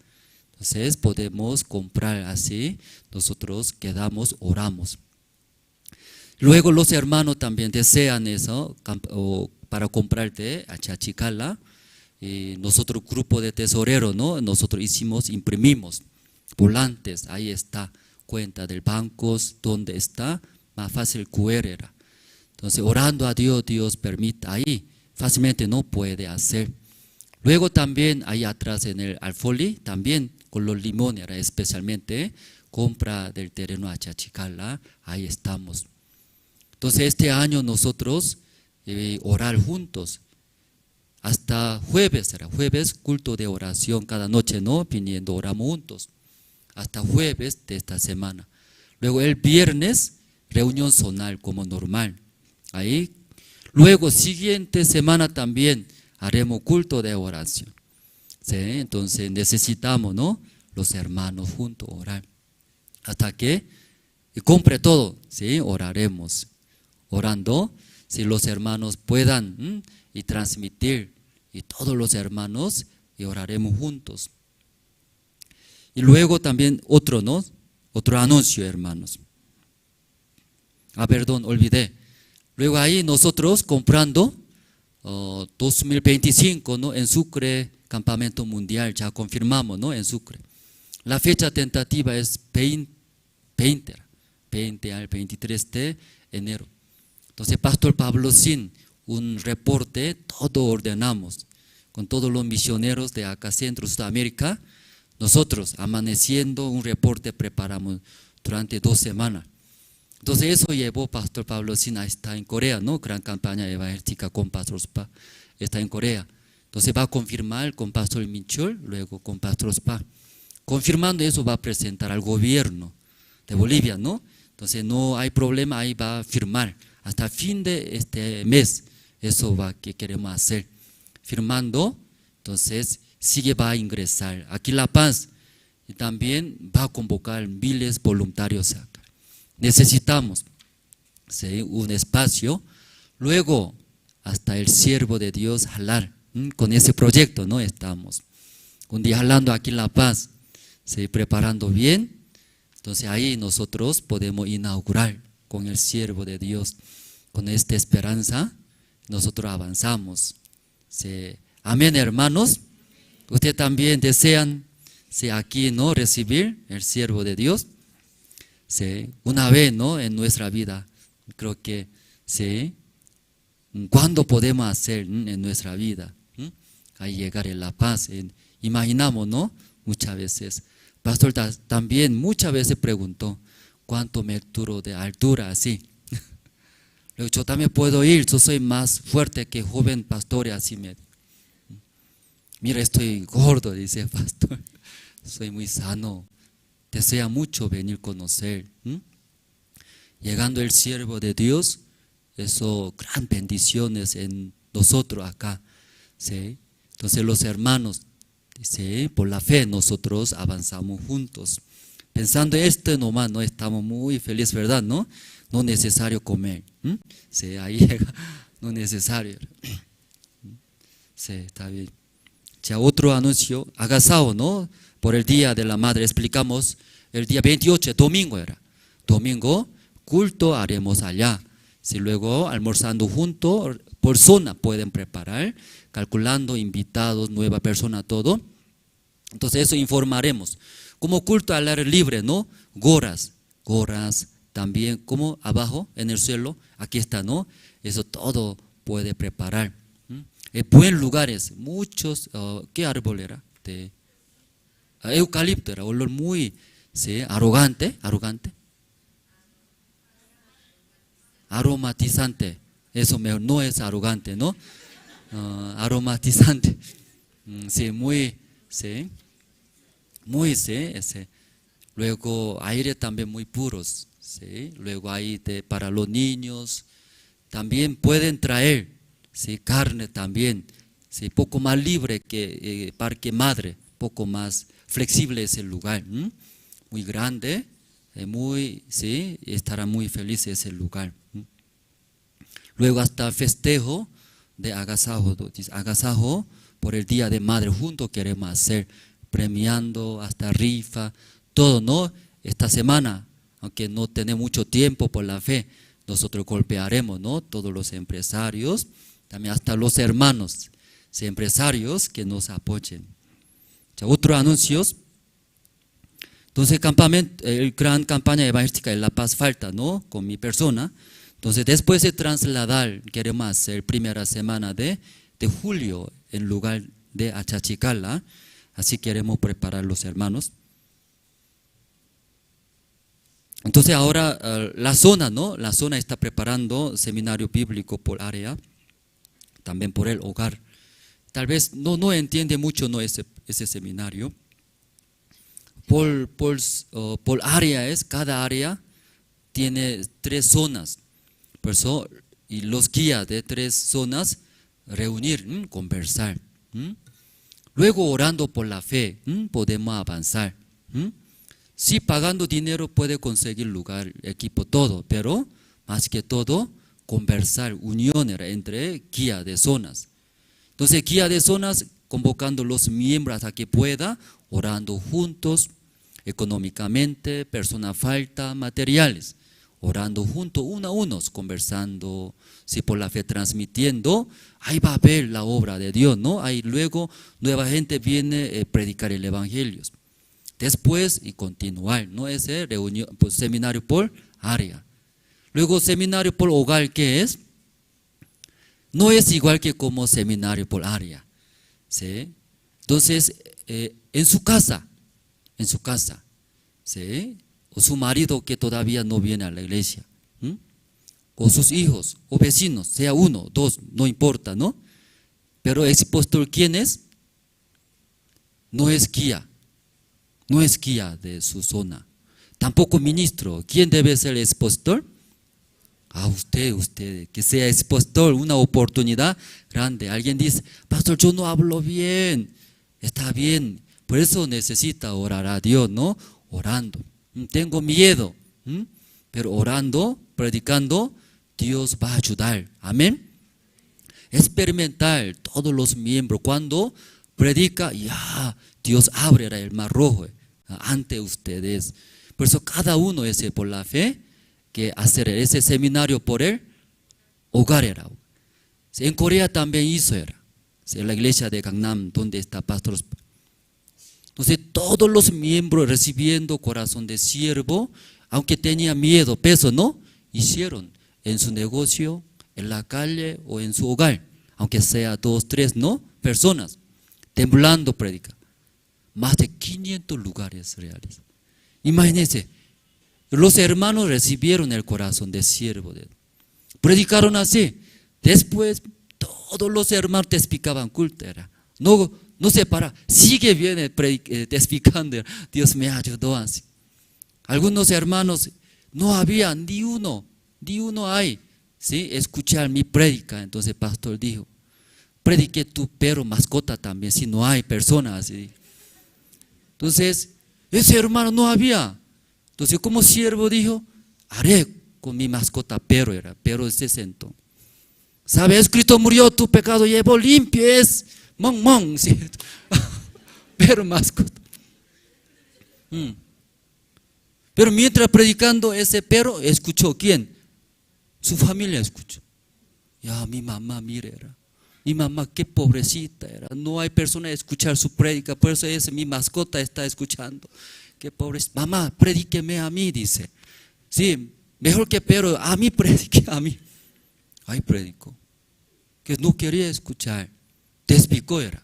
Entonces podemos comprar así, nosotros quedamos, oramos. Luego los hermanos también desean eso, camp-, o para comprar de Achachicala. Y nosotros, grupo de tesorero, ¿no? Nosotros hicimos, imprimimos volantes, ahí está, cuenta del banco, dónde está, más fácil Q R era. Entonces, orando a Dios, Dios permite ahí, fácilmente no puede hacer. Luego también ahí atrás en el Alfoli, también con los limones, era especialmente compra del terreno Achachicala, ahí estamos. Entonces, este año nosotros, eh, orar juntos. Hasta jueves, era jueves, culto de oración cada noche, ¿no? Viniendo, oramos juntos. Hasta jueves de esta semana. Luego el viernes, reunión zonal como normal. Ahí. Luego, siguiente semana también haremos culto de oración. ¿Sí? Entonces necesitamos, ¿no? Los hermanos juntos orar. Hasta que, y compre todo, ¿sí? Oraremos. Orando, si los hermanos puedan, ¿m? Y transmitir, y todos los hermanos, y oraremos juntos. Y luego también otro, ¿no? Otro anuncio, hermanos. Ah, perdón, olvidé. Luego ahí nosotros comprando, oh, dos mil veinticinco, ¿no? En Sucre, campamento mundial, ya confirmamos, ¿no? En Sucre. La fecha tentativa es veinte, veinte al veintitrés de enero. Entonces, Pastor Pablo Sin, un reporte, todo ordenamos, con todos los misioneros de acá Centro Sudamérica, nosotros amaneciendo, un reporte preparamos durante dos semanas. Entonces, eso llevó Pastor Pablo Sin a estar en Corea, ¿no? Gran campaña evangelística con Pastor Spa está en Corea. Entonces, va a confirmar con Pastor Michol, luego con Pastor Spa. Confirmando eso, va a presentar al gobierno de Bolivia, ¿no? Entonces, no hay problema, ahí va a firmar. Hasta fin de este mes, eso va que queremos hacer. Firmando, entonces, sigue va a ingresar aquí La Paz y también va a convocar miles voluntarios acá. Necesitamos, ¿sí? Un espacio. Luego, hasta el siervo de Dios jalar, ¿m? Con ese proyecto, ¿no? Estamos. Un día jalando aquí en La Paz, ¿sí? Preparando bien. Entonces ahí nosotros podemos inaugurar con el siervo de Dios. Con esta esperanza, nosotros avanzamos. Sí. Amén, hermanos. Usted también desean, sí, aquí, ¿no? Recibir el siervo de Dios. Sí. Una vez, ¿no? En nuestra vida. Creo que, sí. ¿Cuándo podemos hacer, mm, en nuestra vida, mm, a llegar en La Paz? En, imaginamos, ¿no? Muchas veces. Pastor ta-, también muchas veces preguntó, ¿cuánto me tiro de altura así? Luego, yo también puedo ir, yo soy más fuerte que joven pastor, y así me. Mira, estoy gordo, dice el pastor. Soy muy sano. Desea mucho venir a conocer, ¿m? Llegando el siervo de Dios, eso, gran bendiciones en nosotros acá, ¿sí? Entonces los hermanos, dice, por la fe nosotros avanzamos juntos. Pensando este nomás, ¿no? Estamos muy feliz, ¿verdad? ¿No? No necesario comer. ¿M? Sí, ahí llega, no necesario. Sí, está bien. Ya otro anuncio, agasajo, ¿no? Por el Día de la Madre, explicamos, el día veintiocho, domingo era. Domingo, culto haremos allá. Si luego almorzando junto, por zona pueden preparar, calculando invitados, nueva persona, todo. Entonces eso informaremos. Como culto al aire libre, ¿no? Gorras, gorras, también como abajo en el suelo, aquí está, ¿no? Eso todo puede preparar. ¿M? Eh, buen lugares, muchos, ah, ¿qué árbol era? De, ah, eucalipto era, olor muy, sí, arrogante, arrogante. Aromatizante. Eso mejor, no es arrogante, ¿no? Ah, aromatizante. Mm, sí, muy, sí. Muy, sí, ese. Luego, aire también muy puros, sí. Luego, ahí de, para los niños, también pueden traer, sí, carne también, sí, poco más libre que, eh, Parque Madre, poco más flexible ese lugar, ¿m? Muy grande, eh, muy, sí, estará muy feliz ese lugar, ¿m? Luego hasta festejo de agasajo, do-, dice, agasajo por el Día de Madre, junto queremos hacer, premiando, hasta rifa, todo, ¿no? Esta semana, aunque no tenemos mucho tiempo por la fe, nosotros golpearemos, ¿no? Todos los empresarios, también hasta los hermanos, sí, empresarios que nos apoyen. Ya, otro anuncios. Entonces, campamento, el gran campaña evangelística en La Paz falta, ¿no? Con mi persona. Entonces, después de trasladar, queremos hacer primera semana de, de julio en lugar de Achachicala. Así queremos preparar los hermanos. Entonces, ahora, eh, la zona, ¿no? La zona está preparando seminario bíblico por área, también por el hogar. Tal vez no, no entiende mucho, ¿no? Ese, ese seminario. Por, por, oh, por área es, cada área tiene tres zonas. Por eso, y los guías de tres zonas reunir, ¿m? Conversar, ¿m? Luego, orando por la fe, ¿m? Podemos avanzar, ¿m? Sí, pagando dinero puede conseguir lugar, equipo, todo, pero más que todo, conversar, unión era entre guía de zonas. Entonces, guía de zonas convocando los miembros a que pueda, orando juntos, económicamente, persona falta, materiales, orando junto uno a unos, conversando, si por la fe transmitiendo, ahí va a ver la obra de Dios, ¿no? Ahí luego nueva gente viene, eh, predicar el evangelio. Después, y continuar, ¿no? Ese reunión, pues, seminario por área. Luego, seminario por hogar, ¿qué es? No es igual que como seminario por área, ¿sí? Entonces, eh, en su casa, en su casa, ¿sí? O su marido que todavía no viene a la iglesia, ¿m? O sus hijos, o vecinos, sea uno, dos, no importa, ¿no? Pero ese pastor, ¿quién es? No es guía. No es guía de su zona. Tampoco ministro. ¿Quién debe ser expositor? A usted, usted, que sea expositor, una oportunidad grande. Alguien dice, "Pastor, yo no hablo bien". Está bien. Por eso necesita orar a Dios, ¿no? Orando. "Mm, tengo miedo". ¿M? Pero orando, predicando, Dios va a ayudar. Amén. Experimentar todos los miembros. Cuando predica, ya, Dios abre el mar rojo, eh, ante ustedes. Por eso cada uno ese por la fe que hacer ese seminario por el hogar era. En Corea también hizo era. En la iglesia de Gangnam, donde está pastor. Entonces, todos los miembros recibiendo corazón de siervo, aunque tenía miedo, peso, ¿no? Hicieron en su negocio, en la calle o en su hogar, aunque sea dos, tres, ¿no? Personas, temblando predica. Más de quinientos lugares reales. Imagínense, los hermanos recibieron el corazón de siervo de, predicaron así. Después, todos los hermanos testificaban culto, era. No, no se para, sigue bien, eh, predi-, eh, testificando, Dios me ayudó así. Algunos hermanos No había ni uno, ni uno hay, ¿sí? Escuchar mi prédica. Entonces el pastor dijo, predique tú, pero mascota también, si no hay persona, así. Entonces, ese hermano no había. Entonces, como siervo dijo, haré con mi mascota, pero era, pero se sentó. ¿Sabes? Cristo murió, tu pecado llevó, limpio es, mon, mon, ¿sí? Pero mascota. Mm. Pero mientras predicando ese pero, escuchó, ¿quién? Su familia escuchó. Ya, mi mamá, mire, era. Mi mamá, qué pobrecita era. No hay persona a escuchar su prédica, por eso es mi mascota está escuchando. Qué pobre. Mamá, predíqueme a mí, dice. Sí, mejor que pero, a mí predique, a mí. Ay, predicó. Que no quería escuchar. Despicó era.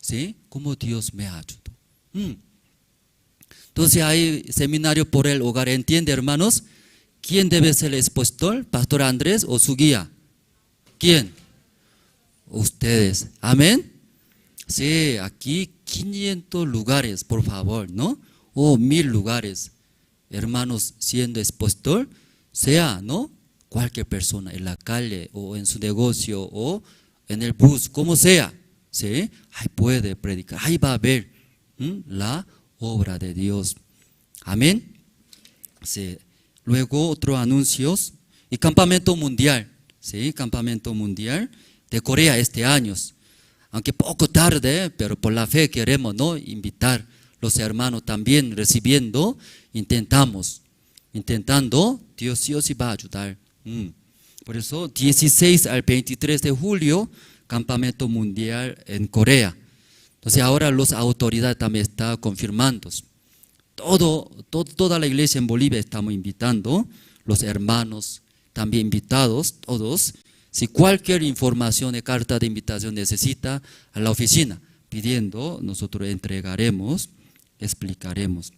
¿Sí? Como Dios me ayudó. Mm. Entonces hay seminario por el hogar. ¿Entiende, hermanos? ¿Quién debe ser el expositor? ¿Pastor Andrés o su guía? ¿Quién? Ustedes. Amén. Sí, aquí quinientos lugares, por favor, ¿no? O mil lugares. Hermanos, siendo expositor, sea, ¿no? Cualquier persona, en la calle o en su negocio o en el bus, como sea, ¿sí? Ahí puede predicar, ahí va a ver, ¿m? La obra de Dios. Amén. Sí. Luego otro anuncios y campamento mundial, ¿sí? Campamento mundial de Corea este año. Aunque poco tarde, pero por la fe queremos, ¿no? Invitar los hermanos también recibiendo, intentamos, intentando, Dios sí o sí va a ayudar. Mm. Por eso, dieciséis al veintitrés de julio, campamento mundial en Corea. Entonces, ahora los autoridades también están confirmando. Todo, to- toda la iglesia en Bolivia estamos invitando, los hermanos también invitados, todos. Si cualquier información de carta de invitación necesita, a la oficina pidiendo, nosotros entregaremos, explicaremos.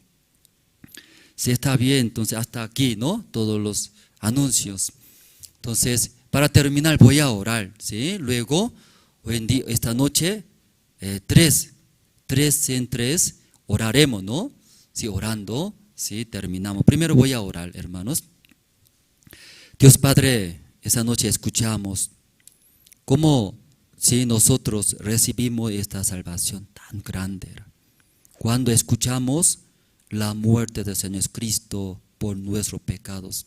Si está bien, entonces hasta aquí, ¿no? Todos los anuncios. Entonces, para terminar, voy a orar, ¿sí? Luego, hoy en día, esta noche, eh, tres, tres en tres, oraremos, ¿no? Sí, orando, sí, terminamos. Primero voy a orar, hermanos. Dios Padre, esa noche escuchamos cómo si nosotros recibimos esta salvación tan grande, cuando escuchamos la muerte de Señor Cristo por nuestros pecados,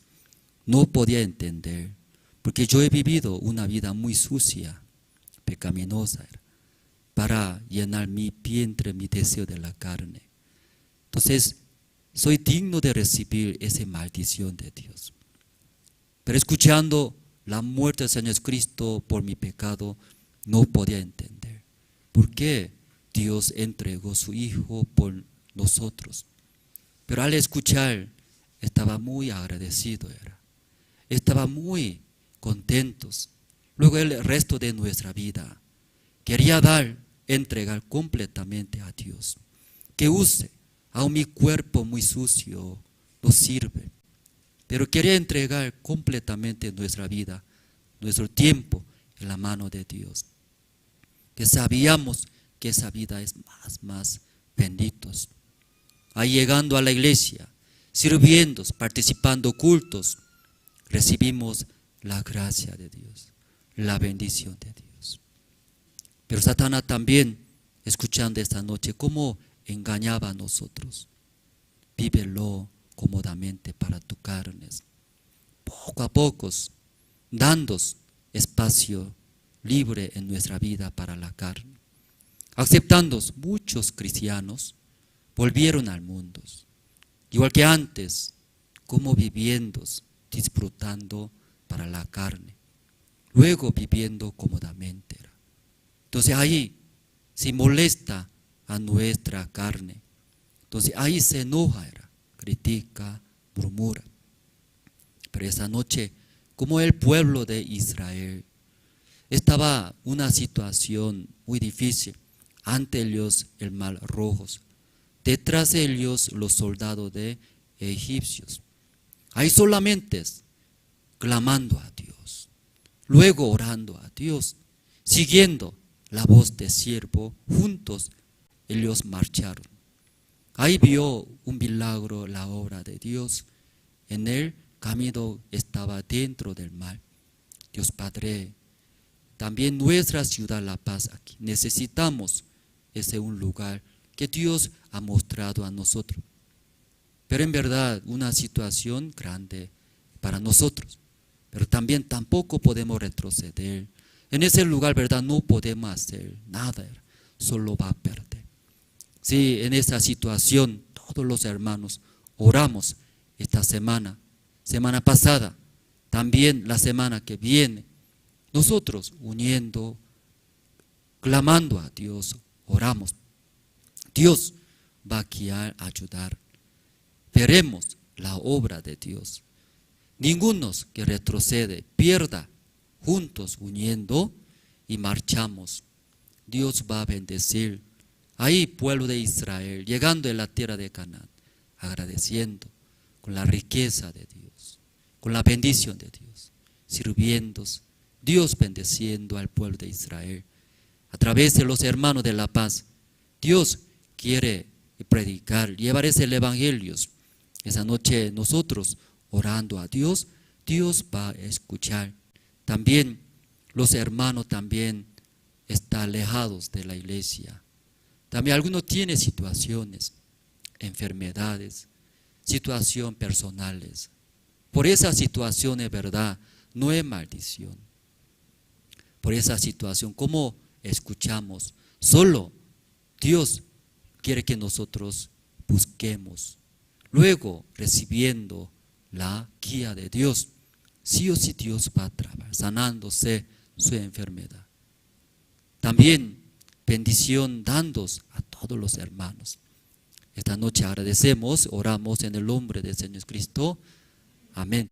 no podía entender, porque yo he vivido una vida muy sucia, pecaminosa, para llenar mi vientre, mi deseo de la carne. Entonces, soy digno de recibir esa maldición de Dios. Pero escuchando la muerte del Señor Jesucristo por mi pecado, no podía entender por qué Dios entregó su Hijo por nosotros. Pero al escuchar, estaba muy agradecido, era. Estaba muy contentos. Luego el resto de nuestra vida quería dar, entregar completamente a Dios. Que use, aun mi cuerpo muy sucio no sirve, pero quería entregar completamente nuestra vida, nuestro tiempo en la mano de Dios. Que sabíamos que esa vida es más, más benditos. Ahí llegando a la iglesia, sirviendo, participando cultos, recibimos la gracia de Dios, la bendición de Dios. Pero Satanás también, escuchando esta noche, cómo engañaba a nosotros. Vívelo cómodamente para tu carnes. Poco a pocos, dando espacio libre en nuestra vida para la carne. Aceptando muchos cristianos volvieron al mundo. Igual que antes, como viviendo, disfrutando para la carne. Luego viviendo cómodamente. Entonces ahí se molesta a nuestra carne. Entonces ahí se enoja, era, critica, murmura. Pero esa noche, como el pueblo de Israel estaba una situación muy difícil, ante ellos el mar rojo, detrás de ellos los soldados de egipcios. Ahí solamente clamando a Dios, luego orando a Dios, siguiendo la voz de siervo, juntos ellos marcharon. Ahí vio un milagro, la obra de Dios. en el camino estaba dentro del mar. Dios Padre, también nuestra ciudad La Paz aquí. Necesitamos ese un lugar que Dios ha mostrado a nosotros. Pero en verdad, una situación grande para nosotros. Pero también tampoco podemos retroceder. En ese lugar, ¿verdad? No podemos hacer nada. Solo va a perder. Sí, en esa situación, todos los hermanos oramos esta semana, semana pasada, también la semana que viene. Nosotros uniendo, clamando a Dios, oramos. Dios va a guiar, ayudar. Veremos la obra de Dios. Ninguno que retrocede, pierda, juntos uniendo y marchamos. Dios va a bendecir. Ahí, pueblo de Israel, llegando a la tierra de Canaán, agradeciendo con la riqueza de Dios, con la bendición de Dios, sirviendo, Dios bendeciendo al pueblo de Israel. A través de los hermanos de La Paz, Dios quiere predicar, llevar ese evangelio. Esa noche nosotros orando a Dios, Dios va a escuchar. También los hermanos también están alejados de la iglesia. También algunos tienen situaciones, enfermedades, situación personales. Por esa situación es verdad, no es maldición. Por esa situación, como escuchamos, solo Dios quiere que nosotros busquemos. Luego, recibiendo la guía de Dios, sí o sí Dios va a trabajar, sanándose su enfermedad. También bendición dándos a todos los hermanos. Esta noche agradecemos, oramos en el nombre del Señor Cristo. Amén.